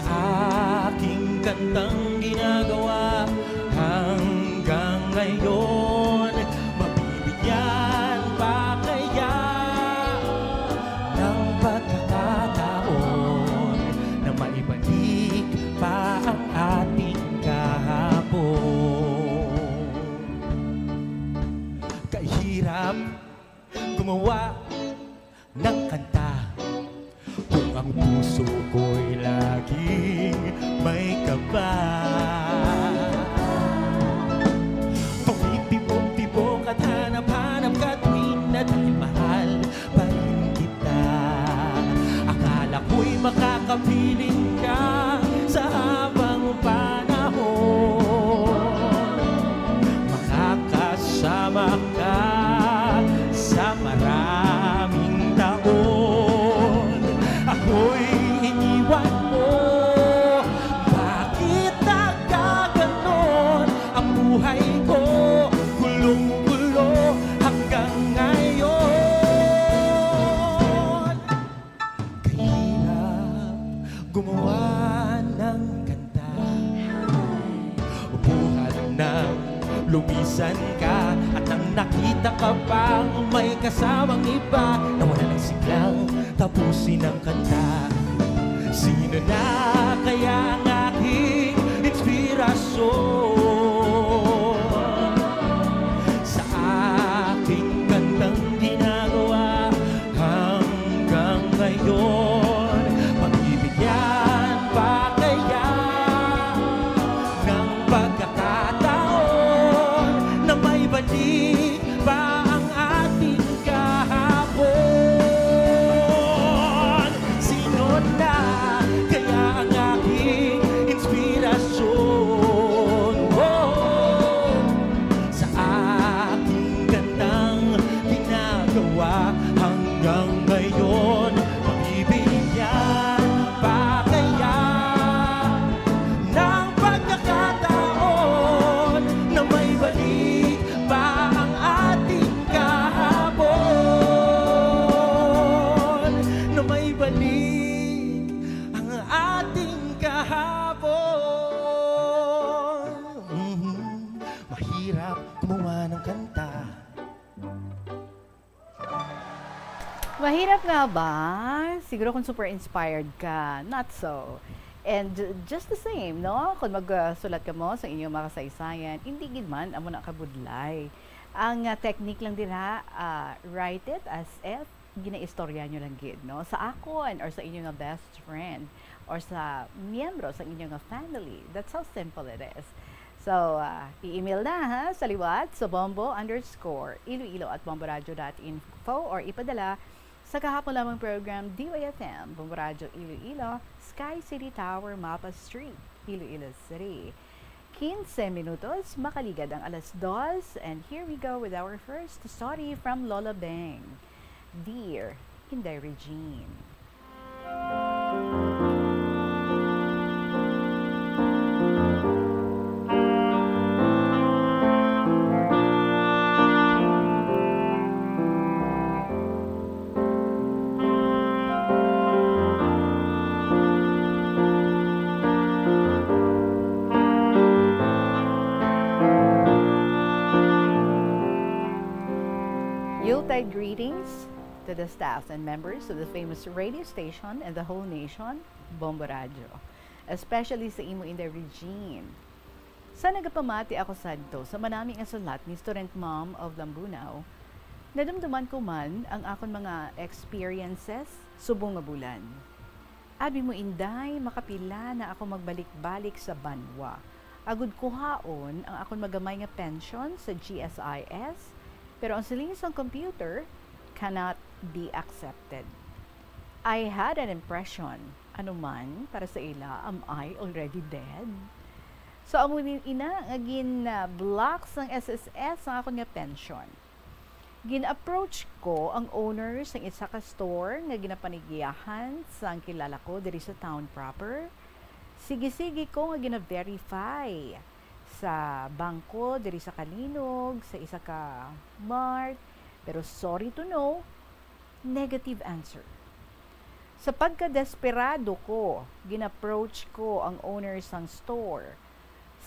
aking kantang ginagawa hanggang ngayon, mabibigyan pa kaya ng pagkakataon na maibalik pa ang ating kahapon? Kahirap gumawa ng kanta kung ang puso ko'y laging may kaba. Tumitibok-tibok at hanap-hanap ka tuwing na dahil mahal pa rin kita. Akala ko'y makakapiling ka sa habang panahon. Makakasama ka sa maraming taon. Ako'y iniwan mo. Bakit nagkaganon ang buhay ko? Gulong-gulo hanggang ngayon. Kahirap gumawa ng kanta. Buhat nang lumisan ka at nang nakita ka pang may kasamang iba, nawala ng siglang tapusin ang kanta. Sino na kaya ang aking inspirasyon? Sa aking kantang ginagawa hanggang ngayon, mabibigyan pa kaya ng pagkakataon na maibalik pa ang ating kahapon? Sino na kaya ang aking inspirasyon? Oh, sa aking gandang ginagawa hanggang ngayon, mabibigyan pa kaya ng pagkakataon na maibalik pa ang ating kahapon? Mahirap nga ba? Siguro kung super inspired ka, not so. And ju- just the same, no? Kung magsulat ka mo sa inyong mga kasaysayan, hindi gid man amo na kabudlay. Ang ah, technique lang dira, ah, write it as if ginaistorya nyo lang gid, no? Sa akon or sa inyo nga best friend or sa miyembro sa inyo nga family. That's how simple it is. So, ah, i-email na ha, sa liwat sa bombo underscore iloilo at bomboradio dot info or ipadala sa kahapon lamang program, D Y F M, Bombo Radyo Iloilo, Sky City Tower, Mapa Street, Iloilo City. Quince minutos, makaligad ang alas dos, and here we go with our first story from Lola Beng. Dear Inday Regine. Yuletide greetings to the staff and members of the famous radio station and the whole nation, Bombo Radyo, especially sa imo, Inday Regine. Sa nagapamati ako sadto sa manami nga sulat ni Student Mom of Lambunao, nadumduman ko man ang akon mga experiences subong nga bulan. Abi mo, Inday, makapila na ako magbalik-balik sa banwa agud kuhaon ang akon magamay nga pension sa G S I S, pero ang siling sang computer cannot be accepted. I had an impression, ano man, para sa ila, am I already dead? So, amo ni ina nga gin-block sang S S S ang akon nga pension. Gin-approach ko ang owner sang isa ka store nga ginapanigiyahan sang kilala ko diri sa town proper. Sige-sige ko nga gina-verify sa bangko diri sa Kalinog, sa isa ka mart, pero sorry to know, negative answer. Sa pagkadesperado ko, gin-approach ko ang owner sang store.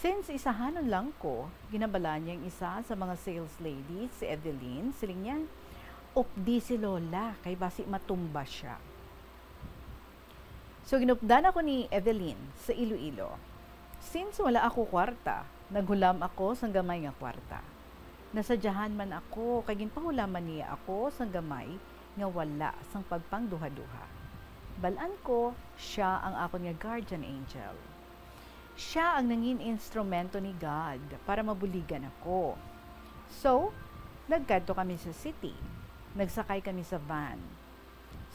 Since isahanon lang ko, ginabala niya ang isa sa mga sales lady, si Evelyn. Siling niya, "Updi si Lola, kay basi matumba siya." So, ginupdan ako ni Evelyn sa Iloilo. Since wala ako kwarta, naghulam ako sang gamay nga kwarta. Nasadyahan man ako, kay ginpahulaman niya ako sang gamay nga wala sang pagpangduhaduha. Balan ko, siya ang akon nga guardian angel. Siya ang nangin instrumento ni God para mabuligan ako. So, nagkadto kami sa city. Nagsakay kami sa van.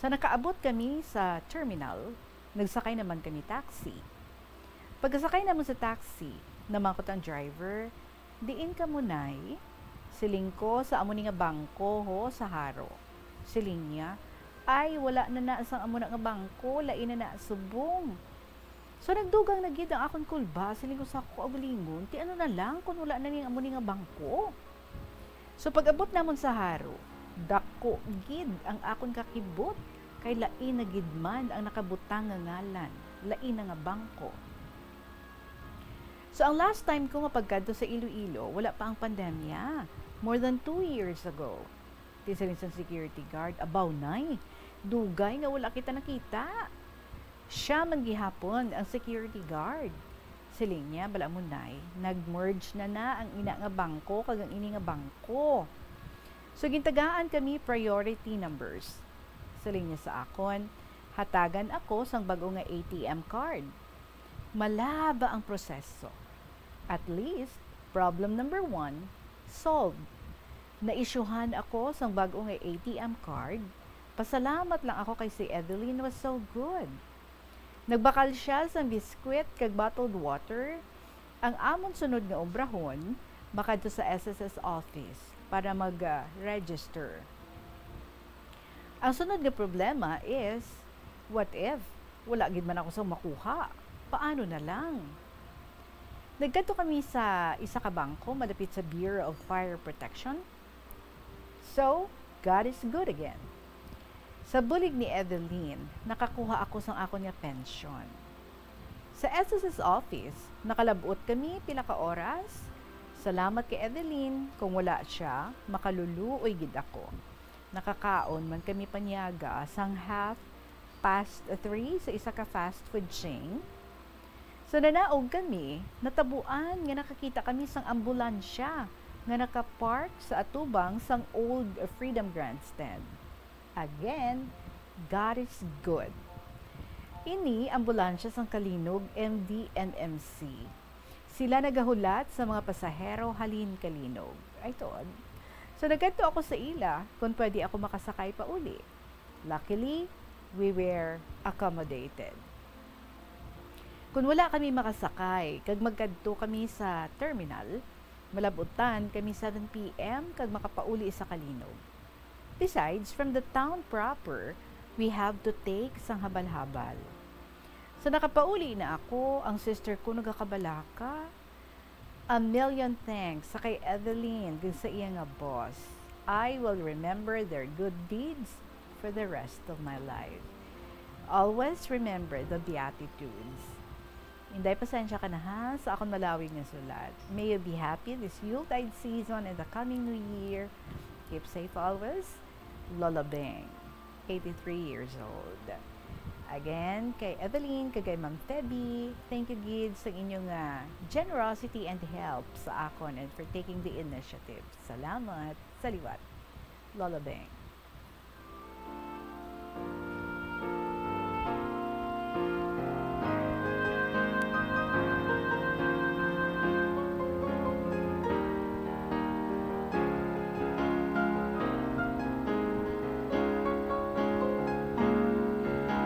Sa nakaabot kami sa terminal, nagsakay naman kami taxi. Pagkasakay namon sa taxi, namangkot ang driver, "Diin kamo, Nay?" Siling ko, "Sa amo ni nga bangko, ho, sa Jaro." Siling niya, "Ay, wala na na sang amo na nga bangko, lain na na subong." So, nagdugang na gid ang akon kulba, siling ko sa akon kaugalingon, "Ti ano na lang kon wala na ning amo ni nga bangko?" So, pag-abot namon sa Jaro, dako gid ang akon kakibot, kay lain na gid man ang nakabutang nga ngalan, lain na nga bangko. So, ang last time ko nga pagkadto sa Iloilo, wala pa ang pandemya. More than two years ago. Ti siling sang security guard, "Abaw, Nay, dugay nga wala kita nakita." Siya man gihapon ang security guard. Siling niya, "Bala mo, Nay, nag-merge na na ang ina nga bangko kag ang ini nga bangko." So, gintagaan kami priority numbers. Siling niya sa akon, "Hatagan ako sang bag-o nga A T M card." Malaba ang proseso. At least, problem number one, solved. Naisyuhan ako sang bag-o nga A T M card. Pasalamat lang ako kay si Evelyn was so good. Nagbakal siya sang biskwit kag bottled water. Ang amon sunod nga obrahon, makadto sa S S S office para mag-register. Ang sunod nga problema is, what if wala gid man ako sang makuha? Paano na lang? Nagkadto kami sa isa ka bangko malapit sa Bureau of Fire Protection. So, God is good again. Sa bulig ni Evelyn, nakakuha ako sang akon nga pensyon. Sa S S S office, nakalab-ot kami pila ka oras. Salamat kay Evelyn, kung wala siya, makaluluoy gid ako. Nakakaon man kami paniaga sang half past three sa isa ka fast food chain. So, nanaog kami, natabuan nga nakakita kami sang ambulansya nga nakapark sa atubang sang old Freedom Grandstand. Again, God is good. Ini ambulansya sang Calinog M D M M C. Sila nagahulat sa mga pasahero halin Calinog. Ay, tuod. So, nagkadto ako sa ila kung pwede ako makasakay pauli. Luckily, we were accommodated. Kung wala kami makasakay, kag magkadto kami sa terminal, malabutan kami seven P M kag makapauli sa Calinog. Besides, from the town proper, we have to take sang habal-habal. So, nakapauli na ako, ang sister ko nagakabalaka. A million thanks sa kay Evelyn kag sa iya nga boss. I will remember their good deeds for the rest of my life. Always remember the Beatitudes. Inday, pasensya ka na ha sa akon malawig nga sulat. May you be happy this Yuletide season and the coming New Year. Keep safe always. Lola Beng, eighty-three years old. Again, kay Evelyn, kag kay Ma'am Feby, thank you gid sa inyong, ah, generosity and help sa akon and for taking the initiative. Salamat sa liwat. Lola Beng.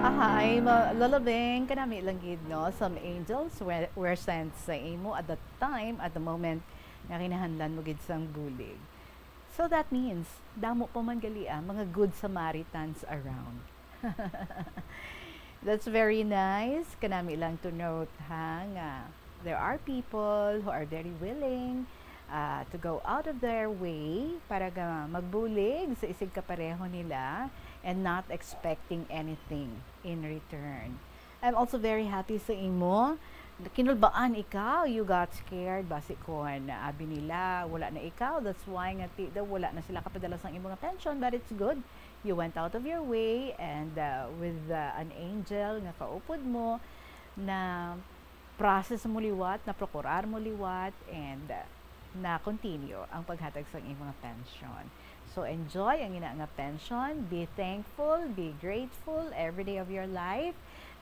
Aha, ay ma-, Lola Beng, kanami lang gid, no? Some angels were, were sent sa imo at the time, at the moment, nga kinahanglan mo gid sang bulig. So that means, damo pa man gali, ah, mga good Samaritans around. That's very nice. Kanami lang to note, ha, nga there are people who are very willing, ah, to go out of their way para ga magbulig sa isigkapareho nila and not expecting anything in return. I'm also very happy sa imo. Kinulbaan ikaw, you got scared. Basi kon abi nila, wala na ikaw. That's why nga ti-, daw wala na sila kapadala sang imo nga pension, but it's good. You went out of your way and, uh, with, uh, an angel nga kaupod mo, na process mo liwat, na procurar mo liwat, and, uh, na continue ang paghatag sang imo nga pension. So, enjoy ang ina nga pension. Be thankful, be grateful every day of your life,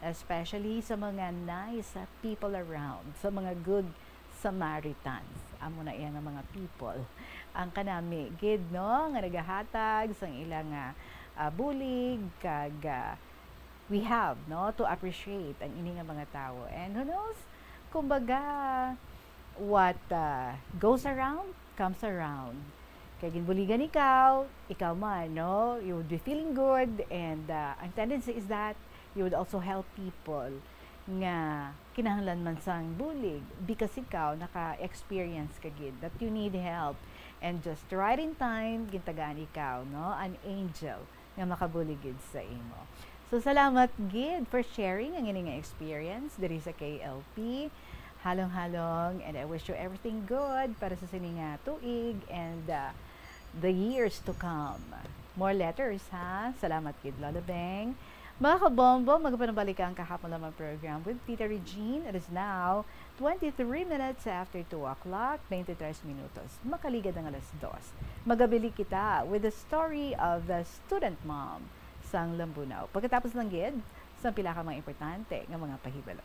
especially sa mga nice people around, sa mga good Samaritans. Amo na iya nga mga people. Ang kanami gid, no, nga nagahatag sang ila nga, ah, bulig, kag, ah, we have, no, to appreciate ang ini nga mga tawo. And who knows, kumbaga, what, uh, goes around comes around. Kay ginbuligan ikaw, ikaw man, no? You would be feeling good, and, uh, ang tendency is that you would also help people nga kinahanglan man sang bulig because ikaw naka-experience ka gid that you need help, and just right in time, gintagaan ikaw, no? An angel nga makabulig gid sa imo. So, salamat gid for sharing ang ini nga experience diri sa K L P. Halong-halong, and I wish you everything good para sa sini nga tuig and, uh, the years to come. More letters, ha? Salamat gid, Lola Beng. Mga kabombo, magpanabalik ang kahapon lamang program with Tita Regine. It is now twenty-three minutes after two o'clock, twenty-three minutos. Makaligad ang alas dos. Magabili kita with the story of the student mom sang Lambunao. Pagkatapos lang gid, sa pila ka mga importante nga mga pahibalo.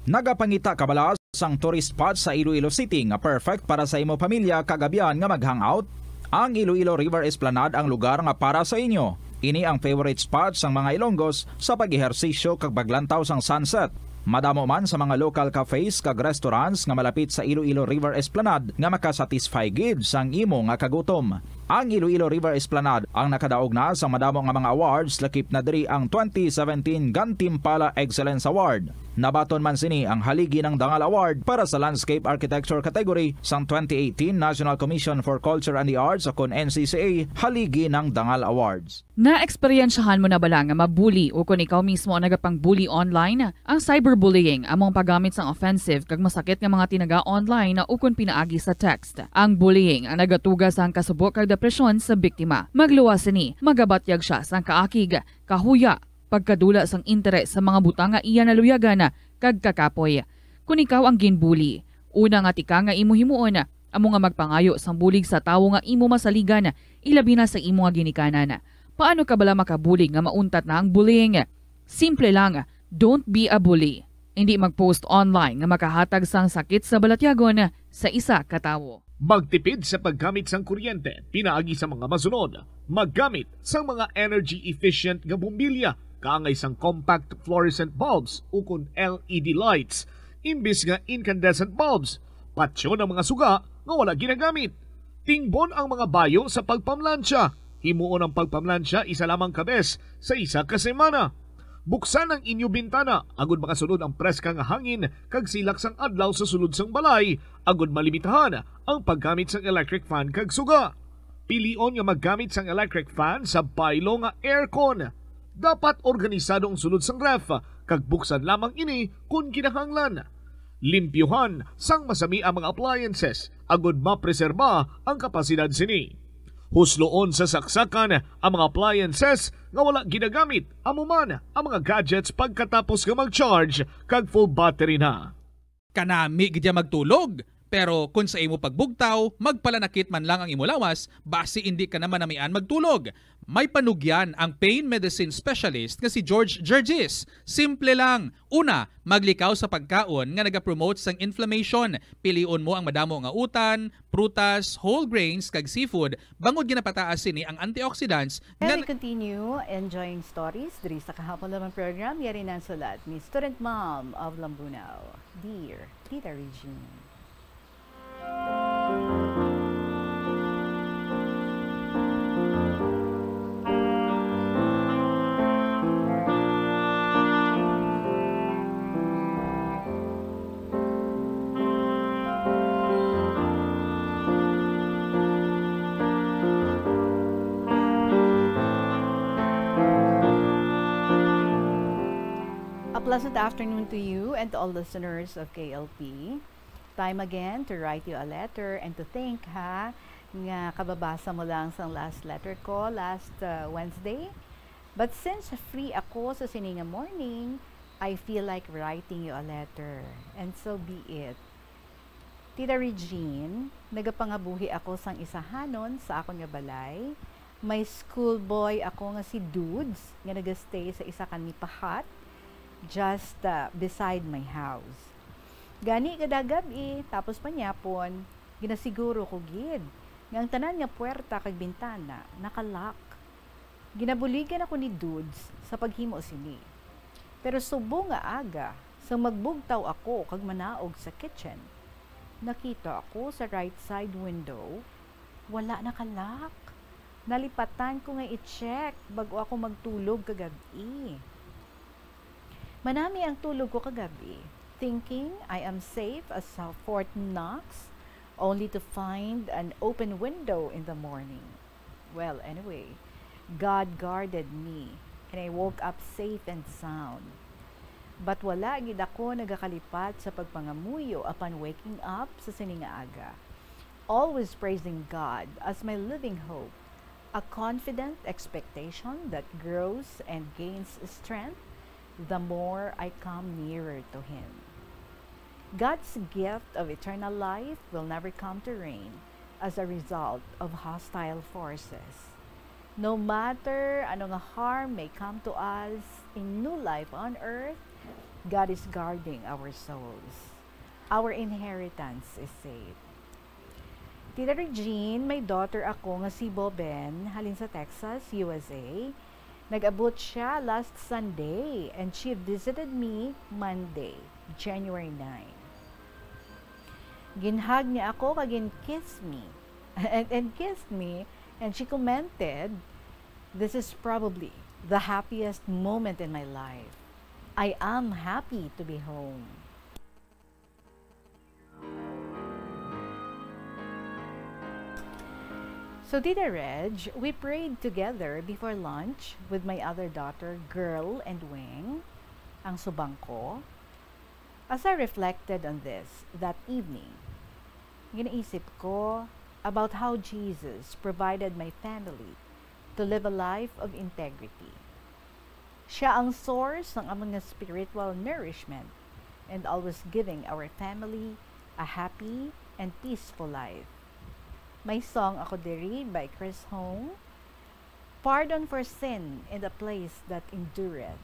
Nagapangita ka bala sang tourist spot sa Iloilo City nga perfect para sa imo pamilya kag abyan nga mag-hangout? Ang Iloilo River Esplanade ang lugar nga para sa inyo. Ini ang favorite spot sang mga Ilonggos sa pag-ehersisyo kag paglantaw sang sunset. Madamo man sa mga local cafes kag restaurants nga malapit sa Iloilo River Esplanade nga makasatisfy gid sang imo nga kagutom. Ang Iloilo River Esplanade ang nakadaog na sa madamo nga mga awards, lakip na diri ang twenty seventeen Gantimpala Excellence Award. Nabaton man sini ang Haligi ng Dangal Award para sa Landscape Architecture category sang twenty eighteen National Commission for Culture and the Arts, o kon N C C A, Haligi ng Dangal Awards. Naeksperyensyahan mo na bala nga mabuli o kon ikaw mismo ang nagapang-bully online? Ang cyberbullying amo ang paggamit sang offensive kag masakit nga mga tinaga online o kon pinaagi sa text. Ang bullying ang nagatuga sang kasubo kag presyon sa biktima. Magluwas sini, magabatyag sia sang kaakig, kahuya, pagkadula sang interes sa mga butang nga iya naluyagan, kag kakapoy. Kon ikaw ang ginbuli, una nga tikang nga imo himuon amo nga magpangayo sang bulig sa tawo nga imo masaligan, ilabi na sa imo nga ginikanan. Paano ka bala makabulig nga mauntat na ang bullying? Simple lang, don't be a bully. Indi mag-post online nga makahatag sang sakit sa balatyagon sa isa ka tawo. Magtipid sa paggamit sang kuryente pinaagi sa mga masunod: maggamit sang mga energy-efficient nga bombilya kaangay sang compact fluorescent bulbs ukon L E D lights imbis nga incandescent bulbs. Patyon ang mga suga nga wala ginagamit. Tingbon ang mga bayo sa pagpamlansya. Himuon ang pagpamlansya isa lamang ka bes sa isa ka semana. Buksan ang inyo bintana agud makasulod ang preska nga hangin kag silak sang adlaw sa sulod sang balay, agud malimitahan ang paggamit sang electric fan kag suga. Pilion nga maggamit sang electric fan sa baylo nga aircon. Dapat organisado ang sulod sang ref, kag buksan lamang ini kon kinahanglan. Limpyuhan sang masami ang mga appliances agud mapreserba ang kapasidad sini. Husloon sa saksakan ang mga appliances nga wala ginagamit, amo man ang mga gadgets pagkatapos nga mag-charge kag full battery na. Kanami gid ya magtulog, pero kon sa imo pagbugtaw, magpalanakit man lang ang imo lawas, basi indi ka na manamian magtulog. May panugyan ang pain medicine specialist nga si George Gergis. Simple lang. Una, maglikaw sa pagkaon nga nagapromote sang inflammation. Pilion mo ang madamo nga utan, prutas, whole grains, kag seafood, bangod ginapataas sini ang antioxidants nga And we continue enjoying stories diri sa kahapon lamang program. Yari na ang sulat ni Student Mom of Lambunao, Dear Tita Regine. A pleasant afternoon to you and to all listeners of K L P. Time again to write you a letter and to think, ha, nga kababasa mo lang sang last letter ko last, uh, Wednesday. But since free ako sa sini nga morning, I feel like writing you a letter. And so be it. Tita Regine, nagapangabuhi ako sang isahanon sa akon nga balay. May schoolboy ako nga si Dudes nga nagastay sa isa ka nipahat just, uh, beside my house. Gani kada gab-i, tapos manyapon, ginasiguro ko gid nga ang tanan nga puwerta kag bintana naka-lock. Ginabuligan ako ni Dudes sa paghimo sini. Pero subong nga aga, sang magbugtaw ako kag manaog sa kitchen, nakita ako sa right side window, wala naka-lock. Nalipatan ko nga i-check bag-o ako magtulog kagab-i. Manami ang tulog ko kagab-i, thinking I am safe as sa Fort Knox, only to find an open window in the morning. Well, anyway, God guarded me, and I woke up safe and sound. But wala gid ako nagakalipat sa pagpangamuyo upon waking up sa sini nga aga, always praising God as my living hope, a confident expectation that grows and gains strength the more I come nearer to Him. God's gift of eternal life will never come to reign as a result of hostile forces. No matter ano nga harm may come to us in new life on earth, God is guarding our souls. Our inheritance is safe. Tita Regine, may daughter ako nga si Boben, halin sa Texas, U S A. Nag-abot siya last Sunday, and she visited me Monday, January nine. Ginhug niya ako kag gin-kiss me, and, and kissed me, and she commented, "This is probably the happiest moment in my life. I am happy to be home." So, Tita Reg, we prayed together before lunch with my other daughter, Girl and Wing, ang subang ko. As I reflected on this that evening, ginaisip ko, about how Jesus provided my family to live a life of integrity. Siya ang source ng amon nga spiritual nourishment and always giving our family a happy and peaceful life. May song, Ako Diri by Chris Hong. Pardon for sin in the place that endureth.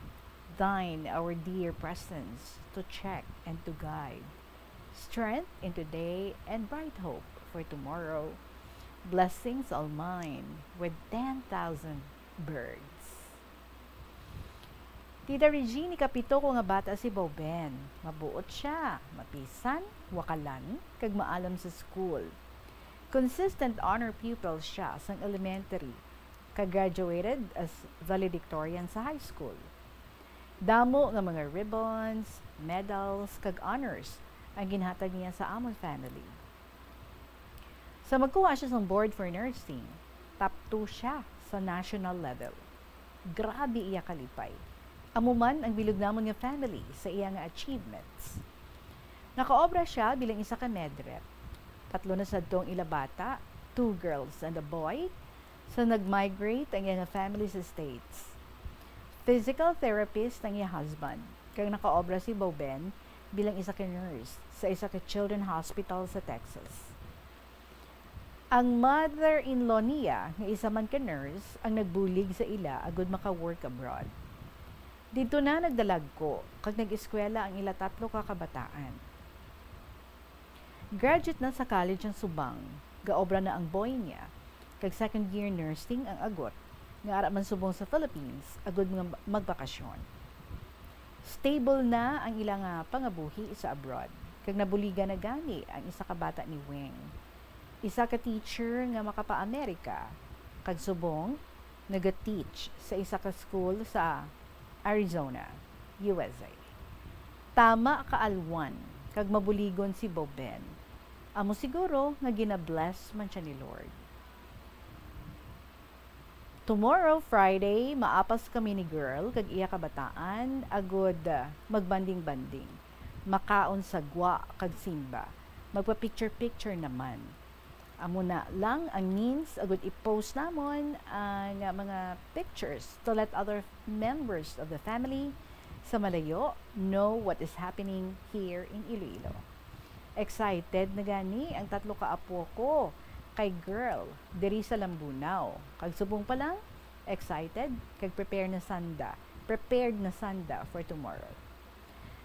Thine our dear presence to check and to guide. Strength in today and bright hope for tomorrow. Blessings all mine with ten thousand birds. Tita Regine, ikapito ko nga bata si Boben. Mabuot siya, mapisan, wakalan, kag maalam sa school. Consistent honor pupil siya sang elementary, kag graduated as valedictorian sa high school. Damo nga mga ribbons, medals, kag honors ang ginhatag niya sa amon family. Sa magkuha siya sang board for nursing, top two siya sa national level. Grabe iya kalipay. Amo man ang bilog namon nga family sa iya nga achievements. Nakaobra siya bilang isa ka medrep. Tatlo na sadto ang ila bata, two girls and a boy, sa nag-migrate ang iya nga family sa States. Physical therapist ang iya husband, kag nakaobra si Boben bilang isa ka nurse sa isa ka children hospital sa Texas. Ang mother-in-law niya, nga isa man ka nurse, ang nagbulig sa ila agud maka-work abroad. Didto na nagdalagko kag nag-eskwela ang ila tatlo ka kabataan. Graduate na sa college ang subang, gaobra na ang boy niya, kag second year nursing ang agot, nga ara man subong sa Philippines, agud nga magbakasyon. Stable na ang ila nga pangabuhi sa abroad, kag nabuligan na gani ang isa ka bata ni Weng. Isa ka teacher nga makapa-Amerika, kag subong naga-teach sa isa ka school sa Arizona, U S A. Tama ka alwan, kag mabuligon si Boben. Amo siguro nga gina-bless man siya ni Lord. Tomorrow, Friday, maapas kami ni girl kag iya kabataan, agud, ah, magbanding-banding, makaon sa gwa kag simba, magpa-picture-picture naman. Amo na lang ang means agud i-post namon ang, ah, mga pictures to let other members of the family sa malayo know what is happening here in Iloilo. Excited na gani ang tatlo ka apo ko kay girl diri sa Lambunao. Kag subong pa lang, excited kag prepare na sanda, prepared na sanda for tomorrow.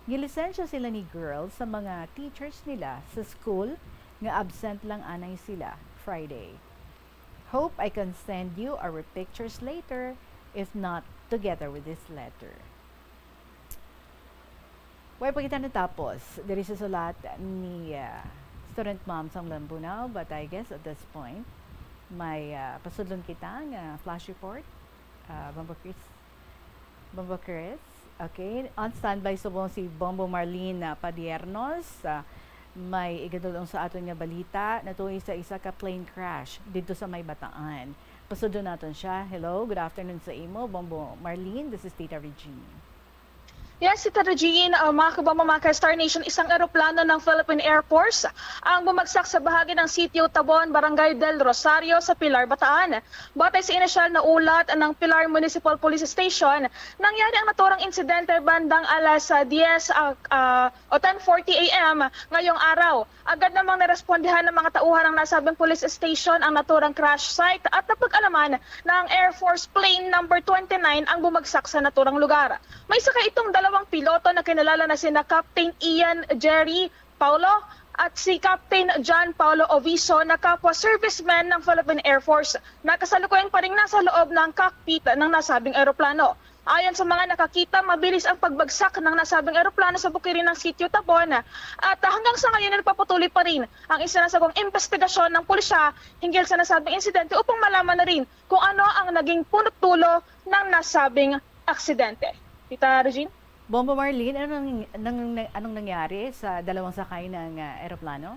Gilisensya sila ni girl sa mga teachers nila sa school nga absent lang anay sila Friday. Hope I can send you our pictures later, if not, together with this letter. Way pa kita natapos diri sa sulat ni, ah, student mom sang Lambunao, but I guess at this point, may, ah, pasudlon kita nga flash report. Ah, Bombo Chris? Bombo Chris? Okay. On standby subong si Bombo Marlene, ah, Padiernos. Ah, may igadulong sa aton nga balita natuoy sa isa ka plane crash didto sa may Bataan. Pasudlon naton siya. Hello, good afternoon sa imo, Bombo Marlene. This is Tita Regine. Yes, Tita Regine, uh, mga kabombo, mga ka-Star Nation, isang eroplano ng Philippine Air Force ang bumagsak sa bahagi ng Sitio Tabon, Barangay Del Rosario, sa Pilar, Bataan. Batay sa inisyal na ulat ng Pilar Municipal Police Station, nangyari ang naturang insidente bandang alas, ah, diyes, ah, ah, o ten forty A M ngayong araw. Agad namang narespondihan ng mga tauhan ng nasabing police station ang naturang crash site at napag-alaman na ang Air Force Plane number twenty-nine ang bumagsak sa naturang lugar. May sakay itong dalawang piloto na kinilala na sina Captain Ian Jerry Paulo at si Captain John Paulo Oviso na kapwa servicemen ng Philippine Air Force na kasalukuyan pa rin nasa loob ng cockpit ng nasabing eroplano. Ayon sa mga nakakita, mabilis ang pagbagsak ng nasabing eroplano sa bukirin ng Sitio Tabon at hanggang sa ngayon nagpapatuloy pa rin ang isinasagawang investigasyon ng pulisya hinggil sa nasabing insidente upang malaman na rin kung ano ang naging punot dulo ng nasabing aksidente. Tita Regine? Bombo Marlene, ano nang, nang, anong nangyari sa dalawang sakay ng, ah, eroplano?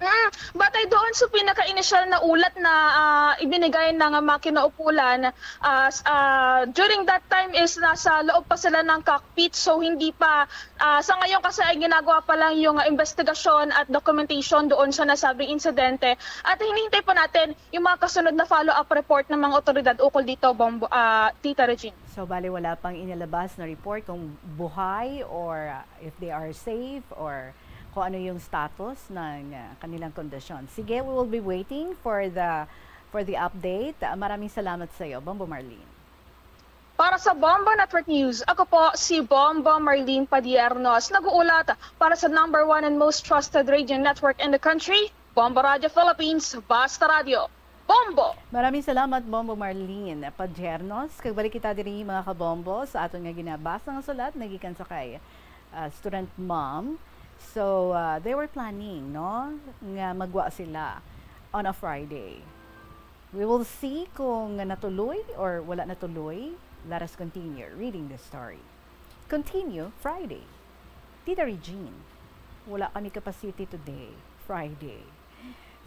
Mm, batay doon sa pinaka-inisyal na ulat na, ah, ibinigay ng mga kinaukulan, ah, s-, ah, during that time is nasa loob pa sila ng cockpit, so hindi pa, ah, sa ngayon kasi ay ginagawa pa lang yung, ah, investigasyon at documentation doon sa nasabing insidente. At hinihintay pa natin yung mga kasunod na follow-up report ng mga otoridad ukol dito, Bombo, ah, Tita Regine. So, bali, wala pang inilabas na report kung buhay or, uh, if they are safe or kung ano yung status ng, uh, kanilang kondisyon. Sige, we will be waiting for the, for the update. Uh, maraming salamat sa iyo, Bombo Marlene. Para sa Bombo Network News, ako po si Bombo Marlene Padiernos, nag-uulat para sa number one and most trusted radio network in the country, Bombo Radio Philippines, Basta Radio. Bombo! Maraming salamat, Bombo Marlene Padiernos. Kag balik kita diri, mga kabombo, sa aton nga ginabasa nga sulat nagikan sa kay, ah, student mom. So, ah, they were planning, no, nga magwa sila on a Friday. We will see kung natuloy or wala natuloy. Let us continue reading the story. Continue, Friday. Tita Regine, wala kami kapasiti today, Friday.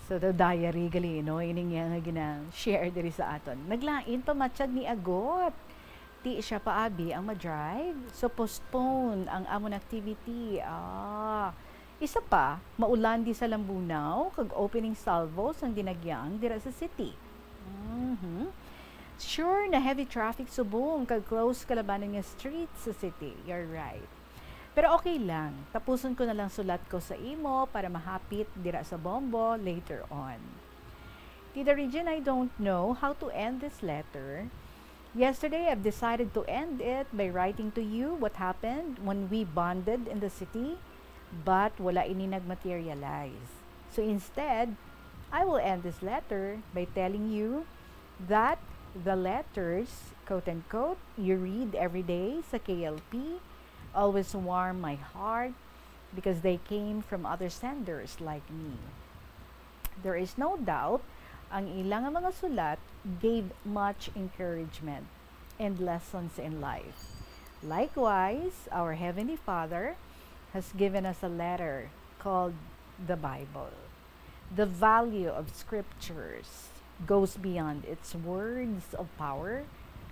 So, the diary gali, no? Ining iya nga gina-share diri sa aton. Naglain pa matsyag ni Agot. Ti siya pa abi ang ma-drive. So, postpone ang amon activity. Ah. Isa pa, maulan di sa Lambunao, kag opening salvo sang dinagyang dira sa city. Mhm. Sure na heavy traffic subong kag close kalabanan nga street sa city. You're right. Pero okay lang. Tapuson ko na lang sulat ko sa imo para mahapit dira sa Bombo later on. Tita Regine, I don't know how to end this letter. Yesterday, I've decided to end it by writing to you what happened when we bonded in the city, but wala ini nag-materialize. So instead, I will end this letter by telling you that the letters, quote unquote, you read every day sa K L P always warm my heart because they came from other senders like me. There is no doubt, ang ila nga mga sulat gave much encouragement and lessons in life. Likewise, our Heavenly Father has given us a letter called the Bible. The value of scriptures goes beyond its words of power,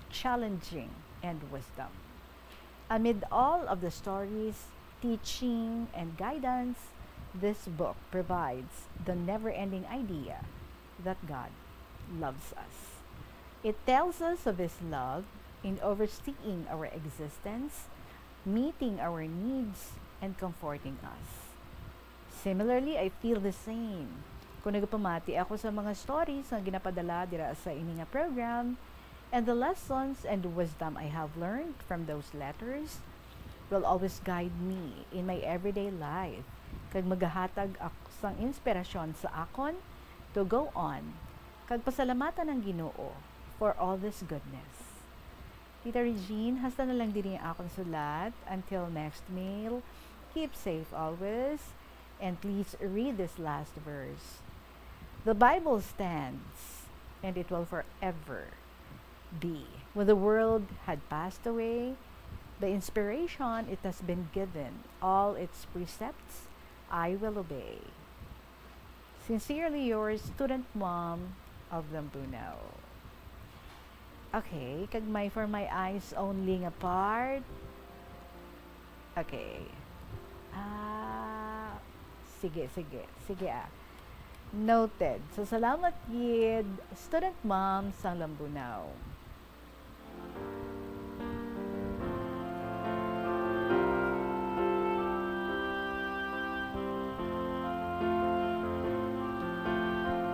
challenging, and wisdom. Amid all of the stories, teaching, and guidance, this book provides the never-ending idea that God loves us. It tells us of His love in overseeing our existence, meeting our needs, and comforting us. Similarly, I feel the same. Kung nagapamati ako sa mga stories nga ginapadala dira sa ini nga program, and the lessons and wisdom I have learned from those letters will always guide me in my everyday life, kag magahatag ak-, sang inspirasyon sa akon to go on, kag pasalamatan ang Ginoo for all this goodness. Tita Regine, hasta na lang diri ang akon sulat. Until next mail, keep safe always. And please read this last verse. The Bible stands, and it will forever be. When the world had passed away, the inspiration it has been given, all its precepts I will obey. Sincerely yours, student mom of Lambunao. Okay, kag may for my eyes only nga part. Okay. Ah, sige, sige. Sige, ah. Noted. So, salamat gid, student mom sang Lambunao.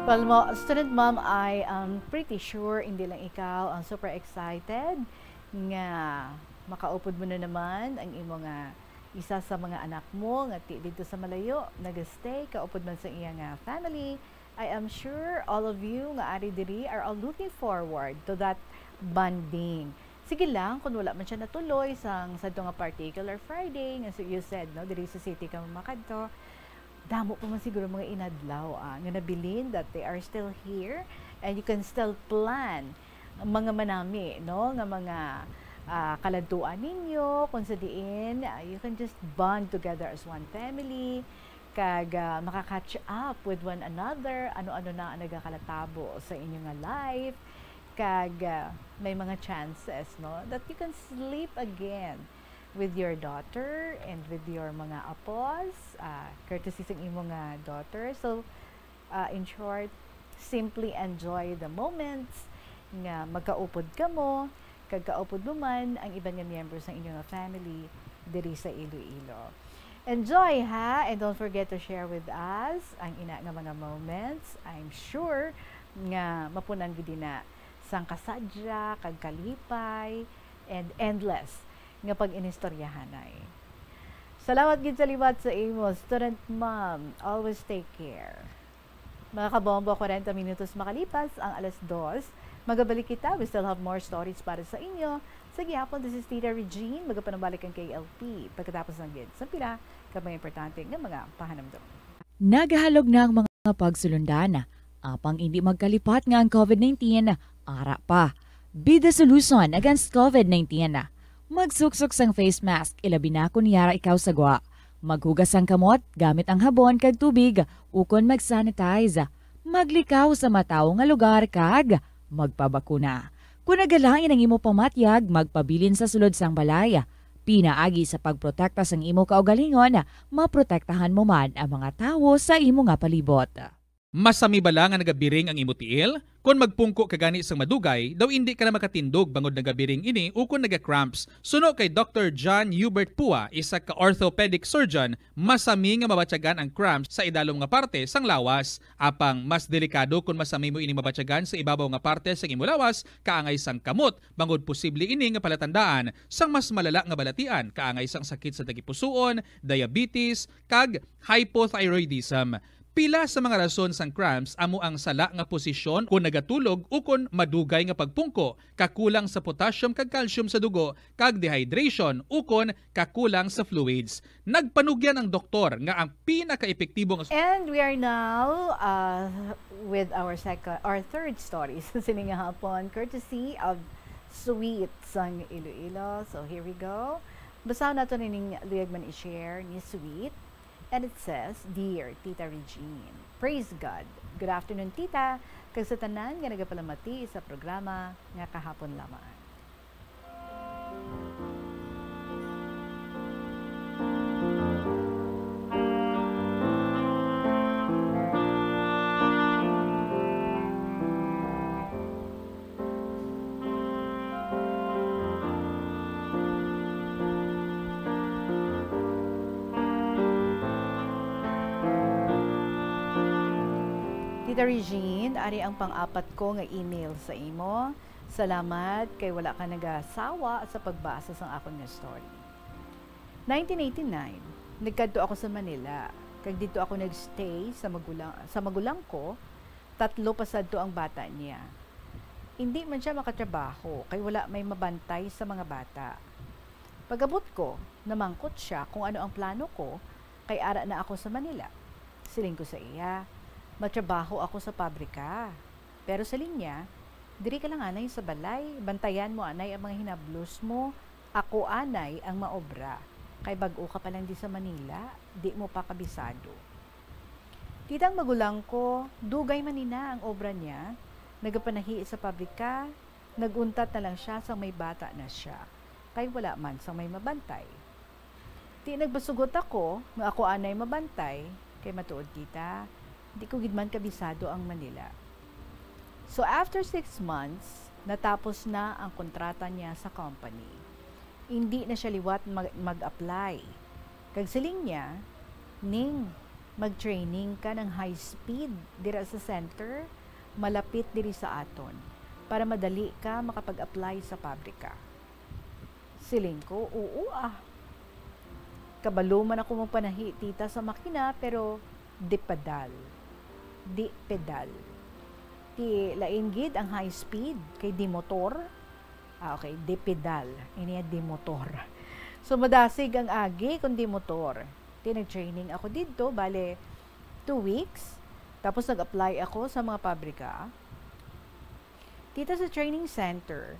Well, mo, student mom, I am pretty sure hindi lang ikaw ang super excited nga makaupod mo na naman ang imo nga isa sa mga anak mo nga ti-, didto sa malayo, nag-stay, kaupod man sa iya nga family. I am sure all of you nga ari diri are all looking forward to that bonding. Sige lang, kung wala man siya natuloy sang sadto nga particular Friday, nga so you said, no, diri sa city ka makadto, damo pa man siguro mga inadlaw, ah, nga nabilin that they are still here, and you can still plan mga manami, no, nga mga, ah, kaladtuan ninyo, kung sa diin, ah, you can just bond together as one family, kag, ah, maka-catch up with one another, ano-ano na ang nagakalatabo sa inyo nga life, kag, ah, may mga chances, no, that you can sleep again with your daughter and with your mga apos, ah, courtesy sa imo nga daughter. So, ah, in short, simply enjoy the moments nga magkaupod kamo, kag kaupod mo man ang iban nga miyembro sang inyo nga family diri sa Iloilo. Enjoy, ha? And don't forget to share with us ang ina nga mga moments. I'm sure nga mapunan gid na sang kasadya, kag kalipay, and endless nga pag-inistoryahanay. Salamat gid sa liwat sa imo, student mom. Always take care. Mga kabombo, kwarenta minutos makalipas ang alas dos. Magabalik kita. We still have more stories para sa inyo. Sa gihapon, this is Tita Regine. Magapanabalik ang K L P pagkatapos ng gid sa pila ka mga importante nga mga pahanumdom. Nagahalog na ang mga pagsulundan, apang indi magkalipat nga ang covid nineteen ara pa. Be the solution against covid nineteen. Magsuksok sang face mask, ilabi na kon yara ikaw sa gwa. Maghugas sang kamot gamit ang habon kag tubig, ukon mag-sanitize. Maglikaw sa matawo nga lugar kag magpabakuna. Kon nagalain ang imo pamatyag, magpabilin sa sulod sang balay. Pinaagi sa pagprotekta sang imo kaugalingon, maprotektahan mo man ang mga tawo sa imo nga palibot. Masami bala nga nagabiring ang imo tiil? Kon magpungko ka gani sang madugay, daw indi ka na makatindog bangod nagabiring ini ukon naga-cramps. Suno kay Doctor John Hubert Pua, isa ka orthopedic surgeon, masami nga mabatyagan ang cramps sa idalom nga parte sang lawas. Apang mas delikado kon masami mo ini mabatyagan sa ibabaw nga parte sang imo lawas, kaangay sang kamot, bangod posible ini nga palatandaan sang mas malala nga balatian, kaangay sang sakit sa tagipusoon, diabetes, kag hypothyroidism. Pila sa mga rason sang cramps amo ang sala nga posisyon kon nagatulog ukon madugay nga pagpungko, kakulang sa potassium kag calcium sa dugo, kag dehydration ukon kakulang sa fluids. Nagpanugyan ang doktor nga ang pinakaepektibo nga And we are now, uh, with our second, our third story sa sining nga hapon, courtesy of Sweet sang Iloilo. So here we go. Basahon nato nining luyag man i-share ni Sweet. And it says, "Dear Tita Regine, praise God. Good afternoon, Tita, kag sa tanan nga nagapalamati sa programa nga kahapon lamang." Tita Regine, ari ang pang-apat ko nga email sa imo. Salamat kay wala ka nagasawa sa pagbasa sang akon nga story. Nineteen eighty-nine, nagkadto ako sa Manila, kag didto ako nagstay sa magulang, sa magulang ko. Tatlo pa sadto ang bata niya. Indi man sia makatrabaho kay wala may mabantay sa mga bata. Pag-abot ko, namangkot sia kung ano ang plano ko kay ara na ako sa Manila. Siling ko sa iya, "Matrabaho ako sa pabrika." Pero siling niya, "Diri ka lang anay sa balay, bantayan mo anay ang mga hinablos mo, ako anay ang maobra. Kay bag-o ka pa lang di sa Manila, di mo pa kabisado." Tita, ang magulang ko, dugay man ni na ang obra niya, nagapanahi sa pabrika, nag-untat na lang sia sang may bata na sia, kay wala man sang may mabantay. Ti nagpasugot ako nga ako anay mabantay, kay matuod kita, di ko gid man kabisado ang Manila. So after six months, natapos na ang kontrata niya sa company. Indi na sia liwat mag-, mag-apply. Kag siling niya, "Ning, mag-training ka ng high speed dira sa center, malapit diri sa aton, para madali ka makapag-apply sa pabrika." Siling ko, "Oo, ah." Kabalo man ako magpanahi, tita, sa makina, pero di pedal. Di pedal. Ti lain gid ang high speed, kay di motor. Ah, okay, di pedal. Ini di motor. So, madasig ang agi kung di motor. Ti nag-training ako didto, bale, two weeks. Tapos nag-apply ako sa mga pabrika. Tita, sa training center,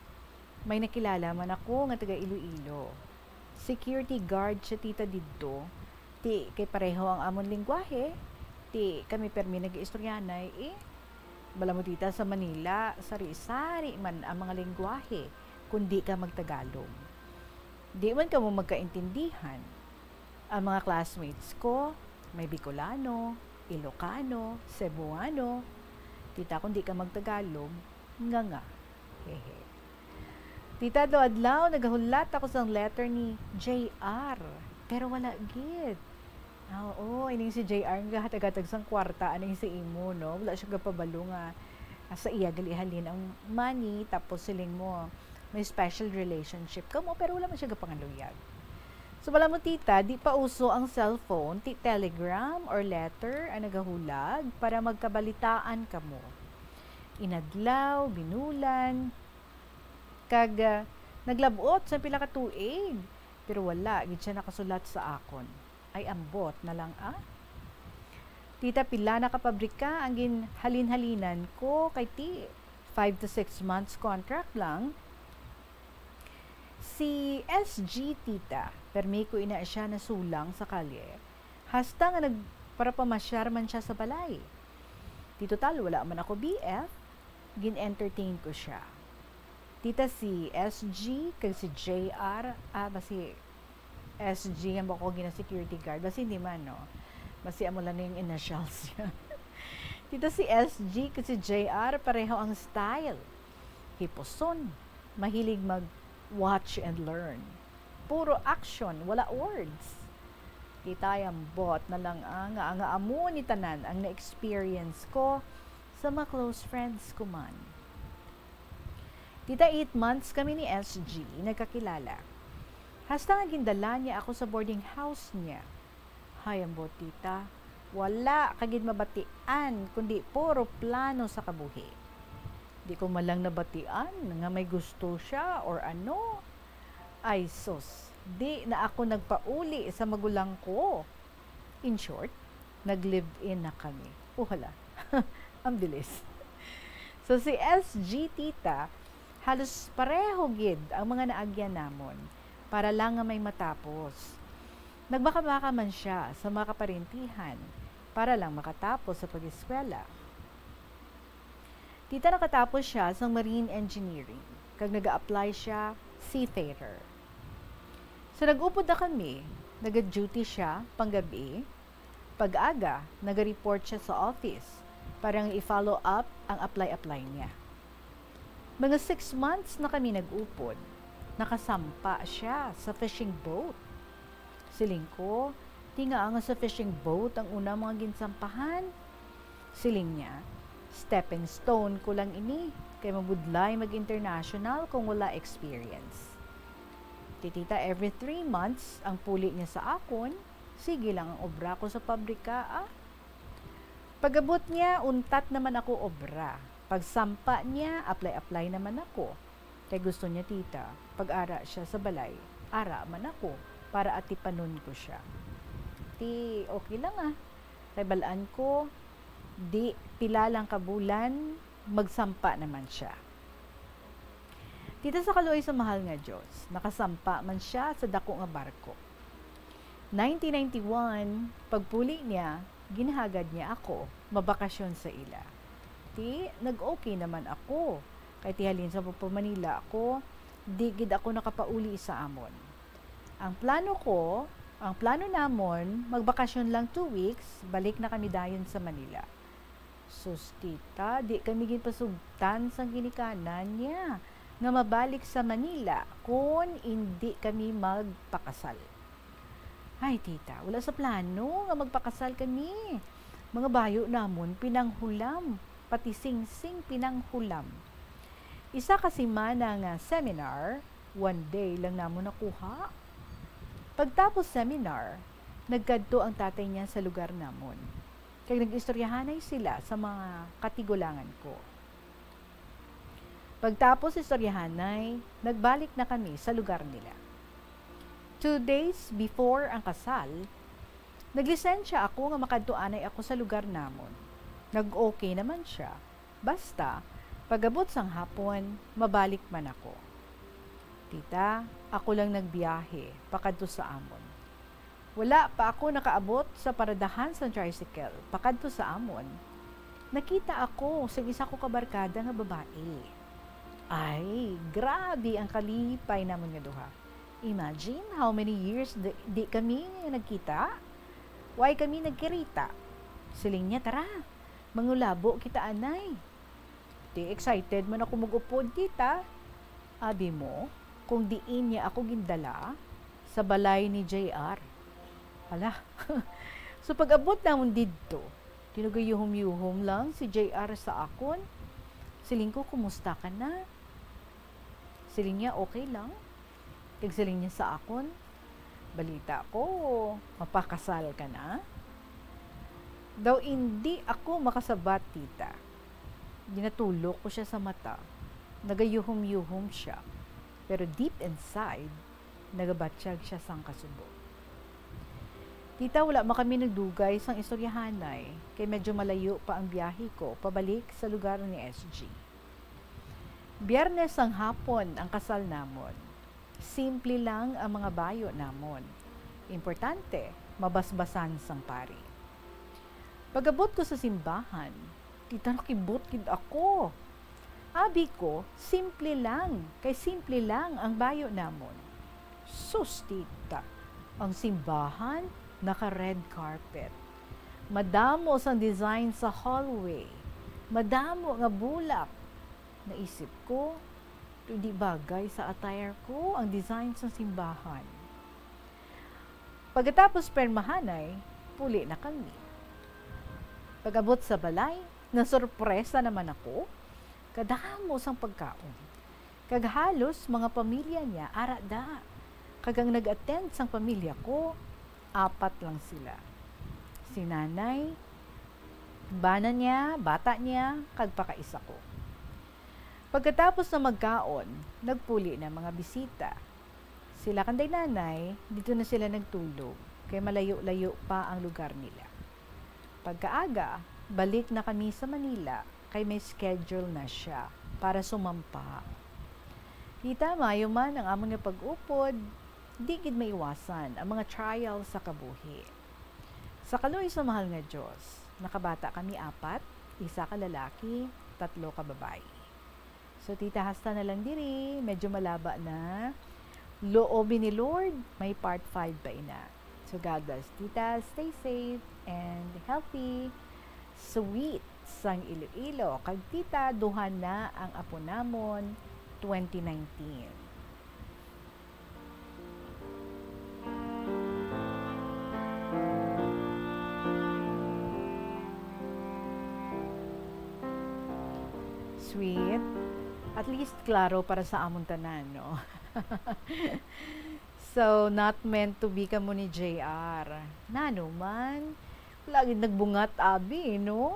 may nakilala man ako nga taga Iloilo. Security guard siya, tita, didto. Ti kay pareho ang amon lengguwahe, ti kami permi nag-iistoryanay, eh. Bala mo, tita, sa Manila, sari-sari man ang mga lengguwahe, kung di ka magtagalog. Di man kamo magkaintindihan. Ang mga classmates ko, may Bicolano, Ilocano, Cebuano. Tita, kung di ka magtagalog, nga nga. Hehe. Tita, adlaw-adlaw nagahulat ako sang letter ni J R, pero wala gid. Ah, oo, ining si J R nga hatag-hatag sang kwarta, aning si imo, no? Wala siya gapabalo nga, ah, sa iya gali halin ang money, tapos siling mo, may special relationship kamo, pero wala man siya gapangaluyag. So, bala mo, tita, di pa uso ang cellphone, ti telegram or letter ang nagahulag para magkabalitaan kamo. Inadlaw, binulan, kag, ah, naglab-ot sa pila ka tuig, pero wala gid siya nakasulat sa akon. Ay, ambot na lang, ah. Tita, pila na ka pabrika ang ginhalin-halinan ko, kay ti five to six months contract lang. Si S G, tita, permi ko ina siya nasulang sa kalye, hasta nga nagparapamasyar man siya sa balay. Ti total, wala man ako B F, gin-entertain ko siya. Tita, si S G kag si J R, ah, basi S G ang bako gina-security guard, basi hindi man, no? Basi amo lang yung initials niya. Tita, si S G kag si J R, pareho ang style. Hipuson, mahilig mag watch and learn. Puro action, wala words. Tita, ambot na lang, ah, nga, nga amo ni tanan ang na-experience ko sa mga close friends ko man. Tita, eight months kami ni S G nagkakilala. Hasta nga gindala niya ako sa boarding house niya. Hay, ambot, tita. Wala ka gid mabatian, kundi puro plano sa kabuhi. Di ko man lang nabatian nga may gusto siya or ano. Ay, sus, di na ako nagpauli sa magulang ko. In short, nag-live-in na kami. Oh, hala. Ang bilis. So, si S G, tita, halos pareho gid ang mga naagyan namon para lang nga may matapos. Nagbaka-baka man siya sa mga kaparintihan para lang makatapos sa pag-eskwela. Tita, nakatapos siya sang marine engineering, kag nag-a-apply siya seafarer. So, nag-upod na kami, naga-duty siya panggabi, pag-aga, naga-report siya sa office para nga i-follow up ang apply-apply niya. Mga six months na kami nag-upod, nakasampa siya sa fishing boat. Siling ko, "Di nga nga sa fishing boat ang una mga ginsampahan." Siling niya, "Stepping stone ko lang ini, kay mabudlay mag-international kung wala experience." Ti tita, every three months ang puli niya sa akon, sige lang ang obra ko sa pabrika, ah. Pag-abot niya, untat naman ako obra. Pagsampa niya, apply-apply naman ako. Kay gusto niya, tita, pag ara siya sa balay, ara man ako para atipanon ko siya. Ti okay lang, ah. Kay bal-an ko, di pila lang ka bulan, magsampa naman siya. Tita, sa kaluoy sa mahal nga Dios, nakasampa man siya sa dako nga barko. Nineteen ninety-one, pagpuli niya, ginhagad niya ako mabakasyon sa ila. Ti, nag-okay naman ako. Kay ti halin sa pagpa-Manila ako, di gid ako nakapauli sa amon. Ang plano ko, ang plano namon, magbakasyon lang two weeks, balik na kami dayon sa Manila. Sus, tita, di kami ginpasugtan sang ginikanan niya nga mabalik sa Manila kon indi kami magpakasal. Ay, tita, wala sa plano nga magpakasal kami. Mga bayo namon pinanghulam, pati singsing pinanghulam. Isa ka semana nga seminar, one day lang namon nakuha. Pagtapos seminar, nagkadto ang tatay niya sa lugar namon. Kag nag-istoryahanay sila sa mga katigulangan ko. Pagtapos istoryahanay, nagbalik na kami sa lugar nila. Two days before ang kasal, naglisensya ako nga makadto anay ako sa lugar namon. Nag-okay naman siya. Basta, pag-abot sang hapon, mabalik man ako. Tita, ako lang nagbiyahe pakadto sa amon. Wala pa ako nakaabot sa paradahan sang tricycle pakadto sa amon, nakita ako sing isa ko ka barkada nga babayi. Ay, grabe ang kalipay namon nga duha. Imagine how many years di, di kami nagkita. Why kami nagkirita? Siling niya, "Tara, mangulabo kita anay." Di excited man ako mag-upod, tita. Abi mo, kung diin niya ako gindala, sa balay ni J R. Hala. So, pag-abot namon didto, di nagayuhom-yuhom lang si J R sa akon. Siling ko, "Kumusta ka na?" Siling niya, "Okay lang." Kag siling niya sa akon, "Balita ko, mapakasal ka na?" Daw indi ako makasabat, tita. Ginatulok ko sia sa mata. Nagayuhom-yuhom sia, pero deep inside, nagabatyag sia sang kasubo. Tita, wala man kami nagdugay sang istoryahanay, kay medyo malayo pa ang biyahe ko pabalik sa lugar ni S G. Biyernes sang hapon ang kasal namon. Simple lang ang mga bayo namon. Importante, mabasbasan sang pari. Pag-abot ko sa simbahan, tita, nakibot gid ako. Abi ko, simple lang, kay simple lang ang bayo namon. Sus, tita, ang simbahan naka-red carpet. Madamo sang design sa hallway. Madamo nga bulak. Naisip ko, "Hindi bagay sa attire ko ang design sa simbahan." Pagkatapos pirmahanay, puli na kami. Pag-abot sa balay, nasurpresa naman ako. Kadamo sang pagkaon. Kag halos mga pamilya niya ara da. Kag ang nag-attend sang pamilya ko, apat lang sila. Si nanay, bana niya, bata niya, kag pakaisa ko. Pagkatapos na magkaon, nagpuli na mga bisita. Sila kanday nanay, dito na sila nagtulog, kay malayo-layo pa ang lugar nila. Pagkaaga, balik na kami sa Manila, kay may schedule na siya para sumampa. Tita, maayo man ang amon nga pag-upod, di gid maiwasan ang mga trial sa kabuhi. Sa kaluoy sa mahal nga Dios, nakabata kami apat, isa ka lalaki, tatlo ka babayi. So, tita, hasta na lang diri, medyo malaba na. Loob ni Lord, may part five pa ina. So, God bless, tita. Stay safe and healthy. Sweet sang Iloilo. Kag tita, duha na ang apo namon, twenty nineteen. Sweet. At least klaro para sa amon tanan, no? So, not meant to be kamo ni J R. Nano man? Wala gid nagbungat, abi, no?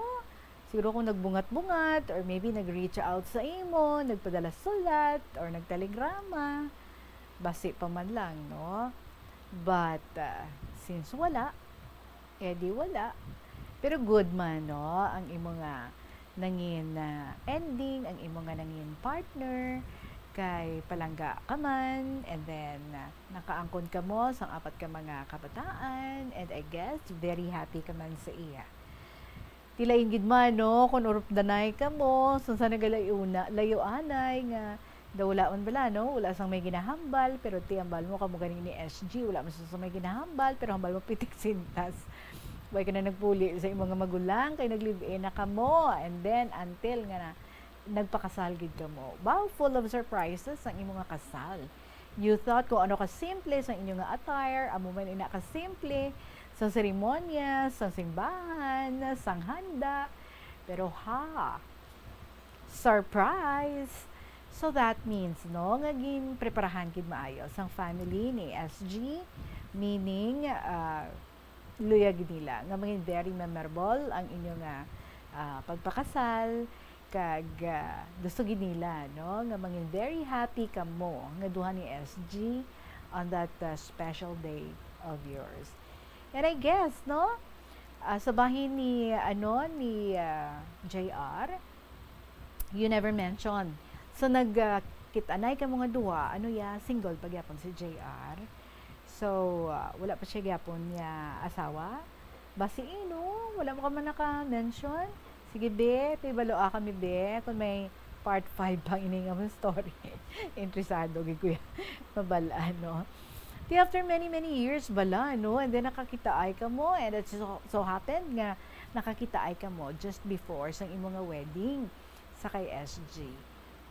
Siguro kung nagbungat-bungat, or maybe nag-reach out sa imo, nagpadala sulat, or nagtelegrama, basi pa man lang, no? But, ah, since wala, eh di wala. Pero good man, no? Ang imo nga nangin, ah, ending, ang imo nga nangin partner, kay palangga ka man, and then, ah, nakaangkon kamo sang apat ka mga kabataan, and I guess, very happy ka man sa iya. Ti lain gid man, no, kung urupdanay kamo, sa, sa nagalayo-, layoanay nga daw wala man bala, no? Wala sang may ginahambal, pero ti hambal mo kamo gani ni S G, wala man sa may ginahambal, pero hambal mo pitik sintas. Way ka na nagpuli sa imong nga magulang, kay nag-live-in na kamo, and then until nga na, nagpakasal gid kamo. Wow, full of surprises ang imong nga kasal. You thought kung ano ka simple sang inyo nga attire, amo man ina ka simple sang seremonya, sang simbahan, sang handa. Pero ha, surprise! So that means, no, nga ginpreparahan gid maayo sang family ni S G, meaning, ah, luyag gid nila nga mangin very memorable ang inyo nga, ah, pagpakasal, kag, ah, gusto gid nila, no, nga mangin very happy kamo nga duha ni S G on that, ah, special day of yours. And I guess, no, ah, sa bahin ni, ano, ni, ah, J R, you never mention. So, nag, ah, kit-anay kamo nga duha, ano ya, single pa gyapon si J R. So, ah, wala pa siya gyapon niya asawa? Basi, eh, no? Wala mo ka man naka-mention? Sige, be, pibaloa kami, be, kung may part five pang ini nga mong story. Interesado gid ko yan. Mabal-an, no? Di after many, many years bala, no? And then nakakitaay kamo, and it so, so happened nga nakakitaay kamo just before sang imo nga wedding sa kay S G.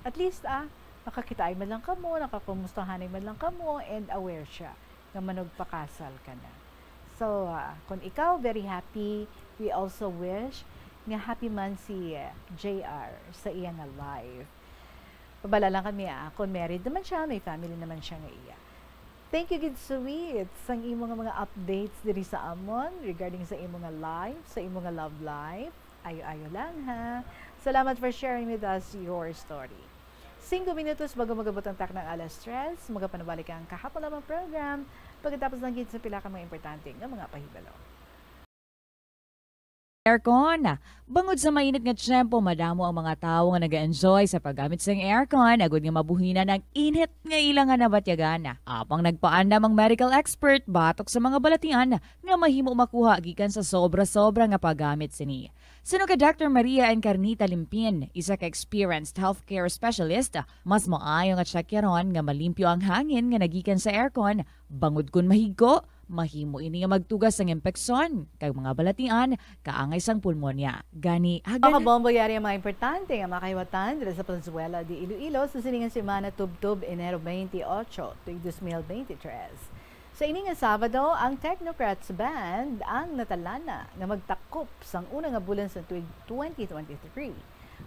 At least, ah, nakakitaay man lang kamo, nakakumustahanay man lang kamo, and aware siya nga manugpakasal ka na. So, ah, kung ikaw, very happy, we also wish nga happy man si, ah, J R sa iya nga life. Pabala lang kami, ah, kung married naman siya, may family naman siya nga iya. Thank you gid, sweet, sang imo nga mga updates diri sa amon regarding sa imo nga life, sa imo nga love life. Ayo-ayo lang, ha. Salamat for sharing with us your story. Singko minutos bago mag-abot ang taknang alas tres, magapanabalik ang Kahapon Lamang program pagkatapos lang gid sa pila ka mga importante nga mga pahibalo. Aircon. Bangod sa mainit nga tiyempo, madamo ang mga tawo nga nag-enjoy sa paggamit sang aircon, agud nga mabuhinan ang init nga ila nga nabatyagan. Apang nagpaandam ang medical expert batok sa mga balatian nga mahimo makuha gikan sa sobra-sobra nga paggamit sini. Suno kay Doctor Maria Encarnita Limpin, isa ka experienced healthcare specialist, mas maayo nga tsekyaron nga malimpyo ang hangin nga nagikan sa aircon, bangod kon mahigko, mahimo ini nga magtugas sang impeksyon kag mga balatian kaangay sang pulmonya. Gani, mga hagad- kabombo, yari ang mga importante nga makahiwatan diri sa Plazuela de Iloilo sa sining nga semana, tubtob Enero twenty-eight, tuig dos mil bente tres. Sa ini nga Sabado, ang Technocrats Band ang natalana nga magtakop sang una nga bulan sa tuig twenty twenty-three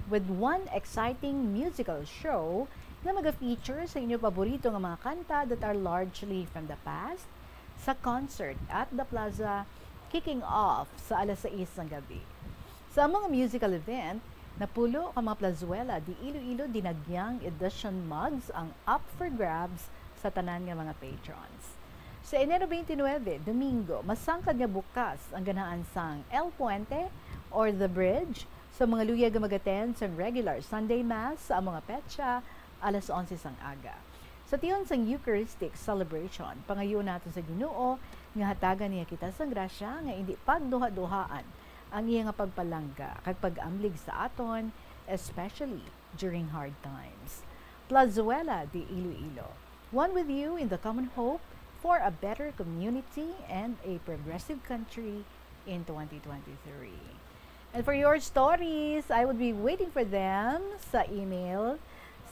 with one exciting musical show nga maga-feature sa inyo paborito nga mga kanta that are largely from the past, sa concert at the Plaza, kicking off sa alas sais sang gabi. Sa among musical event, napulo ka mga Plazuela de Iloilo Dinagyang Edition mugs ang up for grabs sa tanan nga mga patrons. Sa Enero twenty-nine, Domingo, masangkad nga bukas ang ganahan sang El Puente or The Bridge sa mga luyag nga mag-attend sang regular Sunday Mass sa among petsa alas onse sang aga. Sa tion sang Eucharistic celebration, pangayoon naton sa Ginoo nga hatagan niya kita sang grasya nga indi pagduhaduhaan ang iya nga pagpalangga kag pag-amlig sa aton, especially during hard times. Plazuela de Iloilo, one with you in the common hope for a better community and a progressive country in twenty twenty-three. And for your stories, I would be waiting for them sa email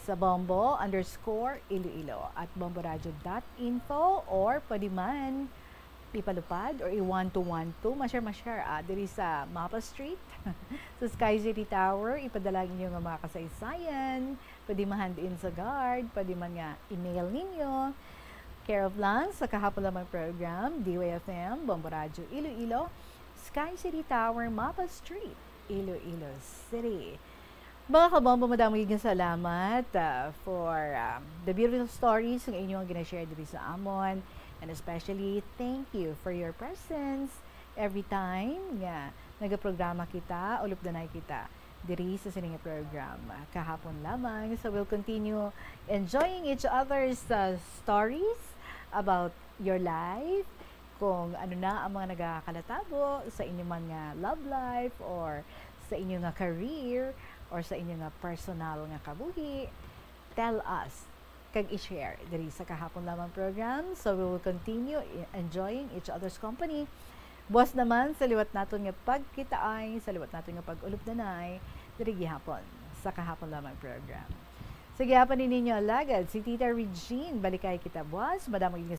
sa bombo underscore iloilo at bomboradio dot info, or pwede man ipalupad or i-one to one to, ma-share, ma-share, ah, diri sa Mapa Street, sa Sky City Tower, ipadala ang inyo nga mga kasaysayan, pwede man hand-in sa guard, pwede man nga email ninyo. Care of lang sa Kahapon Lamang program, D Y F M, Bombo Radyo Iloilo, Sky City Tower, Mapa Street, Iloilo City. Mga kabombo, madamo gid nga salamat, ah, for, um, the beautiful stories nga inyo nga gina-share diri sa amon, and especially thank you for your presence every time nga nagaprograma kita, ulupdanay kita diri sa sini nga program, ah, Kahapon Lamang. So we'll continue enjoying each other's, ah, stories about your life, kung ano na ang mga nagakalatabo sa inyo man nga love life or sa inyo nga career or sa inyo nga personal nga kabuhi, tell us kag i-share diri sa Kahapon Lamang program. So we will continue i-, enjoying each other's company. Buwas naman sa liwat naton nga pagkitaay, sa liwat naton nga pag-ulupdanay, diri gihapon sa Kahapon Lamang program. Sa gihapon ni ninyo alagad, si Tita Regine. Balikay kita buwas. Madamo gid nga